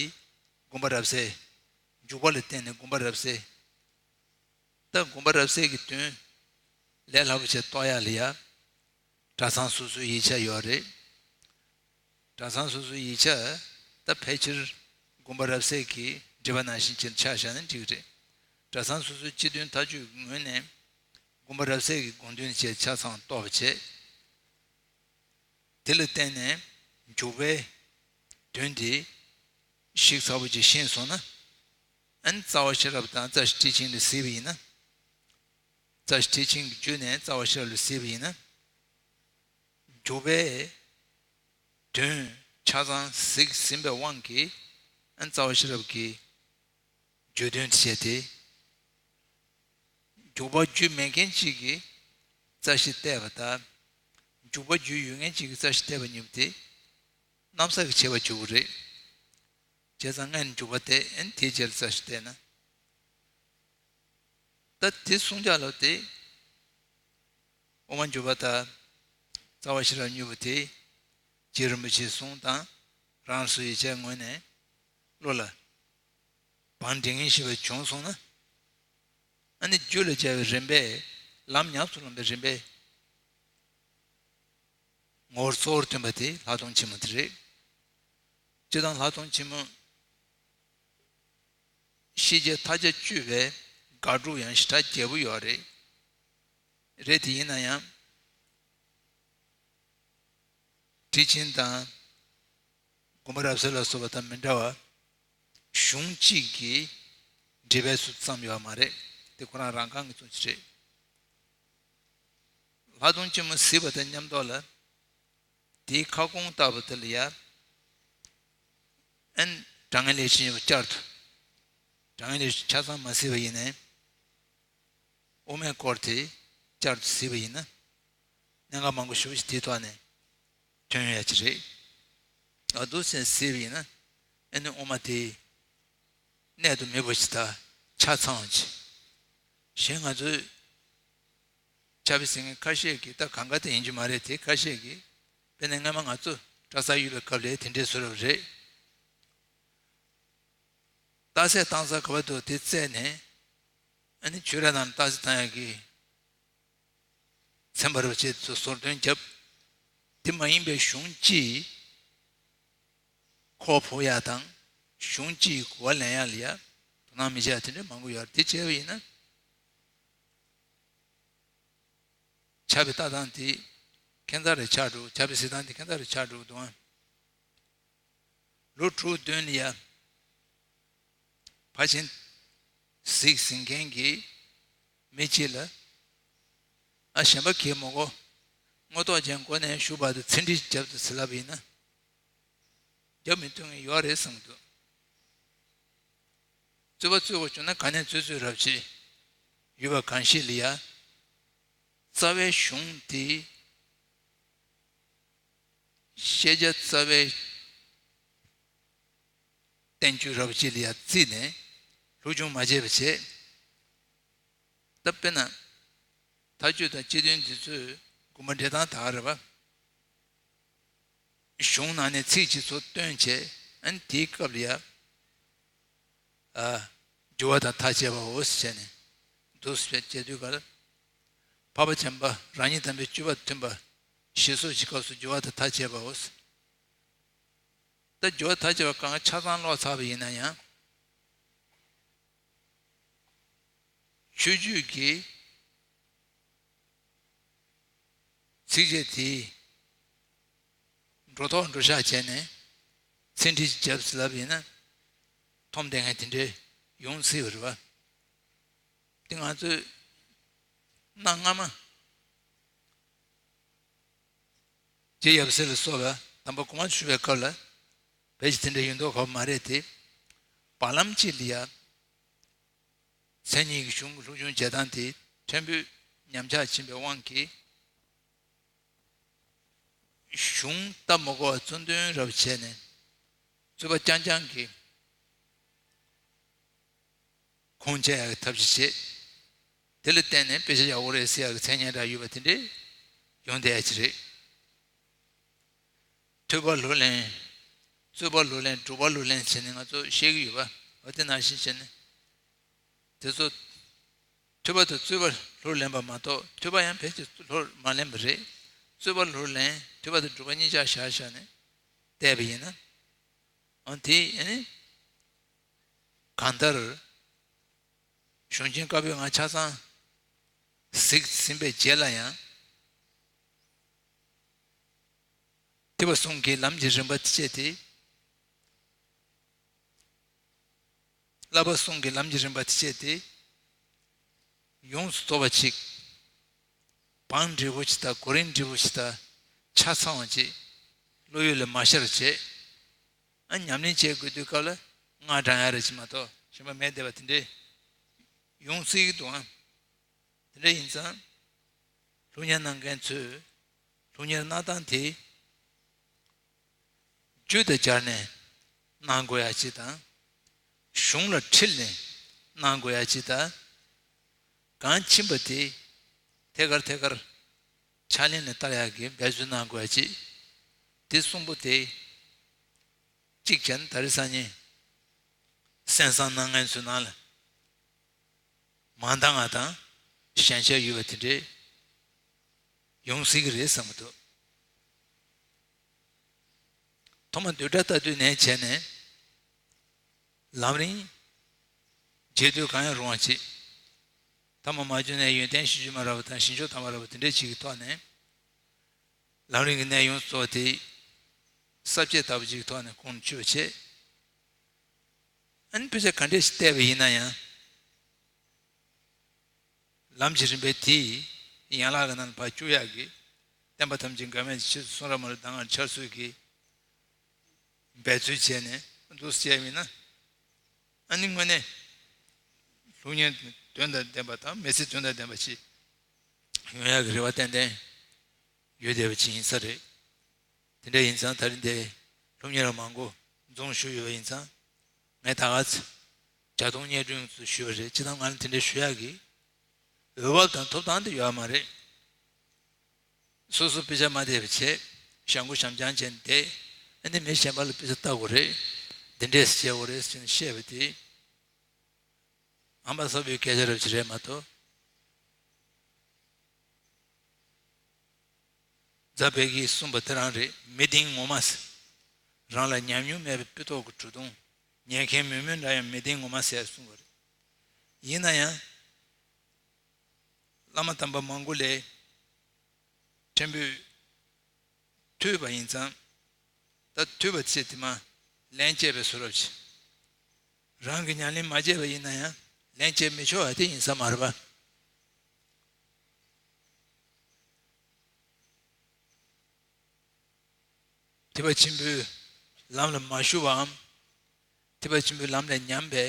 དགོངས་པ་རབ་གསལ། འཇུག་པ་ལ་བརྟེན་ནས་དགོངས་པ་རབ་གསལ། ད་དགོངས་པ་རབ་གསལ་གྱི་དོན་ལས་སླ་པོ་བྱས་རྟོགས་ཡག་ལ་ཡ། གྲྭ་ཚང་སོ་སོའི་ཡིག་ཆ་ཡོད་རེད། གྲྭ་ཚང་སོ་སོའི་ཡིག་ཆ་ད་ཕལ་ཆེར་དགོངས་པ་རབ་གསལ་གྱི་འགྲེལ་པ་ནང་བཞིན་ཅིག་ཆ་བཞག་ན་འགྲིག་གི་རེད། གྲྭ་ཚང་སོ་སོའི་སྤྱི་དོན་མཐའ་དཔྱོད་ཀྱི་ངོས་ནས་དགོངས་པ་རབ་གསལ་གྱི་དགོངས་དོན་བཅས་ཆ་ཚང་རྟོགས་པ་བྱས། དེ་ལ་བརྟེན་ནས་འཇུག་པའི་དོན་དེ་ཞིབ་ཚགས་པོ་ཅིག་ཤེས་སོང་ན། ཨ་ནི་རྩ་བ་ཤེས་རབ་དང་རྩ་ཤེས་ཊཱིཀ་ཆེན་ལ་གཟིགས་པ་ཡིན་ན། རྩ་ཤེས་ཊཱིཀ་ཆེན་གྱི་བརྒྱུད་ནས་རྩ་བ་ཤེས་རབ་ལ་གཟིགས་པ་ཡིན་ན། འཇུག་པའི་དོན་ཆ་ཚང་གཟིགས་ཟིན་པའི་དབང་གིས་ཨ་ནི་རྩ་བ་ཤེས་རབ་ཀྱི་བརྗོད་དོན་བྱས་ཏེ། འཇུག་པ་རྒྱུད་མེད་མཁན་གཅིག་གིས་རྩ་ཤེས་བལྟས་པ་དང་། འཇུག་པ་རྒྱུད་ཡོད་མཁན་གཅིག་གིས་རྩ་ཤེས་བལྟས་པ་གཉིས་པོ་དེ་གནམ་ས་གི་ཁྱད་པར་འཇུག་གི་རེད། བྱས་ཙང་སྔོན་འཇུག་པ་བལྟས། ཨ་ནི་དེའི་རྗེས་ལ་རྩ་ཤེས་བལྟས་ན། ད་དེ་གསུང་བྱ་ལ་དེ། དབུ་མ་འཇུག་པ་དང་རྩ་བ་ཤེས་རབ་གཉིས་པོ་དེ་རྗེ་རིན་པོ་ཆེའི་གསུང་དང་རང་སོའི་ཡིག་ཆའི་ངོས་ནས་བློ་ལ་བང་སྒྲིག་མཁན་ཞིག་བྱུང་སོང་ན། ཨ་ནི་རྒྱུད་ལ་སྦྱར་བའི་རིམ་པས་ལམ་ཉམས་སུ་ལོན་པའི་རིམ་པས་ངོ་བོར་གཙོ་བོར་སྟོན་པ་དེ་ལྷག་མཐོང་ཆེན་མོ་དེ་རེད། སྤྱིར་བཏང་ལྷག་མཐོང་ཆེན་མོ་ཤེས་བྱའི་མཐའ་བརྒྱ་གཅོད་པའི་དགག་སྒྲུབ་ཡང་ཞེ་དྲག་རྒྱས་པོ་ཡོད་རེད། རེད་དེ་ཡིན་ན་ཡང་། ཊཱིཀ་ཆེན་དང་དགོངས་པ་རབ་གསལ་ལ་སོགས་པ་དང་མི་འདྲ་བར་གཞུང་གཅིག་གི་འགྲེལ་པའི་ཚུལ་ཙམ་ཡོད་མ་རེད། དེ་ཁོ་རང་རང་རྐང་གི་ཚུལ་ཅིག་རེད། ལྷག་མཐོང་ཆེན་མོ་གཟིགས་པ་དང་མཉམ་དུ་ལ། དེའི་ཁ་སྐོང་ལྟ་བུ་དེ་ལ་ཡ། ཨན། དྲང་ངེས་ལེགས་བཤད་སྙིང་པོ་བསྐྱར་དུ། དྲང་ངེས་ལེགས་བཤད་ཆ་ཚང་མ་གཟིགས་པ་ཡིན་ནའི། དབུ་མའི་སྐོར་དེ་བསྐྱར་དུ་གཟིགས་པ་ཡིན་ན། གནད་འགག་མང་པོ་ཞེ་པོ་ཅིག་དེའི་ཐོག་ནས་ཐོན་ཡོང་ཡ་ཅིག་རེད། ཨ་འདུག་སེ་གཟིགས་པ་ཡིན་ན། ཨ་ནི་དབུ་མ་དེ་གནད་དུ་མེད་པ་ཞིག་དང་ཆ་ཚང་བ་ཅིག་གཞན་ང་ཚོས་ཕྱག་དཔེ་གཟིགས་མཁན་ཁ་ཤས་ཀྱིས། ད་གང་ག་དེ་ཡིན་གྱི་མ་རེད་དེ། ཁ་ཤས་ཀྱིས་དཔེར་ན་སྔ་མ་ང་ཚོ་གྲྭ་ས་ཡོད་པའི་སྐབས་ལ་དེ་འདྲའི་བཟོ་འདྲ་རེད། རྟགས་གསལ་བཏང་ས་ག་པར་འདུག་དེ་བཙལ་ནས། ཨ་ནི་ཆོས་ར་ནང་རྟགས་གསལ་བཏང་ཡག་གི་ཚན་པ་རུ་བྱས་ཏེ་ཟུར་འདོན་བརྒྱབ། དེ་མ་ཡིན་པའི་གཞུང་གཅིག་ཁོག་ཕོག་ཡག་དང་། གཞུང་གཅིག་གོ་བ་ལེན་ཡག་ལ་ཡ་དོ་སྣང་མི་བྱེད་ཡག་དེ་འདྲ་མང་པོ་ཡོད་རེད། དེ་བྱས་པ་ཡིན་ན། ཕྱག་དཔེ་ལྟ་སྟངས་དེ་ཁྱད་མཚར་རེ་ཆགས་འགྲོ། ཕྱག་དཔེ་གཟིགས་སྟངས་དེ་ཁྱད་མཚར་རེ་ཆགས་འགྲོ་གི་འདུག་ཨང་། ལོ་དྲུག་བདུན་ལ་ཡ། ཕར་ཕྱིན་གཟིགས་ཟིན་མཁན་གྱི་མི་གཅིག་ལ། ཨ། གཞན་པ་གིས་མ་གོ། དངོས་ཐོག་ཅན་སྒོ་ནས་ཞུ་བར་དུ་ཚིག་འགྲེལ་བརྒྱབ་དུས་ཟེར་ལབ་པ་ཡིན་ན། རྒྱབ་མི་ཐུབ་མཁན་ཡོད་རེད་བསམ་གྱི་འདུག་རྩོད་པ་རྩོད་དགོས་བྱུང་ན་ག་ནས་རྩོད་རྩོད་རབས་ཅིག་ཡོད་པ་གང་ཞིག་ལ་ཡ། རྩ་བའི་གཞུང་དེ་ཤེས་བྱ་རྩ་བའི་བསྟན་བཅོས་རབ་ཅིག་ལ་ཡ་བརྩིས་ནས་སློབ་སྦྱོང་མ་བྱས་པ་བྱས། ད་དཔེར་ན། མཐའ་དཔྱོད་དང་སྤྱི་དོན་འདི་ཚོའི་དགོངས་པ་འགྲེལ་སྟངས་ད་ག་རེད་པ། གཞུང་ནང་ནས་ཚིག་གཅིག་ཚོ་བཏོན་བྱས། ཨ་ནི་དེའི་སྐབས་ལ་ཡ། ཨ། སྦྱོར་བ་དང་ཐ་དད་པའོ་ཟེར་བྱས་ནས་འདུག་སེ་བྱས་དུས་ག་ལ། འཕགས་པ་སྦྱངས་པ་རང་ཉིད་དམ་པའི་སྤྱོད་པ་མཐུན་པ་ཞེས་སོགས་ཀྱི་སྐབས་སུ་སྦྱོར་བ་དང་ཐ་དད་པའོ། ད་སྦྱོར་བ་ཐ་དད་པ་གང་ཆ་ཚང་ཀློག་ཚར་བ་ཡིན་ན་ཡང་། ཆོས་བརྒྱུད་ཀྱི་ཚིགས་བཅད་དེའི་འགྲོ་ཐོག་འགྲོ་བཞག་བྱས་ནས་ཚིག་འགྲེལ་རྒྱབ་ཟེར་ལབ་ཡིན་ན། མཐོང་བསྡད་མཁན་དེ་འདྲས་ཡོང་སྲིད་པ་རེད་པ། དེ་ང་ཚོས་གནའ་སྔ་མ་རྗེ་ཡབ་སྲས་ལ་སོགས་པ་དམ་པ་གོང་མ་ཞུ་བའི་སྐབས་ལ་བོད་ཀྱི་དེ་འདྲ་ཡོད་མདོག་ཁ་པོ་མ་རེད་དེ། བར་ལམ་གཅིག་ལ་ཡ་མཚན་ཉིད་ཀྱི་གཞུང་གི་སློབ་སྦྱོང་བྱེད་སྟངས་དེ་ཕྲན་བུ་ཉམས་ཆག་ཕྱིན་པའི་དབང་གིས། གཞུང་ལྟ་མ་དགོས་པ་རྩོད་འདོན་རབ་བྱས་ནས་རྩོད་པ་རྐྱང་རྐྱང་གིས་ཁུངས་དཔྱད་ཡག་གི་ཐབས་ཤེས་བྱེད། དེ་ལ་བརྟེན་ནས་དཔེ་ཆ་ཡག་པོ་རེད་ཟེར་ཡག་གི་མཚན་སྙན་གྲགས་ཡོད་པ་དེ་འདྲས་ཡོང་བསྡད་ཡག་ཅིག་རེད། ཐོས་པ་ལོག་ལེན། རྩོད་པ་ལོག་ལེན། སྒྲུབ་པ་ལོག་ལེན་བྱས་ནས་ང་ཚོ་བཤད་ཀྱི་ཡོད་པ། འོ་དེ་ནང་བཞིན་བྱས་ནས། དེ་ཚོ་ཐོས་པ་དང་རྩོད་པ་ལོག་ལེན་པ་མ་གཏོགས། ཐོས་པ་ཡང་ཕལ་ཆེར་ལོག་མ་ལེན་པ་རེད། རྩོད་པ་ལོག་ལེན། ཐོས་པ་དང་སྒྲུབ་པ་གཉིས་ཆ་བཞག་བཞག་ནས་བལྟས་པ་ཡིན་ན། འོ་དེ་ཨ་ནི་གང་ལྟར་གཞུང་ཆེན་བཀའ་པོད་ལྔ་ཆ་ཚང་གཟིགས་ཟིན་པའི་རྗེས་ལ་ཡང་། ཐེག་པ་གསུམ་གྱི་ལམ་གྱི་རིམ་པ་དེ་བྱས་ཏེ། བསླབ་པ་གསུམ་གྱི་ལམ་གྱི་རིམ་པ་དེ་བྱས་ཏེ། ཡོངས་སུ་རྫོགས་པ་ཅིག། བང་འབྲས་བུ་ཅིག་དང་གོ་རིམ་འབྲས་བུ་ཅིག་དང་ཆ་ཚང་བ་ཅིག་བློ་ཡུལ་ལ་མ་ཤར་བྱས། ཨ་ཉམས་ལེན་བྱེད་དགོས་དུས་སྐབས་ལ་སྔགས་བགྲང་ཡ་རེ་ཅིག་མ་གཏོགས་གཞན་པ་མེད་བསྡད་པ་དེ་འདྲས་ཡོང་སྲིད་ཀྱི་འདུག་ཨང་། དེ་འདྲ་ཡིན་ཙང་། སློབ་གཉེར་གནང་མཁན་ཚོས་སློབ་གཉེར་གནང་སྟངས་དེ་རྒྱུད་དང་སྦྱར་ནས་གནང་དགོས་ཡ་ཅིག་དང་། གཞུང་ལ་ཁྲིད་ནས་གནང་དགོས་ཡ་ཅིག་དང་། གང་ཕྱིན་པ་དེ་ཐད་ཀར་ཐད་ཀར་ཕྱག་ལེན་ལ་བསྟར་ཡ་གི་འབད་རྩོལ་གནང་དགོས་ཡ་ཅིག། དེ་གསུམ་པོ་དེ་གཅིག་བྱས་ན་ད་རེས་སང་ཉིན་གསན་བསམ་གནང་མཁན་ཚོའི་ནང་ལ། མ་འདང་བ་དང་ཞན་ཆ་ཡོད་པ་དེ་འདྲས་ཡོང་སྲིད་ཀྱི་རེད་བསམ་གྱི་འདུག། ཐོག་མ་བསྡུས་གྲྭ་ལྟ་དུས་ནས་བྱས་ནས་ལམ་རིམ་བརྗེ་དུས་གང་ཡང་རུང་བ་ཅིག། ཐ་མ་མ་བྱུང་ནས་ཡོན་ཏན་བཞི་བཅུ་མ་རག་པ་དང་བཞི་མཆོག་དམ་པ་རག་པ་དེ་འདྲས་ཅིག་གི་ཐོག་ནས་ལམ་རིམ་གྱི་གནད་ཡོངས་སུ་རྫོགས་དེ་ས་བཅད་ལྟ་བུ་ཅིག་གི་ཐོག་ནས་ཁོང་ཆུད་པ་བྱས། ཨ་ནི་དཔེ་ཆ་ག་འདྲས་ཤིག་བལྟས་པ་ཡིན་ན་ཡང་། ལམ་གྱི་རིམ་པའི་དེའི་ཡན་ལག་གི་ནང་ལ་ཕར་བཅུག་ཡག་གི་བསྟན་པ་ཐམས་ཅད་འགལ་མེད་ཀྱི་ཆོས་སུ་གསུང་རབ་མ་ལུས་གདམས་ངག་འཆར་ཚུལ་གྱི་འབད་རྩོལ་བྱས་ནས་འདུག་སེ་བྱས་པ་ཡིན་ན། ཨ་ནི་དངོས་གནས་སློབ་གཉེར་དོན་དང་ལྡན་པ་དང་མི་ཚེ་དོན་དང་ལྡན་པ་ཞིག་ཡོང་ཡག་གི་རེ་བ་ཏན་ཏན་ཡོད་བསྡད་པ་ཅིག་ཡིན་ས་རེད། དེ་འདྲ་ཡིན་ཙང་ད་རིང་འདིར་སློབ་གཉེར་བ་མང་པོ་འཛོམས་བཞུགས་ཡོད་པ་ཡིན་ཙང་། ངས་ད་ག་ཚོད་བརྒྱ་སྟོང་སྙན་སྒྲོན་ཚོ་ཞུས་པ་རེད། སྤྱིར་བཏང་ང་ལ་དེ་འདྲ་ཞུ་ཡག་གི་འོས་བབ་དང་ཐོབ་ཐང་དེ་ཡོད་མ་རེད། སོ་སོ་དཔེ་ཆ་མ་བལྟས་པ་བྱས། བྱ་འགུལ་བྱམས་བྱམས་བྱས་ནས་བསྡད། ཨ་ནི་མི་གཞན་པ་ལ་དཔེ་ཆ་ལྟ་དགོས་རེད། འདི་འདྲས་བྱེད་དགོས་རེད་ཟེར་ནས་བཤད་པ་དེ། ཨ་མ་ས་བུའི་སྐད་ཆ་རབ་ཅིག་རེད་མ་གཏོགས། རྫ་དཔལ་གྱིས་གསུངས་པ་དེ་རང་རེད། མི་གཏིང་ངོ་མ་ཟེར། རང་ལ་ཉམས་མྱོང་མེད་པའི་སྤུ་མདོག་གི་གྲུ་གདོང་ཉན་མཁན་མི་མི་འདྲ་ཡང་མི་གཏིང་ངོ་མ་ཟེར་གསུངས་པ་རེད། ཡིན་ན་ཡང་། བླ་མ་དམ་པ་མང་པོ་ལས་ཕྲན་བུ་ཐོས་པ་ཡིན་ཙང་། ད་ཐོས་པ་ཚེ་དེ་མ་ལན་སྐྱེལ་བའི་བཟོ་འདྲ་ཅིག། རང་གི་ཉམས་ལེན་མ་བྱས་པ་ཡིན་ན་ཡང་ལན་སྐྱེལ་མི་ཆོག་པ་དེ་ཡིན་ས་མ་རེད་པ། ཐེག་པ་ཆེན་པོའི་ལམ་ལ་མ་ཞུགས་པའམ། ཐེག་པ་ཆེན་པོའི་ལམ་ལས་ཉམས་པའི་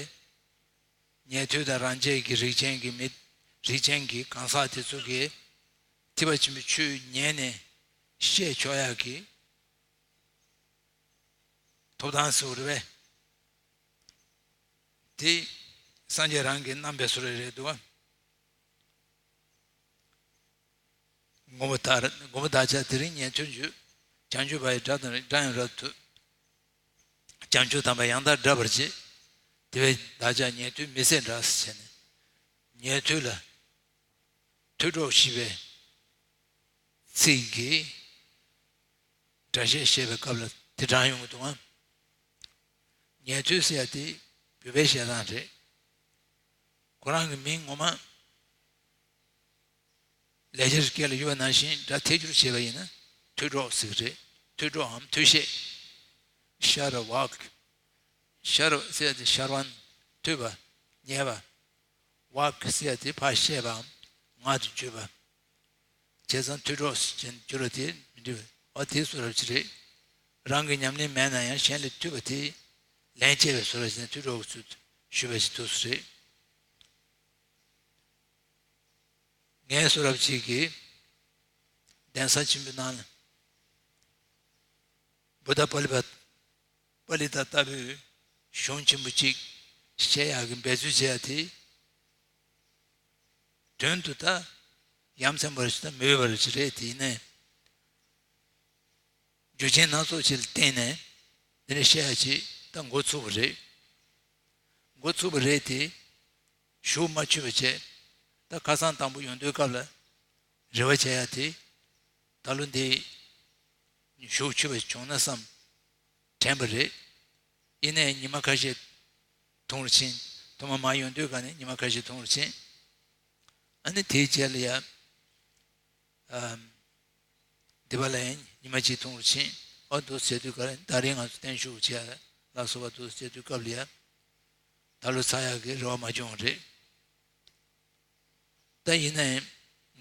ཉན་ཐོས་དང་རང་རྒྱལ་གྱི་རིགས་ཅན་གྱི་མི། རིགས་ཅན་གྱི་གང་ཟག་དེ་ཚོ་གིས་ཐེག་པ་ཆེན་པོའི་ཆོས་ཉན་ནས་ཤེས་ཆོག་ཡག་གི་ཐོབ་ཐང་ཟེར་བ་རེད་པས། དེ་སངས་རྒྱས་རང་གིས་གནང་པའི་བཟོ་འདྲ་རེད་འདུག་པ། མགོན་པོ་དག་མགོན་པོ་བདག་ཅག་དེ་རིང་ཉན་ཐོས་འགྱུར། བྱང་ཆུབ་བར་ཡི་དགྲ་དང་དགྲ་ཡང་རབ་ཏུ། བྱང་ཆུབ་དམ་པ་ཡང་དག་བསྒྲལ་བར་བྱེད། དེ་བས་བདག་ཅག་ཉན་ཐོས་མི་བཟད་འདྲ་ཟེར་བྱས་ནས། ཉན་ཐོས་ལ་ཐོས་གྲོགས་ཞེས་པའི་ཚིག་གིས་སྒྲ་བཤད་བཤད་པའི་སྐབས་ལ་དེ་དྲངས་ཡོང་གི་འདུག་ཨང་། ཉན་ཐོས་ཟེར་ཡ་དེ་བོད་པའི་བཤད་སྟངས་རེད། ཁོ་རང་གི་མིང་ངོ་མ་ ལེགས་སྦྱར་སྐད་ལ་ཡོད་པ་ནང་བཞིན་སྒྲ་ཐད་སྦྱོར་བྱས་པ་ཡིན་ན་ཐོས་སྒྲོགས་ཟེར་གྱི་རེད། ཐོས་སྒྲོགས་འམ་ཐོས་བཤད། ཤར་བག་ཤར་བ་ཟེར་ཡ་དེ་ཤར་བ་ཐོས་པ་ཉན་པ། བག་ཟེར་ཡ་དེ་ཕར་བཤད་པའམ་ངག་ཏུ་བརྗོད་པ། བྱས་ཙང་ཐོས་སྒྲོགས་ཟེར་གྱིན་བསྒྱུར་བ་དེ་མི་འགྲིག་པས། འོ་དེ་སུ་རབ་ཅིག་རེད། རང་གི་ཉམས་ལེན་མེད་ན་ཡང་གཞན་ལས་ཐོས་པ་དེ་ལན་སྐྱེལ་བའི་བཟོ་འདྲ་བྱས་ནས་ཐོས་སྒྲོགས་ཀྱི་ཚུལ་དུ་ཞུས་པ་ཞིག་འདུག་སེ་རེད། ངས་སུ་རབ་ཅིག་གིས་གདན་ས་ཆེན་པོའི་ནང་ལ་བུདྡྷ་པཱ་ལི་པ་པཱ་ལི་ཏ་ལྟ་བུའི་གཞུང་ཆེན་པོ་གཅིག་བཤད་ཡག་གི་འབད་རྩོལ་བྱེད་ཡ་དེ། དོན་དུ་ད་ཡ་མཚན་པ་ཞིག་དང་མི་འོས་པ་ཞིག་རེད་དེ། ཡིན་ནའི་རྒྱུ་རྐྱེན་སྣ་ཚོགས་ཅིག་ལ་བརྟེན་ནས་འདི་འདྲ་བཤད་ཡ་ཅིག་ད་འགོ་ཚུགས་པ་རེད། འགོ་ཚུགས་པ་རེད་དེ། གཞུག་མ་ཆུད་པ་བྱས། ད་ཁ་སང་དང་པོ་ཡོང་དུས་སྐབས་ལ་རེ་བ་བྱེད་ཡ་དེ། ད་ལོ་འདི་གཞུག་ཆུད་པ་བྱུང་ན་བསམ་དྲན་པ་རེད། ཡིན་ནའི་ཉི་མ་ཁ་ཤས་ཐུང་རུ་ཕྱིན། ཐོག་མ་མར་ཡོང་དུས་ག་ནས་ཉི་མ་ཁ་ཤས་ཐུང་རུ་ཕྱིན། ཨ་ནི་དེའི་རྗེས་ལ་ཡ། ཨམ། འདི་པ་ལ་ཡང་ཉི་མ་གཅིག་ཐུང་རུ་ཕྱིན། ཨ་འདུག་ཟེར་དུས་ག་ལ་ད་རེས་ང་ཚོ་བརྟན་བཞུགས་བྱས་ལ་སོགས་པ་འདུག་ཟེར་དུས་སྐབས་ལ་ཡ། ད་ལོ་ཚར་ཡག་གི་རེ་བ་མ་བྱུང་བ་རེད། ད་ཡིན་ན་ཡང་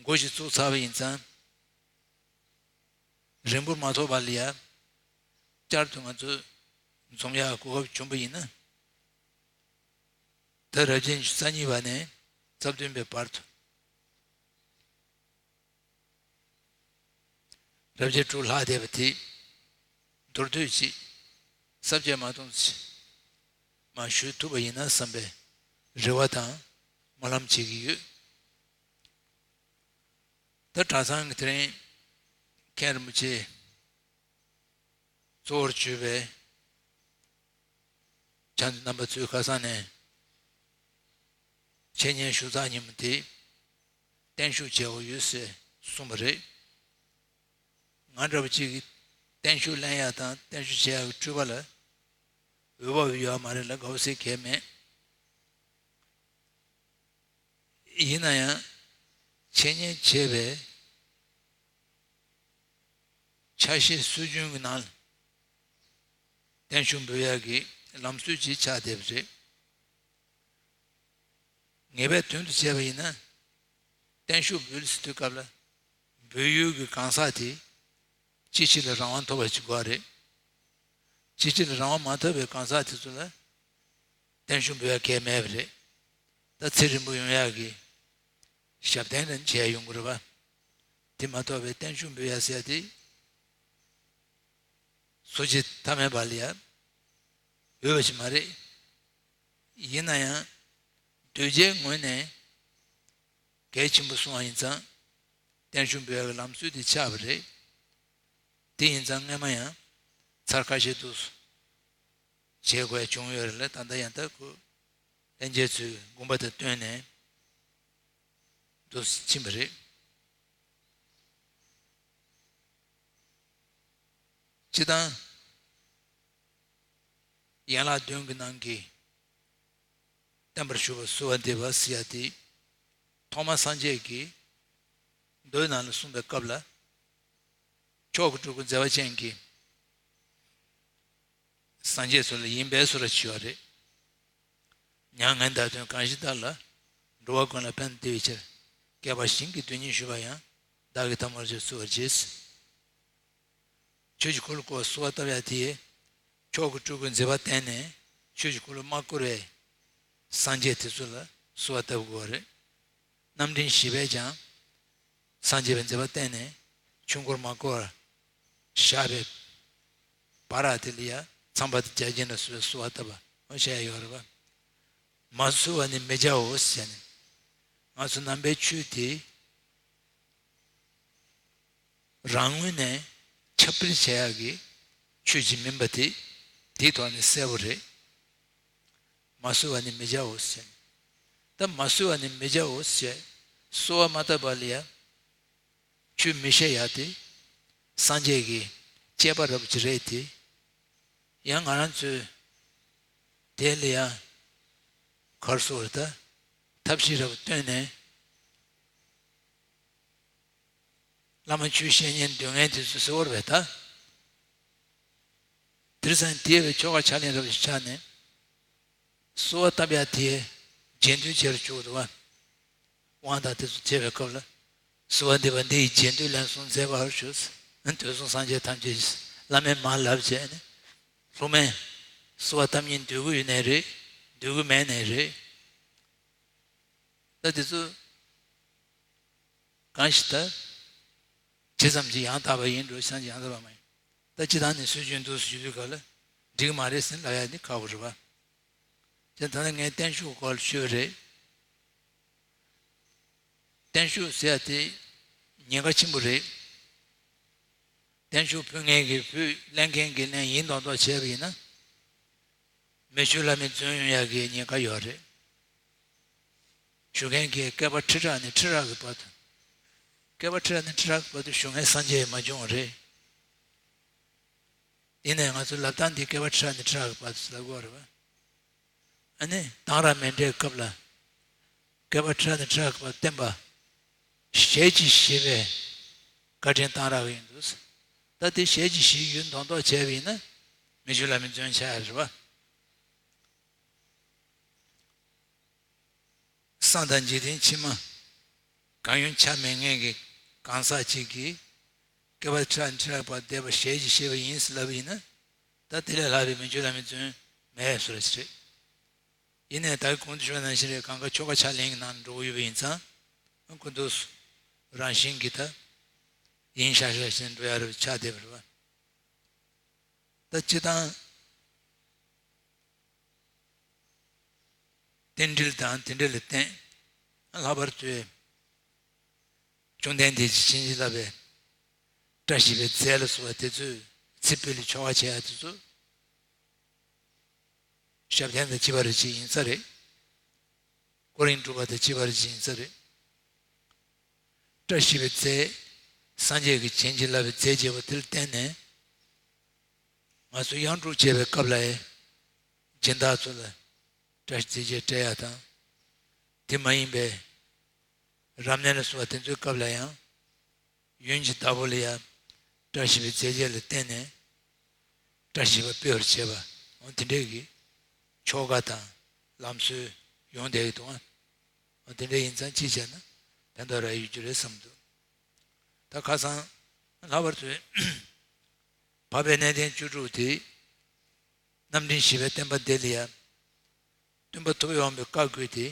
འགོ་ཞིག་བཙུགས་ཚར་བ་ཡིན་ཙང་། རིང་པོ་མ་ཐོགས་པ་ལ་ཡ། བསྐྱར་དུ་ང་ཚོ་འཛོམས་ཡག་གོ་སྐབས་བྱུང་བ་ཡིན་ན། ད་རབ་བྱུང་རྩ་གཉིས་པ་ནས་རྩ་བདུན་པའི་བར་དུ། རབ་བྱེད་དྲུག་ལྷག་བསྡད་པ་དེ་མདོར་བསྡུས་ཅིག་ས་བཅད་མ་གཏོང་ཅིག་མར་ཞུ་ཐུབ་པ་ཡིན་ན་བསམ་པའི་རེ་བ་དང་སྨོན་ལམ་བྱེད་ཀྱི་ཡོད། ད་གྲྭ་ཚང་གི་དེ་རིང་མཁན་རིན་པོ་ཆེ་གཙོ་བོར་གྱུར་པའི་ཆ་རྣམ་པ་ཚོས་ཁ་སང་ནས་འཆད་ཉན་ཞུ་ཚར་ཉིན་མོ་དེ་བརྟན་བཞུགས་བྱེད་དགོས་ཡོད་ཟེར་གསུངས་པ་རེད། ང་འདྲ་བ་ཅིག་གིས་བརྟན་བཞུགས་ལེན་ཡག་དང་བརྟན་བཞུགས་བྱེད་ཡག་གི་སྤྲུལ་པ་ལ་འོས་བབ་ཡོད་མ་རེད་ལ་དགའ་བོ་ཟེར་གལ་མེད། ཡིན་ན་ཡང་འཆད་ཉན་བྱས་པའི་ཆ་ཤས་སྲོལ་རྒྱུན་གྱི་ནང་ལ་བརྟན་བཞུགས་འབུལ་ཡག་གི་ལམ་སྲོལ་ཅིག་ཆགས་བསྡད་པ་རེད། ངེས་པའི་དོན་དུ་བྱས་པ་ཡིན་ན། བརྟན་བཞུགས་འབུལ་ཟེར་དུས་སྐབས་ལ། འབུལ་ཡུལ་གྱི་གང་ཟག་དེ། ཅི་ཞིག་ལ་རང་དབང་ཐོབ་པ་ཞིག་དགོས་རེད། ཅི་ཞིག་ལ་རང་དབང་མ་ཐོབ་པའི་གང་ཟག་དེ་ཚོ་ལ། བརྟན་བཞུགས་འབུལ་ཡ་གལ་མེད་པ་རེད། ད་ཚེ་རིང་པོ་ཡོང་ཡག་གི་ཞབས་བརྟན་རེ་བྱས་ཡོང་གི་རེད་པ། དེ་མ་གཏོགས་པའི་བརྟན་བཞུགས་འབུལ་ཡ་ཟེར་ཡ་དེ། གཟུགས་ཀྱི་ཐ་མལ་པ་ལ་ཡ་འོས་པ་ཞིག་མ་རེད། ཡིན་ན་ཡང་། གདུལ་བྱའི་ངོས་ནས་གལ་ཆེན་པོ་སོང་བ་ཡིན་ཙང་། བརྟན་བཞུགས་འབུལ་བའི་ལམ་སྲོལ་དེ་ཆགས་པ་རེད། དེ་ཡིན་ཙང་སྔས་མ་ཡང་ཚར་ཁ་ཤས་འདུག་བྱེད་དགོས་བྱུང་ཡོད་རེད་ལ། ད་ལྟ་ཡང་ད་ཁོ་ལྷན་རྒྱས་ཚོའི་དགོངས་པ་དང་བསྟུན་ནས་འདུག་ཕྱིན་པ་རེད། སྤྱིར་བཏང་ཡན་ལག་བདུན་གྱི་ནང་གི་བསྟན་པར་ཞུགས་པ་བསུ་བ་འདེབས་པ་ཟེར་ཡ་དེ། ཐོག་མར་སངས་རྒྱས་ཀྱིས་མདོའི་ནང་ལ་གསུངས་པའི་སྐབས་ལ། མཆོག་གི་སྤྲུལ་སྐུ་མཛད་པ་ཅན་གྱི་སངས་རྒྱས་ཚོ་ལ་ཡིན་པས་སུ་ར་ཞུ་བ་རེད། མྱ་ངན་འདའ་དོན་གང་ཞིག་བདག་ལ། འགྲོ་བ་ཀུན་ལ་ཕན་བདེ་བའི་ཕྱིར། བསྐལ་པ་ཞིང་གི་དོན་གཉིས་ཞུ་བ་ཡང་། བདག་གིས་ཐ་མར་བརྗོད་བསུ་བར་བྱེད། ཆོས་ཀྱི་འཁོར་ལོ་བསྐོར་བ་བསུ་བ་བཏབ་ཡ་དེ། མཆོག་གི་སྤྲུལ་སྐུའི་མཛད་པ་བསྟན་ནས་ཆོས་ཀྱི་འཁོར་ལོ་མ་བསྐོར་བའི་སངས་རྒྱས་དེ་ཚོ་ལ་བསུ་བ་བཏབ་དགོས་པ་རེད། རྣམ་འདྲེན་བཞི་པས་ཀྱང་། སངས་རྒྱས་པའི་མཛད་པ་བསྟན་ནས་ཆོས་འཁོར་མ་བསྐོར་བར་བཞག་པའི་བར་དེ་ལ་ཡ་ཚངས་པ་དང་བརྒྱ་བྱིན་ལ་བསུ་བའི་བསུ་བ་བཏབ་པ་འོ་བཤད་ཡ་ཡོད་རེད་པ། མ་བསུ་བ་ནི་མི་བྱའོ་ཟེར་ནས། ང་ཚོ་ནང་པའི་ཆོས་དེ། རང་ངོས་ནས་ཁྱབ་སྤེལ་བྱེད་ཡག་གི་ཆོས་ཅིག་མིན་པ་དེ་དེའི་ཐོག་ནས་གསལ་པོ་རེད། མ་བསུ་བ་ནི་མི་བྱའོ་ཟེར། ད་མ་བསུ་བ་ནི་མི་བྱའོ་ཟེར། བསུ་བ་མ་བཏབ་པ་ལ་ཡ་ཆོས་མི་བཤད་ཡག་དེ་སངས་རྒྱས་ཀྱི་བཅས་པ་རབ་ཅིག་རེད་དེ། ཡང་ང་རང་ཚོས་དེ་ལ་ཡ་གར་སོ་རེད་ད་ཐབས་ཤེས་རབ་བཏོན་ནས། བླ་མ་ཆོས་བཤད་མཁན་སྡོད་མཁན་དེ་ཚོ་གསོལ་བ་རེད་ད། དེར་སང་དེ་བས་ཆོ་ག་ཕྱག་ལེན་རབ་ཅིག་ཆགས་ནས། གསོལ་བ་བཏབ་ཡ་དེ་རྗེས་ཟློས་བྱེད་རུ་བཅུག་འདུག་བ། དབང་དང་དེ་ཚོ་བྱེད་པའི་སྐབས་ལ། གསོལ་བ་འདེབས་པ་འདི་ཡི་རྗེས་ཟློས་ལན་གསུམ་མཛད་པར་ཞུ། དུས་གསུམ་སངས་རྒྱས་ཐམས་ཅད་ཀྱིས་བླ་མའི་མར་ལབ་བྱས་ནས། སློབ་མས་གསོལ་བ་བཏབ་སྙིང་འདོད་ཀྱི་ཡོད་ནའི་རེད། འདོད་ཀྱི་མེད་ནའི་རེད། ད་དེ་ཚོ་གང་ཞིག་ད། ཇི་ཙམ་གྱིས་ཡང་དག་པ་ཡིན་འགྲོ་ཙམ་གྱིས་ཡང་དག་པ་མ་ཡིན། ད་སྤྱིར་བཏང་ནས་སྲོལ་རྒྱུན་འདུག་སེ་ཞུ་དུས་སྐབས་ལ་འགྲིག་གི་མ་རེད་ཟེར་ལབ་ཡ་ནི་ཁག་པོ་རེད་པ། དེ་ད་ལྟ་ངས་བརྟན་བཞུགས་སྐོར་ལ་ཞུས་པ་རེད། བརྟན་བཞུགས་ཟེར་ཡ་དེ་ཉེན་ཁ་ཆེན་པོ་རེད། བརྟན་བཞུགས་ཕུལ་མཁན་གྱིས་ཕུལ། ལེན་མཁན་གྱིས་ལེན། ཡིན་མདོག་མདོག་བྱས་པ་ཡིན་ན། མི་ཆོས་བླ་མའི་རྫུན་ཡོང་ཡག་གི་ཉེན་ཁ་ཡོད་རེད། ཞུ་མཁན་གྱིས་བསྐལ་པ་ཁྲི་ཕྲག་ནས་ཁྲི་ཕྲག་གི་བར་དུ། བསྐལ་པ་ཁྲི་ཕྲག་ནས་ཁྲི་ཕྲག་གི་བར་དུ་ཞུ་མཁན་སངས་རྒྱས་མ་བྱུང་བ་རེད། ཡིན་ནའི་ང་ཚོའི་ལབ་སྟངས་འདི་བསྐལ་པ་ཁྲི་ཕྲག་ནས་ཁྲི་ཕྲག་གི་བར་དུ་ལབ་དགོས་རེད་པ། ཨ་ནི་གདངས་ར་མེད་འདྲའི་སྐབས་ལ། བསྐལ་པ་ཁྲི་ཕྲག་ནས་ཁྲི་ཕྲག་གི་བར་བསྟན་པ། ཞལ་གྱིས་བཞེས་པའི་བཀའ་དྲིན་གཏང་རག་གི་ཡིན་འདུག། ད་དེ་ཞལ་གྱིས་བཞེས་ཡུལ་མདོག་མདོག་བྱས་པ་ཡིན་ན། མི་ཆོས་བླ་མའི་རྫུན་ཆགས་ཡ་རེད་པ། སངས་དང་འཇིག་རྟེན་ཕྱི་མ་གང་ཡང་ཆ་མེད་མཁན་གྱི་གང་ཟག་ཅིག་གིས་བསྐལ་པ་ཁྲི་ཕྲག་ཁྲི་ཕྲག་བར་བསྡད་པ་ཞལ་གྱིས་བཞེས་པ་ཡིན་ཟེར་ལབ་པ་ཡིན་ན། ད་དེ་ལས་ལྷག་པའི་མི་ཆོས་བླ་མའི་རྫུན་མེད་བཟོ་འདྲ་ཞིག་རེད། ཡིན་ནའི་ད་གོང་དུ་ཞུས་པ་ནང་བཞིན་རེད། གང་ག་ཆོ་ག་ཕྱག་ལེན་གྱི་ནང་འགྲོ་གི་ཡོད་པ་ཡིན་ཙང་། ཁོ་ཚོ་རང་བཞིན་གྱིས་ད་ཡིན་ཤག་ཤག་བྱས་འགྲོ་ཡ་རེད་ཆགས་བསྡད་པ་རེད་པ། ད་སྤྱིར་བཏང་རྟེན་འབྲེལ་དང་དེ་འདྲ་ལ་བརྟེན། ལྷག་པར་དུ་བཅོམ་ལྡན་འདས་ཀྱིས་བྱིན་གྱིས་བརླབས་པའི་བཀྲ་ཤིས་པའི་རྫས་ལ་སོགས་པ་དེ་ཚོས་ཚེ་འཕོས་ལ་ཆོ་ག་བྱེད་ཡ་དེ་ཚོ། ཞབས་བརྟན་དང་བཅས་པ་རེ་ཅིག་ཡིན་ས་རེད། ཀོ་རིམ་སྒྲུབ་པ་དང་བཅས་པ་རེ་ཅིག་ཡིན་ས་རེད། བཀྲ་ཤིས་པའི་རྫས། སངས་རྒྱས་ཀྱིས་བྱིན་གྱིས་བརླབས་པའི་རྫས་བྱེད་པ་དེ་ལ་བརྟེན་ནས། ང་ཚོས་གཡང་དྲུང་བྱེད་པའི་སྐབས་ལ་ཡང་། སྦྱིན་བདག་ཚོ་ལ་བཀྲ་ཤིས་རྫས་བཅས་སྤྲད་ཡ་དང་། དེ་མ་ཡིན་པའི་རབ་གནས་ལ་སོགས་པ་དེ་ཚོའི་སྐབས་ལ་ཡང་། ཡོན་གྱི་བདག་པོ་ལ་ཡང་བཀྲ་ཤིས་པའི་རྫས་བཅས་ལ་བརྟེན་ནས་བཀྲ་ཤིས་པ་སྤེལ་བར་བྱེད་པ། འོ་དེ་འདྲའི་གི་ཆོ་ག་དང་ལམ་སྲོལ་ཡོང་བསྡད་ཀྱི་འདུག་ཨ། འོ་དེ་འདྲ་ཡིན་ཙང་ཅི་བྱས་ན་ཕན་ཐོགས་རག་ཡོད་རྒྱུ་རེད་བསམ་འདུག། ད་ཁ་སང་ལྷག་པར་དུ་འཕགས་པའི་གནས་བརྟན་བཅུ་དྲུག་དེ་རྣམ་འདྲེན་བཞི་པའི་བསྟན་པ་འདི་ལ་ཡང་སྟོན་པ་ཐུབ་པས་དབང་པོའི་བཀའ་བསྒོས་ཏེ།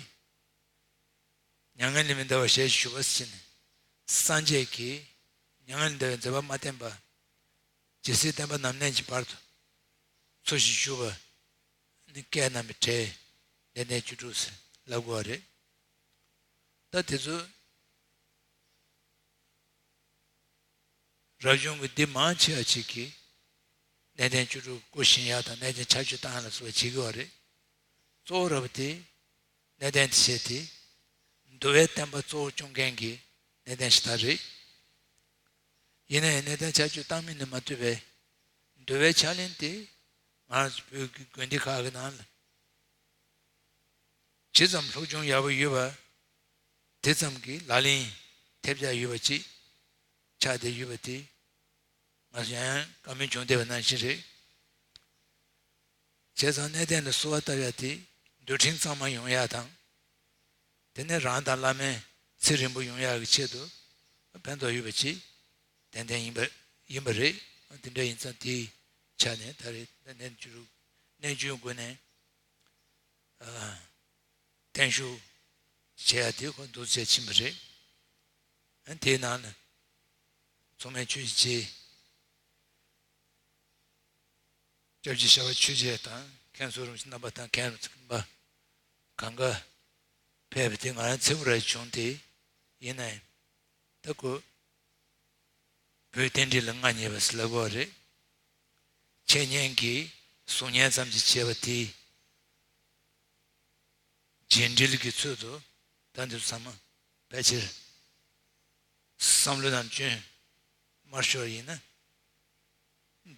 མྱ་ངན་ལས་མི་འདའ་བར་ཞལ་ཞུ་བ་ཟེར་ནས། སངས་རྒྱས་ཀྱིས་མྱ་ངན་ལས་འདའ་བའི་མཛད་པ་མ་བསྟན་པ། ཇི་སྲིད་བསྟན་པ་ནམ་གནས་ཀྱི་བར་དུ་འཚོ་ཞིང་བཞུགས་པ་ནི་བཀས་བསྣམས་པའི་གྲས་གནས་བརྟན་བཅུ་དྲུག་ཟེར་ལབ་དགོས་པ་རེད། ད་དེ་ཚོ་རབ་བྱུང་གི་འདི་མང་ཆེ་བ་ཅིག་གིས་གནས་བརྟན་བཅུ་དྲུག་བསྐོ་བཞེངས་ཡག་དང་གནས་བརྟན་ཆར་ཆུ་བཏང་ཡག་ལ་སོགས་པ་བྱེད་ཀྱི་ཡོད་རེད། གཙོ་བོ་ར་བ་དེ་གནས་བརྟན་དེ་བྱས་ཏེ། འདུལ་བའི་བསྟན་པ་གཙོ་བོ་སྐྱོང་མཁན་གྱི་གནས་བརྟན་ཞིག་ད་རེད། ཡིན་ན་ཡང་གནས་བརྟན་ཆར་ཆུ་བཏང་མིན་ལ་མ་ལྟོས་པའི་འདུལ་བའི་ཕྱག་ལེན་དེ་ང་རང་ཚོ་བོད་ཀྱི་དགོན་སྡེ་ཁག་གི་ནང་ལ་ཇི་ཙམ་སློབ་སྦྱོང་ཡག་པོ་ཡོད་པ། དེ་ཙམ་གྱིས་ལག་ལེན་ཐེབས་ཆག་ཡོད་པ་ཅིག་ཆགས་བསྡད་ཡོད་པ་དེ། ང་ཚོ་ཡང་ཡང་བཀའ་མོལ་བྱུང་བསྡད་པ་ནང་བཞིན་རེད། བྱས་ཙང་གནས་བརྟན་ལ་གསོལ་བ་བཏབ་ཡ་དེ་འདུལ་ཁྲིམས་གཙང་མ་ཡོང་ཡ་དང་། དེ་ནས་རང་དང་བླ་མའི་ཚེ་རིང་པོ་ཡོང་ཡ་གི་ཆེད་དུ་ཕན་ཐོགས་ཡོད་པ་ཅིག་ཏན་ཏན་ཡིན་པ་ཡིན་པ་རེད། དེ་འདྲ་ཡིན་ཙང་དེའི་ཆ་ནས་ད་རེས་གནས་བཅུ་དྲུག་གནས་བཅུའི་སྒོ་ནས་ཨ་བརྟན་བཞུགས་བྱེད་ཡ་དེ་ཁོ་འདུག་བྱས་ཕྱིན་པ་རེད། ཨ་དེའི་ནང་ལ་མཚུངས་མེད་ཆོས་ཀྱི་རྗེ། སྐྱབས་རྗེ་ཤར་པ་ཆོས་རྗེ་དང་མཁན་ཟུར་རིན་པོ་ཆེ་རྣམ་པ་དང་མཁན་རིན་པོ་ཆེ་ཁྱིམ་པ་གང་ག་ཕེབས་པ་དེ་ང་རང་ཚེ་འཕོས་ར་བྱུང་སྟེ། ཡིན་ནའི་ད་ཁོ་བོད་རྟེན་འབྲེལ་ལ་མངའ་བརྙེས་པ་ཟེར་ལབ་དགོས་པ་རེད། འཆད་ཉན་གྱི་གསུང་ཉན་ཙམ་ཅིག་བྱས་པ་དེ། རྗེས་འབྲེལ་གྱི་ཚུལ་དུ་ད་འདི་ཚོ་ཚང་མ་ཕལ་ཆེར་བསམ་བློ་ནང་བཅོས་མར་ཤོར་ཡིན་ན་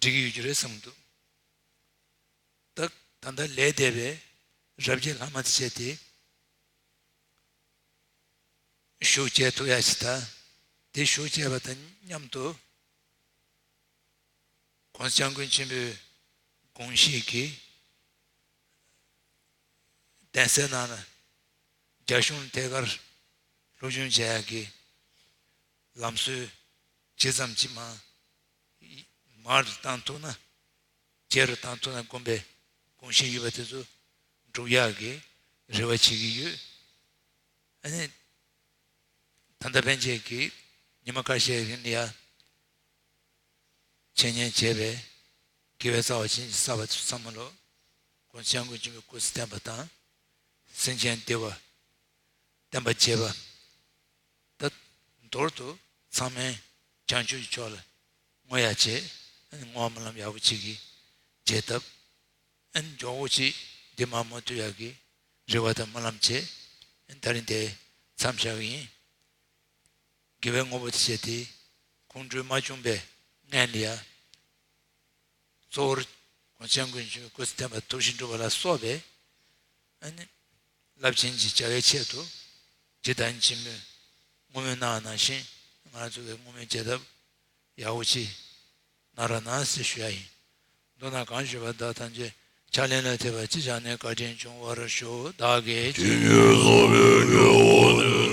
འགྲིག་གི་ཡོད་རྒྱུ་རེད་བསམ་འདུག། ད་ད་ལྟ་ལས་འདས་པའི་རབ་རྒྱས་ལྷག་མ་དེ་བྱས་ཏེ་བཞུགས་བྱས་ཐུབ་ཡ་ཞིག་ད་ དེ་ཞུ་བྱས་པ་དང་མཉམ་དུ། ༸གོང་ས་༸སྐྱབས་མགོན་ཆེན་པོའི་དགོངས་གཞི་གི་གདན་སའི་ནང་ན་རྒྱ་གཞུང་ཐད་ཀར་སློབ་སྦྱོང་བྱེད་ཡག་གི་ལམ་སྲོལ་ཇི་ཙམ་ཅིག་མར་མར་བཏང་ཐུབ་ན། རྒྱས་རུ་བཏང་ཐུབ་ན་དགོངས་པའི་དགོངས་གཞི་ཡོད་པ་དེ་ཚོ་འགྲུབ་ཡག་གི་རེ་བ་བྱེད་ཀྱི་ཡོད། ཨ་ནི། ད་ལྟ་ཕན་ཆད་ཀྱི་ཉི་མ་ཁ་ཤས་རིང་ལ་ཡ། འཆད་ཉན་བྱས་པའི་དགེ་བའི་རྩ་བ་ཅན་གྱི་བསགས་པ་ཚང་མ་ལོ། ༸གོང་ས་༸སྐྱབས་མགོན་ཆེན་པོའི་སྐུ་ཚེ་བརྟན་པ་དང་། སེམས་ཅན་བདེ་བ་བརྟན་པ་བྱེད་པ། ད་མདོར་དུ་ཚང་མས་བྱང་ཆུབ་ཀྱི་ཕྱོགས་ལ་བསྔོ་ཡག་བྱེད། བསྔོ་བ་སྨོན་ལམ་ཡག་པོ་ཅིག་གིས་བྱེད་ཐབས། ཨན་མགྱོགས་པོ་ཅིག་འདི་མ་མོ་ཐུ་ཡག་གི་རེ་བ་དང་སྨོན་ལམ་བྱེད། ཨན་ད་རིང་དེ་མཚམས་བཞག་གི་ཡིན། དགེ་བའི་དངོས་པོ་དེ་བྱས་ཏེ་ཁོང་ཁྲོ་མ་བྱུང་བའི་ངན་ལ་ཡ། གཙོ་བོར་༸གོང་ས་༸སྐྱབས་མགོན་ཆེན་པོའི་སྐུ་ཚེ་བརྟན་པ་ཐུགས་བཞེད་འགྲུབ་པ་ལ་སོགས་པའི། ཨ་ནི། རླབས་ཆེན་གྱི་བྱ་བའི་ཆེད་དུ་ཇི་ལྟར་ཆེན་མོས་བསྔོ་སྨོན་གནང་བ་ནང་བཞིན་ང་རང་ཚོ་གི་བསྔོ་སྨོན་བྱེད་ཐབས་ཡག་པོ་ཅིག་གནང་རོགས་གནང་ཟེར་ཞུ་ཡ་ཡིན། མདོར་ན་གང་ཞུས་པ་བདག་ཐམས་ཅད་ཕྱག་ལེན་ལ་ཐེབས་པ་ཅི་བྱ་ནས་བཀའ་དྲིན་འབྱུང་བར་ཤོག། བདག་གིས་ཇི་སྙེད་བསགས་པའི་དགེ་བ་ནི།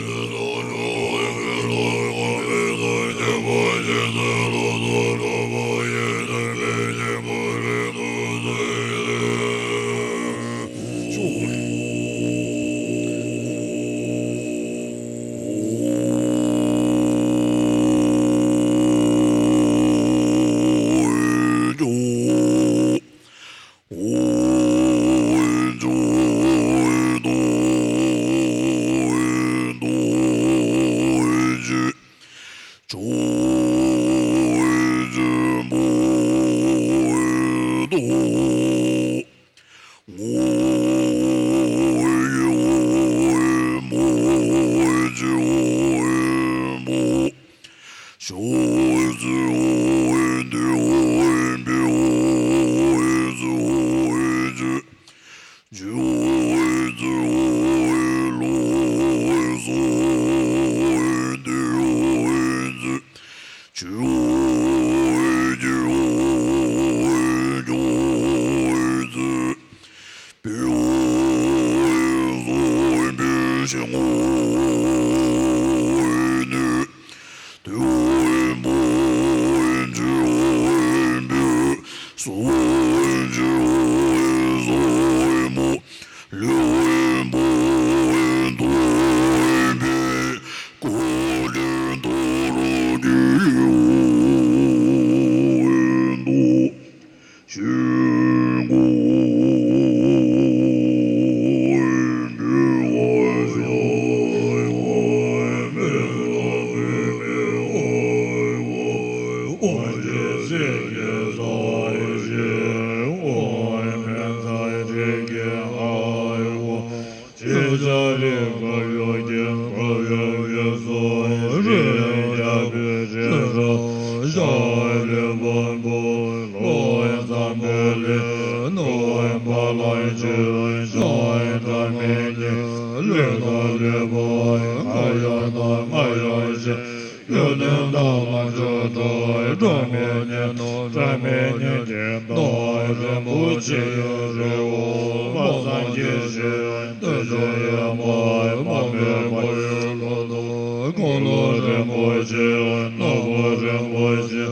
འཁོར་ལོ་རིན་པོ་ཆེ། ནོར་བུ་རིན་པོ་ཆེ།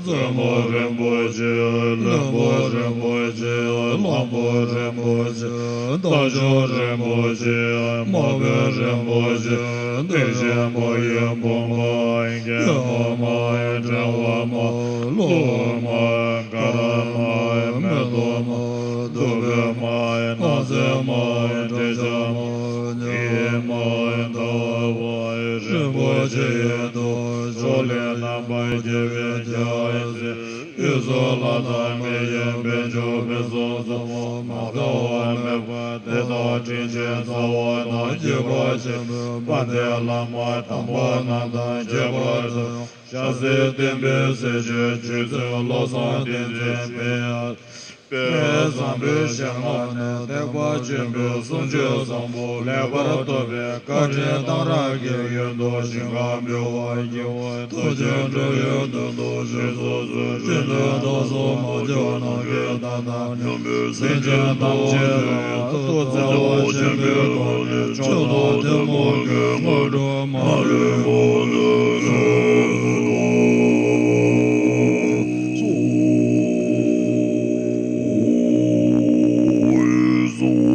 བཙུན་མོ་རིན་པོ་ཆེ། བློན་པོ་རིན་པོ་ཆེ། གླང་པོ་རིན་པོ་ཆེ། རྟ་མཆོག་རིན་པོ་ཆེ། མ་བུ་རིན་པོ་ཆེ། བདེ་ཆེན་མ་ཡི་བུ་མ། སྐྱེས་མ་མ། བྲན་བ་མ། ལོ་མ། དཀར་མ། མེ་ཏོག་མ། བདུག་སྤོས་མ། སྣང་གསལ་མ། དྲི་ཆབ་མ། ཉི་མ། ཟླ་བ། རིན་པོ་ཆེ་ཡི་མཐུ། ཕྱོགས་ལས་རྣམ་པར་རྒྱལ་བའི་རྒྱལ་མཚན། དབུས་སུ་ལྷ་དང་མི་ཡི་དཔལ་འབྱོར་ཕུན་སུམ་ཚོགས། མ་འདྲ་བ་མེད་པ་དེ་དག་དྲིན་ཅན་རྩ་བ་དང་། སྐྱེས་བུ་ཆེན་པོའི་དཔལ་ལྡན་བླ་མ་དམ་པ་རྣམས་དང་ཁྱད་པར་དུ། ཞྭ་སེར་བསྟན་པའི་གསེར་ཕྱེ་མཆོད་རྫས་བློ་བཟང་བསྟན་འཛིན་དཔལ། པའི་བཟང་པོའི་ཞལ་སྔ་ནས་ཐེག་པ་ཆེན་པོའི་གསུང་ཆོས་བཟང་པོ་ལེགས་པར་ཐོབ་པའི་བཀའ་དྲིན་གཏང་རག་གི་ཡོན་དུ་ཞིང་ཁམས་འབུལ་བ་ཡི། ཐུགས་རྗེ་འགྲོ་བའི་དོན་དུ་ཞིང་སོ་སོའི་སྤྱི་ནས་བདག་སོགས་མ་གྱུར་ནམ་མཁའི་མཐའ་དང་མཉམ་པའི་སེམས་ཅན་ཐམས་ཅད་ལ་ཐུགས་བརྩེ་བ་ཆེན་པོའི་ཐོག་ནས་མཆོག་ཐུན་མོང་གི་དངོས་གྲུབ་མ་ལུས་པ་སྩལ་དུ་གསོལ།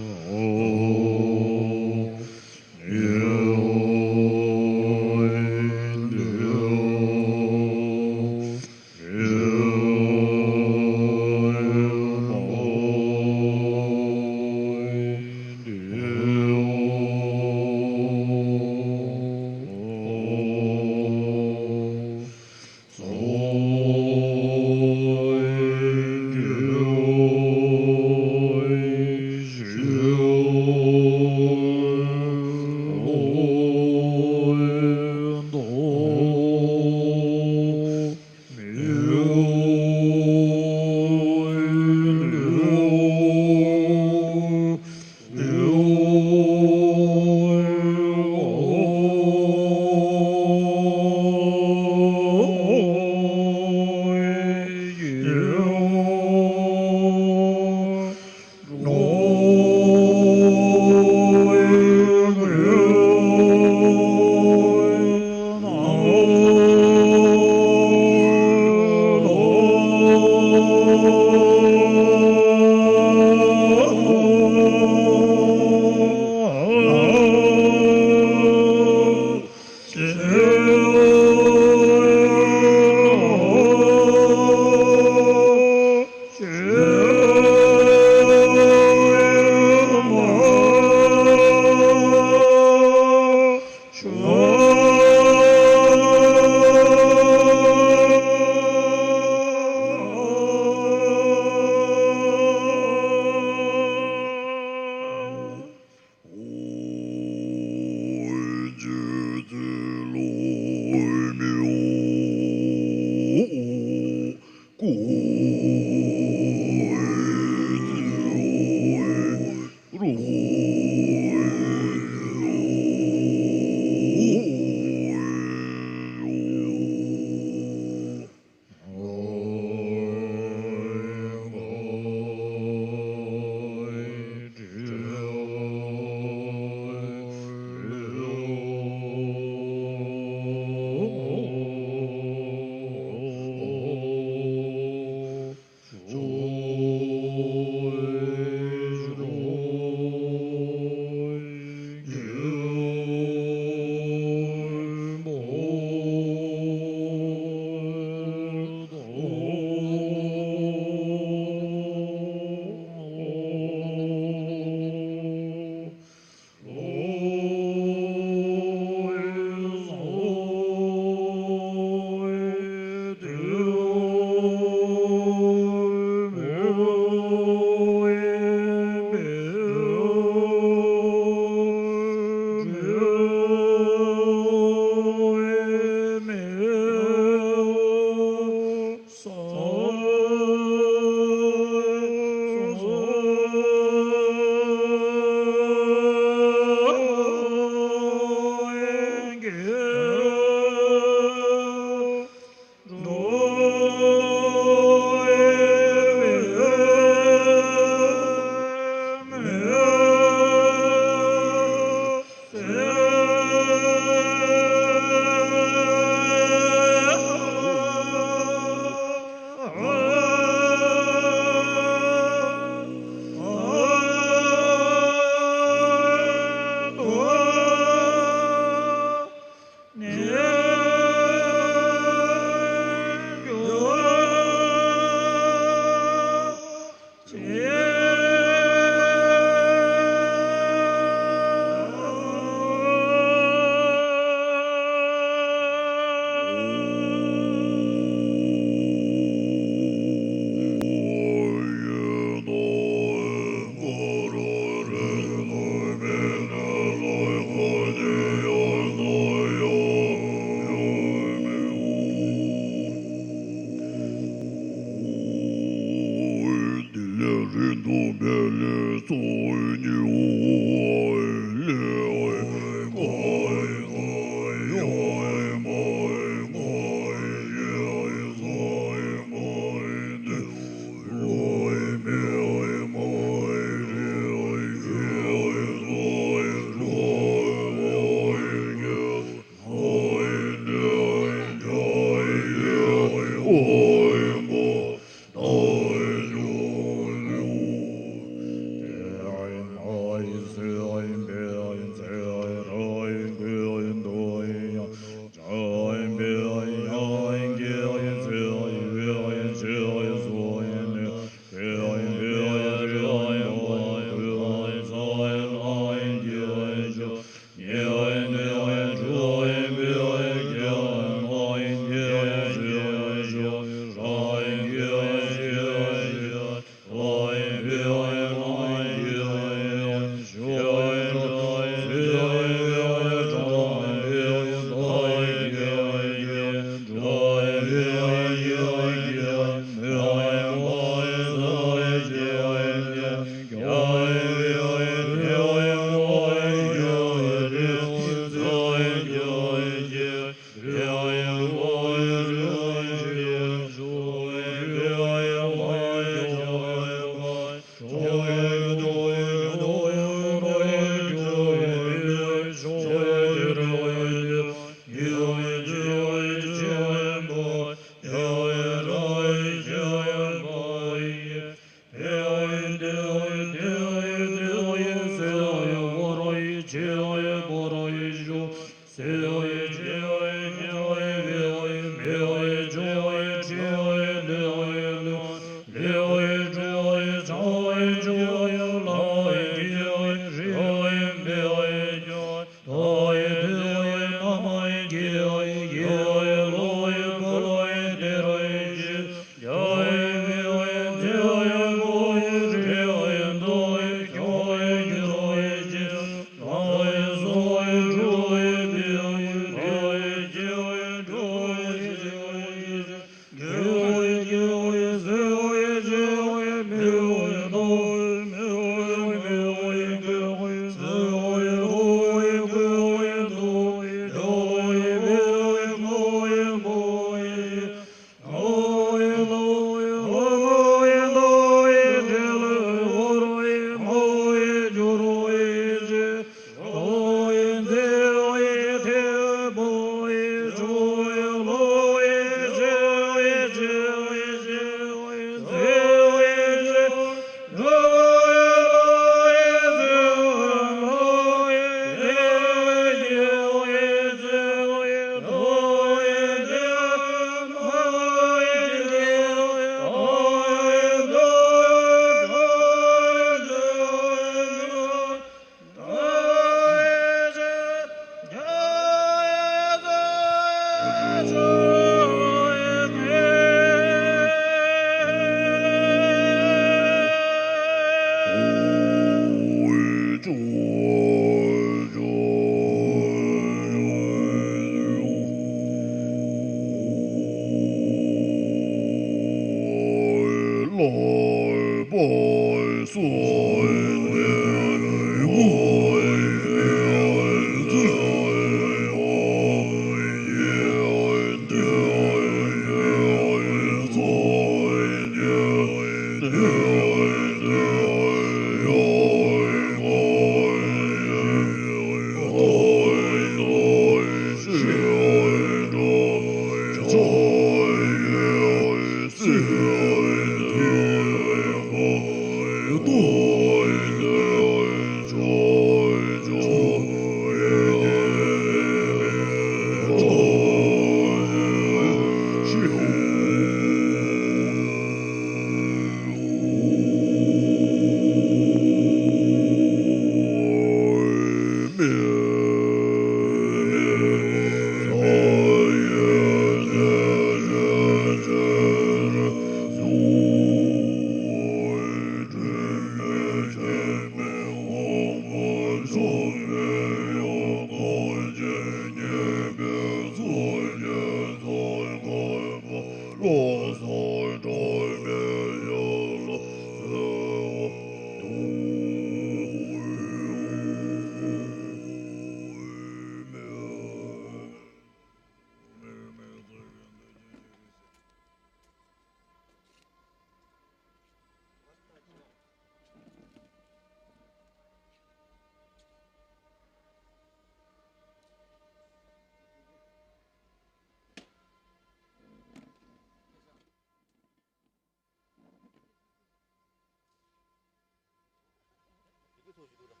ཚོགས་ཞུ་འདུག་ད།